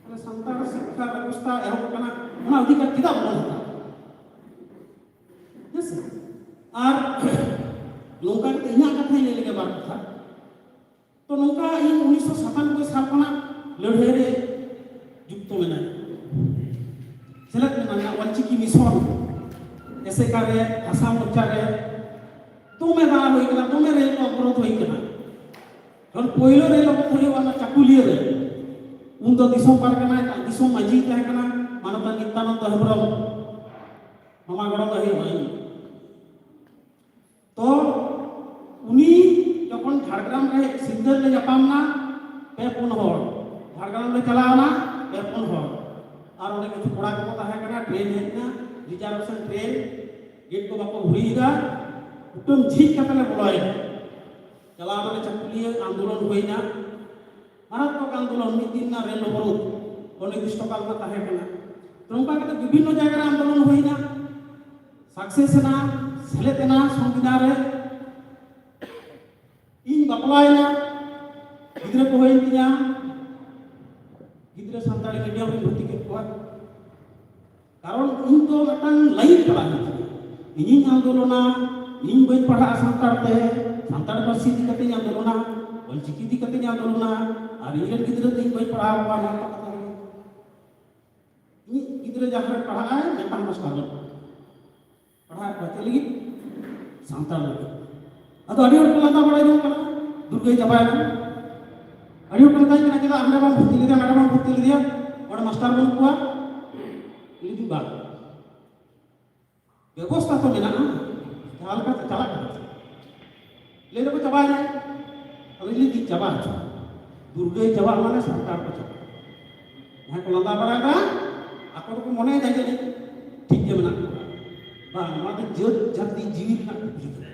ᱛᱟᱦᱞᱮ ᱥᱟᱱᱛᱟᱲ ᱥᱤᱠᱠᱷᱟ ᱵᱮᱵᱚᱥᱛᱷᱟ ᱮᱦᱚᱵ ᱟᱠᱟᱱᱟ, ᱚᱱᱟ ᱚᱫᱷᱤᱠᱟᱨ ᱪᱮᱫᱟᱜ ᱵᱟᱵᱚᱱ ᱦᱟᱛᱟᱣᱟ? ᱟᱨ ᱱᱚᱝᱠᱟ ᱠᱟᱛᱮ ᱤᱧᱟᱹᱜ ᱠᱟᱛᱷᱟᱧ ᱞᱟᱹᱭ ᱞᱮᱜᱮ ᱵᱟᱨ ᱠᱟᱛᱷᱟ᱾ ᱛᱚ ᱱᱚᱝᱠᱟ ᱤᱧ ᱩᱱᱤᱥᱥᱚ ᱥᱟᱛᱟᱱᱚᱵᱵᱳᱭ ᱥᱟᱞ ᱠᱷᱚᱱᱟᱜ ᱞᱟᱹᱲᱦᱟᱹᱭ ᱨᱮ ᱡᱩᱠᱛᱚ ᱢᱮᱱᱟᱧᱟ᱾ ᱥᱮᱞᱮᱫ ᱢᱮᱱᱟᱧᱟ ᱚᱞᱪᱤᱠᱤ ᱢᱤᱥᱚᱱ, ᱮᱥᱮᱠᱟ ᱨᱮ, ᱵᱷᱟᱥᱟ ᱢᱳᱨᱪᱟ ᱨᱮ ᱫᱚᱢᱮ ᱫᱟᱬᱟ ᱦᱩᱭ ᱠᱟᱱᱟ, ᱫᱚᱢᱮ ᱨᱮᱞ ᱠᱚ ᱚᱵᱚᱨᱳᱫᱷ ᱦᱩᱭ ᱠᱟᱱᱟ᱾ ᱡᱚᱠᱷᱚᱱ ᱯᱳᱭᱞᱳ ᱨᱮᱞ ᱚᱵᱚᱨᱳᱫᱷ ᱦᱩᱭᱩᱜᱼᱟ ᱚᱱᱟ ᱪᱟᱠᱩᱞᱤᱭᱟᱹ ᱨᱮ, ᱩᱱᱫᱚ ᱫᱤᱥᱚᱢ ᱯᱟᱨᱜᱟᱱᱟ, ᱫᱤᱥᱚᱢ ᱢᱟᱹᱡᱷᱤ ᱛᱟᱦᱮᱸ ᱠᱟᱱᱟ ᱢᱟᱱᱚᱛᱟᱱ ᱱᱤᱛᱭᱟᱱᱚᱱᱫᱚ ᱦᱮᱢᱵᱨᱚᱢ, ᱢᱟᱢᱟ ᱜᱚᱲᱚᱢ ᱫᱚ ᱦᱩᱭᱩᱜᱼᱟ ᱤᱧ᱾ ᱛᱚ ᱩᱱᱤ ᱡᱚᱠᱷᱚᱱ ᱡᱷᱟᱲᱜᱨᱟᱢ ᱨᱮ ᱥᱤᱞᱫᱟᱹ ᱨᱮ ᱧᱟᱯᱟᱢ ᱮᱱᱟ, ᱯᱮ ᱯᱩᱱ ᱦᱚᱲ, ᱡᱷᱟᱲᱜᱨᱟᱢ ᱨᱮ ᱪᱟᱞᱟᱣ ᱮᱱᱟ, ᱯᱮ ᱯᱩᱱ ᱦᱚᱲ, ᱟᱨ ᱚᱸᱰᱮ ᱠᱤᱪᱷᱩ ᱠᱚᱲᱟ ᱠᱚᱠᱚ ᱛᱟᱦᱮᱸ ᱠᱟᱱᱟ, ᱴᱨᱮᱱ ᱦᱮᱡ ᱮᱱᱟ, ᱨᱤᱡᱟᱨᱵᱷᱮᱥᱚᱱ ᱴᱨᱮᱱ, ᱜᱮᱴ ᱠᱚ ᱵᱟᱠᱚ ᱜᱷᱩᱲᱤᱭᱮᱫᱟ, ᱠᱩᱴᱟᱹᱢ ᱡᱷᱤᱡ ᱠᱟᱛᱮ ᱞᱮ ᱵᱚᱞᱚᱭᱮᱱᱟ᱾ ᱪᱟᱞᱟᱣ ᱮᱱᱟᱞᱮ ᱪᱟᱹᱠᱩᱞᱤᱭᱟᱹ, ᱟᱱᱫᱳᱞᱚᱱ ᱦᱩᱭᱱᱟ, ᱢᱟᱨᱟᱛᱢᱚᱠ ᱟᱱᱫᱳᱞᱚᱱ, ᱢᱤᱫ ᱫᱤᱱ ᱨᱮᱱᱟᱜ ᱨᱮᱞ ᱚᱵᱚᱨᱳᱫᱷ, ᱚᱱᱤᱨᱫᱤᱥᱴᱚ ᱠᱟᱞ ᱨᱮᱱᱟᱜ ᱛᱟᱦᱮᱸ ᱠᱟᱱᱟ᱾ ᱛᱚ ᱱᱚᱝᱠᱟ ᱠᱟᱛᱮ ᱵᱤᱵᱷᱤᱱᱱᱚ ᱡᱟᱭᱜᱟ ᱨᱮ ᱟᱱᱫᱳᱞᱚᱱ ᱦᱩᱭᱱᱟ, ᱥᱟᱠᱥᱮᱥ ᱮᱱᱟ, ᱥᱮᱞᱮᱫ ᱮᱱᱟ ᱥᱚᱝᱵᱤᱫᱷᱟᱱ ᱨᱮ᱾ ᱤᱧ ᱵᱟᱯᱞᱟᱭᱮᱱᱟ, ᱜᱤᱫᱽᱨᱟᱹ ᱠᱚ ᱦᱩᱭᱮᱱ ᱛᱤᱧᱟ, ᱜᱤᱫᱽᱨᱟᱹ ᱥᱟᱱᱛᱟᱲᱤ ᱢᱤᱰᱤᱭᱟᱢ ᱨᱤᱧ ᱵᱷᱚᱨᱛᱤ ᱠᱮᱫ ᱠᱚᱣᱟ᱾ ᱠᱟᱨᱚᱱ ᱤᱧ ᱫᱚ ᱢᱤᱫᱴᱟᱝ ᱞᱟᱭᱤᱱ ᱪᱟᱞᱟᱜ ᱦᱩᱭᱩᱜ ᱛᱤᱧᱟ᱾ ᱤᱧᱤᱧ ᱟᱱᱫᱳᱞᱚᱱᱟ, ᱤᱧ ᱵᱟᱹᱧ ᱯᱟᱲᱦᱟᱜᱼᱟ ᱥᱟᱱᱛᱟᱲ ᱛᱮ, ᱥᱟᱱᱛᱟᱲ ᱯᱟᱹᱨᱥᱤ ᱤᱫᱤ ᱠᱟᱛᱮᱧ ᱟᱱᱫᱳᱞᱚᱱᱟ, ᱚᱞᱪᱤᱠᱤ ᱤᱫᱤ ᱠᱟᱛᱮᱧ ᱟᱱᱫᱳᱞᱚᱱᱟ, ᱟᱨ ᱤᱧ ᱨᱮᱱ ᱜᱤᱫᱽᱨᱟᱹ ᱫᱚ ᱤᱧ ᱵᱟᱹᱧ ᱯᱟᱲᱦᱟᱣ ᱠᱚᱣᱟ, ᱱᱚᱣᱟ ᱠᱚ ᱠᱟᱛᱷᱟ ᱫᱚ᱾ ᱤᱧᱤᱡ ᱜᱤᱫᱽᱨᱟᱹ ᱡᱟᱦᱟᱸ ᱨᱮ ᱯᱟᱲᱦᱟᱜ ᱟᱭ, ᱢᱤᱫᱴᱟᱝ ᱢᱟᱥᱴᱟᱨ ᱵᱟᱹᱱᱩᱜ᱾ ᱯᱟᱲᱦᱟᱣᱮᱫ ᱠᱚᱣᱟ ᱪᱮᱫ ᱞᱟᱹᱜᱤᱫ? ᱥᱟᱱᱛᱟᱲ ᱞᱟᱹᱜᱤᱫ᱾ ᱟᱫᱚ ᱟᱹᱰᱤ ᱦᱚᱲ ᱠᱚ ᱞᱟᱸᱫᱟ ᱵᱟᱲᱟᱭ ᱡᱚᱝ ᱠᱟᱱᱟ, ᱫᱩᱨᱜᱟᱹᱭ ᱪᱟᱵᱟᱭᱮᱱᱟ᱾ ᱟᱹᱰᱤ ᱦᱚᱲ ᱠᱚ ᱢᱮᱛᱟᱧ ᱠᱟᱱᱟ, "ᱪᱮᱫᱟᱜ ᱦᱟᱸᱰᱮ ᱵᱟᱢ ᱵᱷᱚᱨᱛᱤ ᱞᱮᱫᱮᱭᱟ, ᱱᱟᱰᱮ ᱵᱟᱢ ᱵᱷᱚᱨᱛᱤ ᱞᱮᱫᱮᱭᱟ, ᱚᱸᱰᱮ ᱢᱟᱥᱴᱟᱨ ᱵᱟᱹᱱᱩᱜ ᱠᱚᱣᱟ?" ᱞᱟᱹᱭ ᱫᱟᱹᱧ, "ᱵᱟᱝ, ᱵᱮᱵᱚᱥᱛᱷᱟ ᱛᱚ ᱢᱮᱱᱟᱜᱼᱟ, ᱡᱟᱦᱟᱸ ᱞᱮᱠᱟᱛᱮ ᱪᱟᱞᱟᱜ ᱠᱟᱱᱟ᱾" ᱞᱟᱹᱭ ᱫᱟᱠᱚ, "ᱪᱟᱵᱟᱭᱮᱱᱟ᱾" ᱟᱫᱚ ᱤᱧ ᱞᱟᱹᱭ ᱫᱟᱹᱧ, "ᱪᱟᱵᱟ ᱦᱚᱪᱚ, ᱫᱩᱨᱜᱟᱹᱭ ᱪᱟᱵᱟᱜ ᱢᱟᱱᱮ ᱥᱟᱱᱛᱟᱲ ᱠᱚ ᱪᱟᱵᱟᱜ᱾" ᱡᱟᱦᱟᱸᱭ ᱠᱚ ᱞᱟᱸᱫᱟ ᱵᱟᱲᱟᱭᱮᱫᱟ, ᱟᱠᱚ ᱫᱚᱠᱚ ᱢᱚᱱᱮᱭᱮᱫᱟ ᱡᱟᱹᱱᱤᱡ ᱴᱷᱤᱠ ᱜᱮ ᱢᱮᱱᱟᱜ ᱠᱚᱣᱟ᱾ ᱵᱟᱝ, ᱱᱚᱣᱟ ᱫᱚ ᱡᱟᱹᱛ ᱡᱟᱹᱛᱤ ᱡᱤᱣᱤ ᱨᱮᱱᱟᱜ ᱠᱩᱠᱞᱤ ᱠᱟᱱᱟ᱾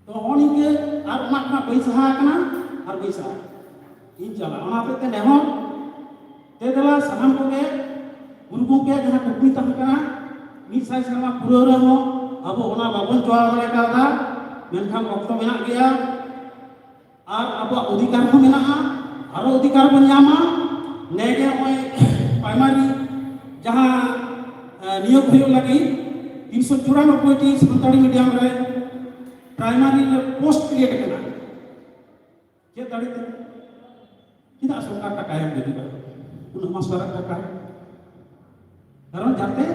ᱛᱚ ᱱᱚᱜᱼᱚ ᱱᱤᱝᱠᱟᱹ ᱟᱨ ᱚᱱᱟ ᱠᱷᱚᱱᱟᱜ ᱵᱟᱹᱧ ᱥᱟᱦᱟ ᱟᱠᱟᱱᱟ ᱟᱨ ᱵᱟᱹᱧ ᱥᱟᱦᱟ ᱤᱧ ᱪᱟᱞᱟᱜ᱾ ᱚᱱᱟ ᱦᱚᱛᱮᱡ ᱛᱮ ᱱᱮᱦᱚᱨ ᱛᱮ ᱫᱮᱞᱟ ᱥᱟᱱᱟᱢ ᱠᱚᱜᱮ ᱜᱩᱨᱩ ᱜᱚᱢᱠᱮᱭᱟᱜ ᱡᱟᱦᱟᱸ ᱠᱩᱠᱞᱤ ᱛᱟᱦᱮᱸ ᱠᱟᱱᱟ, ᱢᱤᱫ ᱥᱟᱭ ᱥᱮᱨᱢᱟ ᱯᱩᱨᱟᱹᱣ ᱨᱮᱦᱚᱸ ᱟᱵᱚ ᱚᱱᱟ ᱵᱟᱵᱚᱱ ᱡᱚᱲᱟᱣ ᱫᱟᱲᱮ ᱠᱟᱣᱫᱟ, ᱢᱮᱱᱠᱷᱟᱱ ᱚᱠᱛᱚ ᱢᱮᱱᱟᱜ ᱜᱮᱭᱟ᱾ ᱟᱨ ᱟᱵᱚᱣᱟᱜ ᱚᱫᱷᱤᱠᱟᱨ ᱦᱚᱸ ᱢᱮᱱᱟᱜᱼᱟ, ᱟᱨᱚ ᱚᱫᱷᱤᱠᱟᱨ ᱵᱚᱱ ᱧᱟᱢᱟ᱾ ᱱᱮᱜᱮ ᱱᱚᱜᱼᱚᱭ ᱯᱨᱟᱭᱢᱟᱨᱤ ᱡᱟᱦᱟᱸ, ᱮ, ᱱᱤᱭᱳᱜᱽ ᱦᱩᱭᱩᱜ ᱞᱟᱹᱜᱤᱫ, ᱛᱤᱱᱥᱚ ᱪᱩᱨᱟᱱᱚᱵᱵᱳᱭ ᱴᱤ ᱥᱟᱱᱛᱟᱲᱤ ᱢᱤᱰᱤᱭᱟᱢ ᱨᱮ ᱯᱨᱟᱭᱢᱟᱨᱤ ᱨᱮ ᱯᱳᱥᱴ ᱠᱨᱤᱭᱮᱴ ᱠᱟᱱᱟ᱾ ᱪᱮᱫ ᱫᱟᱲᱮ ᱛᱮ? ᱪᱮᱫᱟᱜ ᱥᱚᱨᱠᱟᱨ ᱴᱟᱠᱟᱭ ᱮᱢ ᱞᱟᱹᱜᱤᱫ? ᱩᱱᱟᱹᱜ ᱢᱟᱥᱴᱟᱨᱟᱜ ᱴᱟᱠᱟ? ᱠᱟᱨᱚᱱ ᱡᱟᱛᱮ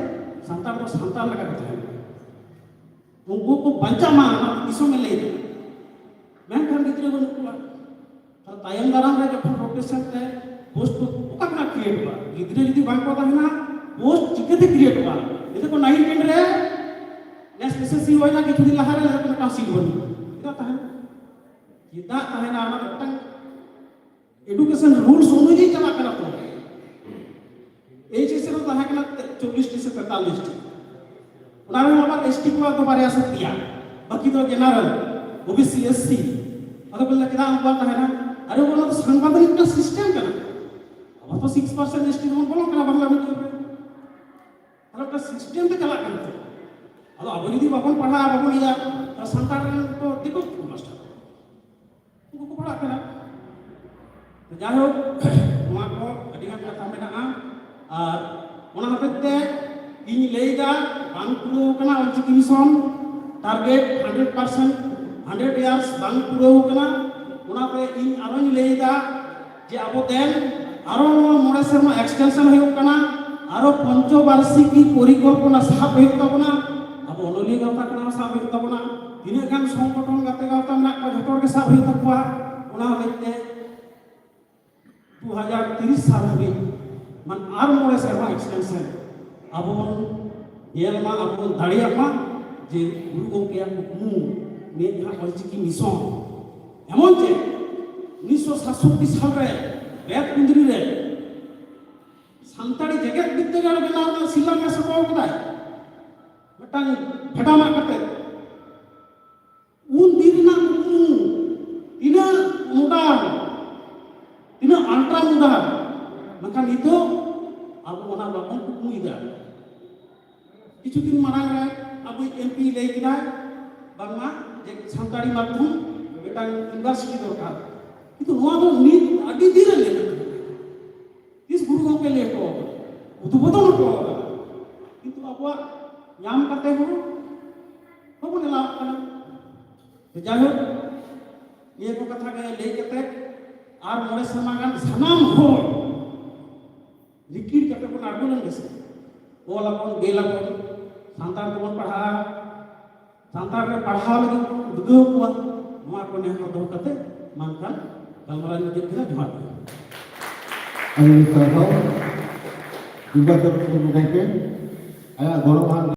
ᱥᱟᱱᱛᱟᱲ ᱫᱚ ᱥᱟᱱᱛᱟᱲ ᱞᱮᱠᱟ ᱠᱚ ᱛᱟᱦᱮᱱ ᱢᱟ, ᱩᱱᱠᱩ ᱠᱚ ᱵᱟᱧᱪᱟᱜ ᱢᱟ, ᱚᱱᱟ ᱫᱤᱥᱚᱢ ᱮ ᱞᱟᱹᱭ ᱮᱫᱟ᱾ ᱢᱮᱱᱠᱷᱟᱱ ᱜᱤᱫᱽᱨᱟᱹ ᱵᱟᱹᱱᱩᱜ ᱠᱚᱣᱟ᱾ ᱛᱟᱦᱞᱮ ᱛᱟᱭᱚᱢ ᱫᱟᱨᱟᱢ ᱨᱮ ᱡᱚᱠᱷᱚᱱ ᱨᱳᱴᱮᱥᱚᱱ ᱛᱮ ᱯᱳᱥᱴ ᱠᱚ ᱚᱠᱟ ᱠᱷᱚᱱᱟᱜ ᱠᱨᱤᱭᱮᱴᱚᱜᱼᱟ? ᱜᱤᱫᱽᱨᱟᱹ ᱡᱩᱫᱤ ᱵᱟᱝ ᱠᱚ ᱛᱟᱦᱮᱱᱟ, ᱯᱳᱥᱴ ᱪᱤᱠᱟᱹᱛᱮ ᱠᱨᱤᱭᱮᱴᱚᱜᱼᱟ? ᱡᱩᱫᱤ ᱠᱚ ᱱᱟᱭᱤᱱ ᱴᱮᱱ ᱨᱮ ᱱᱮᱥ ᱮᱥ ᱮᱥ ᱥᱤ ᱦᱩᱭᱱᱟ, ᱠᱤᱪᱷᱩ ᱫᱤᱱ ᱞᱟᱦᱟ ᱨᱮ ᱞᱟᱹᱭ ᱟᱠᱚ ᱢᱤᱫᱴᱟᱝ ᱥᱤᱴ ᱵᱟᱹᱱᱩᱜᱼᱟ᱾ ᱪᱮᱫᱟᱜ ᱛᱟᱦᱮᱱᱟ? ᱪᱮᱫᱟᱜ ᱛᱟᱦᱮᱱᱟ? ᱚᱱᱟ ᱢᱤᱫᱴᱟᱝ ᱮᱰᱩᱠᱮᱥᱚᱱ ᱨᱩᱞᱥ ᱚᱱᱩᱡᱟᱭᱤ ᱪᱟᱞᱟᱜ ᱠᱟᱱᱟ ᱛᱚ᱾ ᱮᱭᱤᱪ ᱮᱥ ᱨᱮ ᱛᱟᱦᱮᱸ ᱠᱟᱱᱟ ᱪᱚᱞᱞᱤᱥ ᱴᱤ ᱥᱮ ᱛᱮᱛᱟᱞᱞᱤᱥ ᱴᱤ, ᱚᱱᱟ ᱨᱮᱦᱚᱸ ᱟᱵᱟᱨ ᱮᱥ ᱴᱤ ᱠᱚᱣᱟᱜ ᱫᱚ ᱵᱟᱨᱭᱟ ᱥᱮ ᱯᱮᱭᱟ, ᱵᱟᱹᱠᱤ ᱫᱚ general, O B C, S C. ᱟᱫᱚ ᱠᱚ ᱞᱟᱹᱭᱟ, ᱪᱮᱫᱟᱜ ᱩᱱᱠᱩᱣᱟᱜ ᱛᱟᱦᱮᱱᱟ? ᱟᱨᱮ, ᱚᱱᱟ ᱫᱚ ᱥᱟᱝᱵᱤᱫᱷᱟᱱᱤᱠ ᱢᱤᱫᱴᱟᱝ ᱥᱤᱥᱴᱮᱢ ᱠᱟᱱᱟ᱾ ᱟᱵᱚ ᱛᱚ ᱥᱤᱠᱥ ᱯᱟᱨᱥᱮᱱᱴ ᱮᱥ ᱴᱤ ᱨᱮᱵᱚᱱ ᱵᱚᱞᱚᱱ ᱠᱟᱱᱟ ᱵᱟᱝᱞᱟ ᱢᱤᱰᱤᱭᱟᱢ ᱨᱮ᱾ ᱛᱟᱦᱞᱮ ᱢᱤᱫᱴᱟᱝ ᱥᱤᱥᱴᱮᱢ ᱛᱮ ᱪᱟᱞᱟᱜ ᱠᱟᱱᱟ ᱛᱚ᱾ ᱟᱫᱚ ᱟᱵᱚ ᱡᱩᱫᱤ ᱵᱟᱵᱚᱱ ᱯᱟᱲᱦᱟᱜᱼᱟ, ᱵᱟᱵᱚᱱ ᱤᱭᱟᱹ, ᱛᱟᱦᱞᱮ ᱥᱟᱱᱛᱟᱲ ᱨᱮᱱ ᱠᱚ ᱫᱤᱠᱩ ᱠᱚ ᱢᱟᱥᱴᱟᱨ᱾ ᱩᱱᱠᱩ ᱠᱚ ᱯᱟᱲᱦᱟᱜ ᱠᱟᱱᱟ᱾ ᱛᱚ ᱡᱟᱭᱦᱳᱠ, ᱱᱚᱣᱟ ᱠᱚ ᱟᱹᱰᱤᱜᱟᱱ ᱠᱟᱛᱷᱟ ᱢᱮᱱᱟᱜᱼᱟ᱾ ᱟᱨ ᱚᱱᱟ ᱦᱚᱛᱮᱡ ᱛᱮ ᱤᱧ ᱞᱟᱹᱭᱫᱟ, ᱵᱟᱝ ᱯᱩᱨᱟᱹᱣ ᱠᱟᱱᱟ Ol Chiki mission target hundred percent, hundred years ᱵᱟᱝ ᱯᱩᱨᱟᱹᱣ ᱠᱟᱱᱟ᱾ ᱚᱱᱟᱛᱮ ᱤᱧ ᱟᱨᱚᱧ ᱞᱟᱹᱭᱫᱟ ᱡᱮ ᱟᱵᱚ ᱫᱮᱱ ᱟᱨᱚ ᱱᱚᱣᱟ ᱢᱚᱬᱮ ᱥᱮᱨᱢᱟ ᱮᱠᱥᱴᱮᱱᱥᱚᱱ ᱦᱩᱭᱩᱜ ᱠᱟᱱᱟ, ᱟᱨᱚ ᱯᱚᱧᱪᱚᱵᱟᱨᱥᱤᱠᱤ ᱯᱚᱨᱤᱠᱚᱞᱯᱚᱱᱟ ᱥᱟᱵ ᱦᱩᱭᱩᱜ ᱛᱟᱵᱚᱱᱟ, ᱟᱵᱚ ᱚᱱᱚᱞᱤᱭᱟᱹ ᱜᱟᱶᱛᱟ ᱠᱚᱨᱮ ᱦᱚᱸ ᱥᱟᱵ ᱦᱩᱭᱩᱜ ᱛᱟᱵᱚᱱᱟ, ᱛᱤᱱᱟᱹᱜ ᱜᱟᱱ ᱥᱚᱝᱜᱚᱴᱷᱚᱱ ᱜᱟᱛᱮ ᱜᱟᱶᱛᱟ ᱢᱮᱱᱟᱜ ᱠᱚᱣᱟ ᱡᱷᱚᱛᱚ ᱦᱚᱲ ᱜᱮ ᱥᱟᱵ ᱦᱩᱭᱩᱜ ᱛᱟᱠᱚᱣᱟ᱾ ᱚᱱᱟ ᱦᱚᱛᱮᱡ ᱛᱮ ᱫᱩ ᱦᱟᱡᱟᱨ ᱛᱤᱨᱤᱥ ᱥᱟᱞ ᱦᱟᱹᱵᱤᱡ, ᱢᱟᱱᱮ ᱟᱨ ᱢᱚᱬᱮ ᱥᱮᱨᱢᱟ ᱮᱠᱥᱴᱮᱱᱥᱚᱱ ᱟᱵᱚ ᱵᱚᱱ ᱧᱮᱞ ᱢᱟ, ᱟᱵᱚ ᱵᱚᱱ ᱫᱟᱲᱮᱭᱟᱜ ᱢᱟ ᱡᱮ ᱜᱩᱨᱩ ᱜᱚᱢᱠᱮᱭᱟᱜ ᱠᱩᱠᱢᱩ ᱢᱮᱫ ᱦᱟᱸᱜ ᱚᱞᱪᱤᱠᱤ ᱢᱤᱥᱚᱱ ᱮᱢᱚᱱ ᱡᱮ ᱩᱱᱤᱥᱥᱚ ᱥᱟᱛᱥᱚᱴᱴᱤ ᱥᱟᱞ ᱨᱮ ᱵᱮᱛ ᱠᱩᱸᱫᱽᱨᱤ ᱨᱮ ᱥᱟᱱᱛᱟᱲᱤ ᱡᱮᱜᱮᱛ ᱵᱤᱫᱽᱫᱟᱹᱜᱟᱲ ᱵᱮᱱᱟᱣ ᱨᱮᱱᱟᱜ ᱥᱤᱞᱟᱱᱭᱟᱥ ᱦᱚᱴᱚ ᱠᱟᱫᱟᱭ᱾ ᱢᱤᱫᱴᱟᱝ ᱵᱷᱮᱰᱟ ᱢᱟᱜ ᱠᱟᱛᱮ ᱩᱱ ᱫᱤᱱ ᱨᱮᱱᱟᱜ ᱠᱩᱠᱢᱩ ᱛᱤᱱᱟᱹᱜ ᱢᱚᱰᱟᱨᱱ, ᱛᱤᱱᱟᱹᱜ ᱟᱞᱴᱨᱟ ᱢᱚᱰᱟᱨᱱ, ᱢᱮᱱᱠᱷᱟᱱ ᱱᱤᱛᱚᱜ ᱟᱵᱚ ᱚᱱᱟ ᱵᱟᱵᱚᱱ ᱠᱩᱠᱢᱩᱭᱮᱫᱟ᱾ ᱠᱤᱪᱷᱩ ᱫᱤᱱ ᱢᱟᱲᱟᱝ ᱨᱮ ᱟᱵᱚᱭᱤᱡ ᱮᱢ ᱯᱤ ᱞᱟᱹᱭ ᱠᱮᱫᱟᱭ ᱵᱟᱝᱢᱟ ᱡᱮ ᱥᱟᱱᱛᱟᱲᱤ ᱢᱟᱫᱽᱫᱷᱚᱢ ᱢᱤᱫᱴᱟᱝ ᱤᱭᱩᱱᱤᱵᱷᱟᱨᱥᱤᱴᱤ ᱫᱚᱨᱠᱟᱨ, ᱠᱤᱱᱛᱩ ᱱᱚᱣᱟ ᱫᱚ ᱱᱤᱛ ᱟᱹᱰᱤ ᱫᱤᱱ ᱨᱮ ᱞᱟᱹᱭ ᱠᱟᱱᱟ᱾ ᱛᱤᱥ ᱜᱩᱨᱩ ᱜᱚᱢᱠᱮ ᱞᱟᱹᱭ ᱦᱚᱴᱚ ᱟᱠᱟᱫᱟ, ᱩᱫᱵᱳᱫᱚᱱ ᱦᱚᱴᱚ ᱟᱠᱟᱫᱟ, ᱠᱤᱱᱛᱩ ᱟᱵᱚᱣᱟᱜ ᱧᱟᱢ ᱠᱟᱛᱮ ᱦᱚᱸ ᱵᱟᱵᱚᱱ ᱮᱞᱟᱣᱟᱜ ᱠᱟᱱᱟ᱾ ᱛᱚ ᱡᱟᱭᱦᱳᱠ, ᱱᱤᱭᱟᱹ ᱠᱚ ᱠᱟᱛᱷᱟ ᱜᱮ ᱞᱟᱹᱭ ᱠᱟᱛᱮ ᱟᱨ ᱢᱚᱬᱮ ᱥᱮᱨᱢᱟ ᱜᱟᱱ ᱥᱟᱱᱟᱢ ᱦᱚᱲ ᱨᱤᱠᱤᱲ ᱠᱟᱛᱮ ᱵᱚᱱ ᱟᱬᱜᱚ ᱞᱮᱱ ᱜᱮᱥᱮ, ᱚᱞ ᱟᱵᱚᱱ, ᱜᱮᱞ ᱟᱵᱚᱱ, ᱥᱟᱱᱛᱟᱲ ᱛᱮᱵᱚᱱ ᱯᱟᱲᱦᱟᱜᱼᱟ, ᱥᱟᱱᱛᱟᱲ ᱨᱮ ᱯᱟᱲᱦᱟᱣ ᱞᱟᱹᱜᱤᱫ ᱵᱚᱱ ᱩᱫᱽᱜᱟᱹᱣ ᱠᱚᱣᱟ᱾ ᱱᱚᱣᱟ ᱠᱚ ᱱᱮᱦᱚᱨ ᱫᱚᱦᱚ ᱠᱟᱛᱮ ᱢᱟ ᱮᱱᱠᱷᱟᱱ ᱜᱟᱞᱢᱟᱨᱟᱣ ᱢᱩᱪᱟᱹᱫ ᱠᱮᱫᱟ᱾ ᱡᱚᱦᱟᱨ ᱜᱮ᱾ ᱟᱹᱰᱤ ᱥᱟᱨᱦᱟᱣ ᱡᱩᱵᱟ ᱥᱮᱵᱚᱠ ᱥᱚᱝᱜᱷᱚ ᱜᱚᱢᱠᱮ, ᱟᱭᱟᱜ ᱜᱚᱱᱚᱝᱟᱱ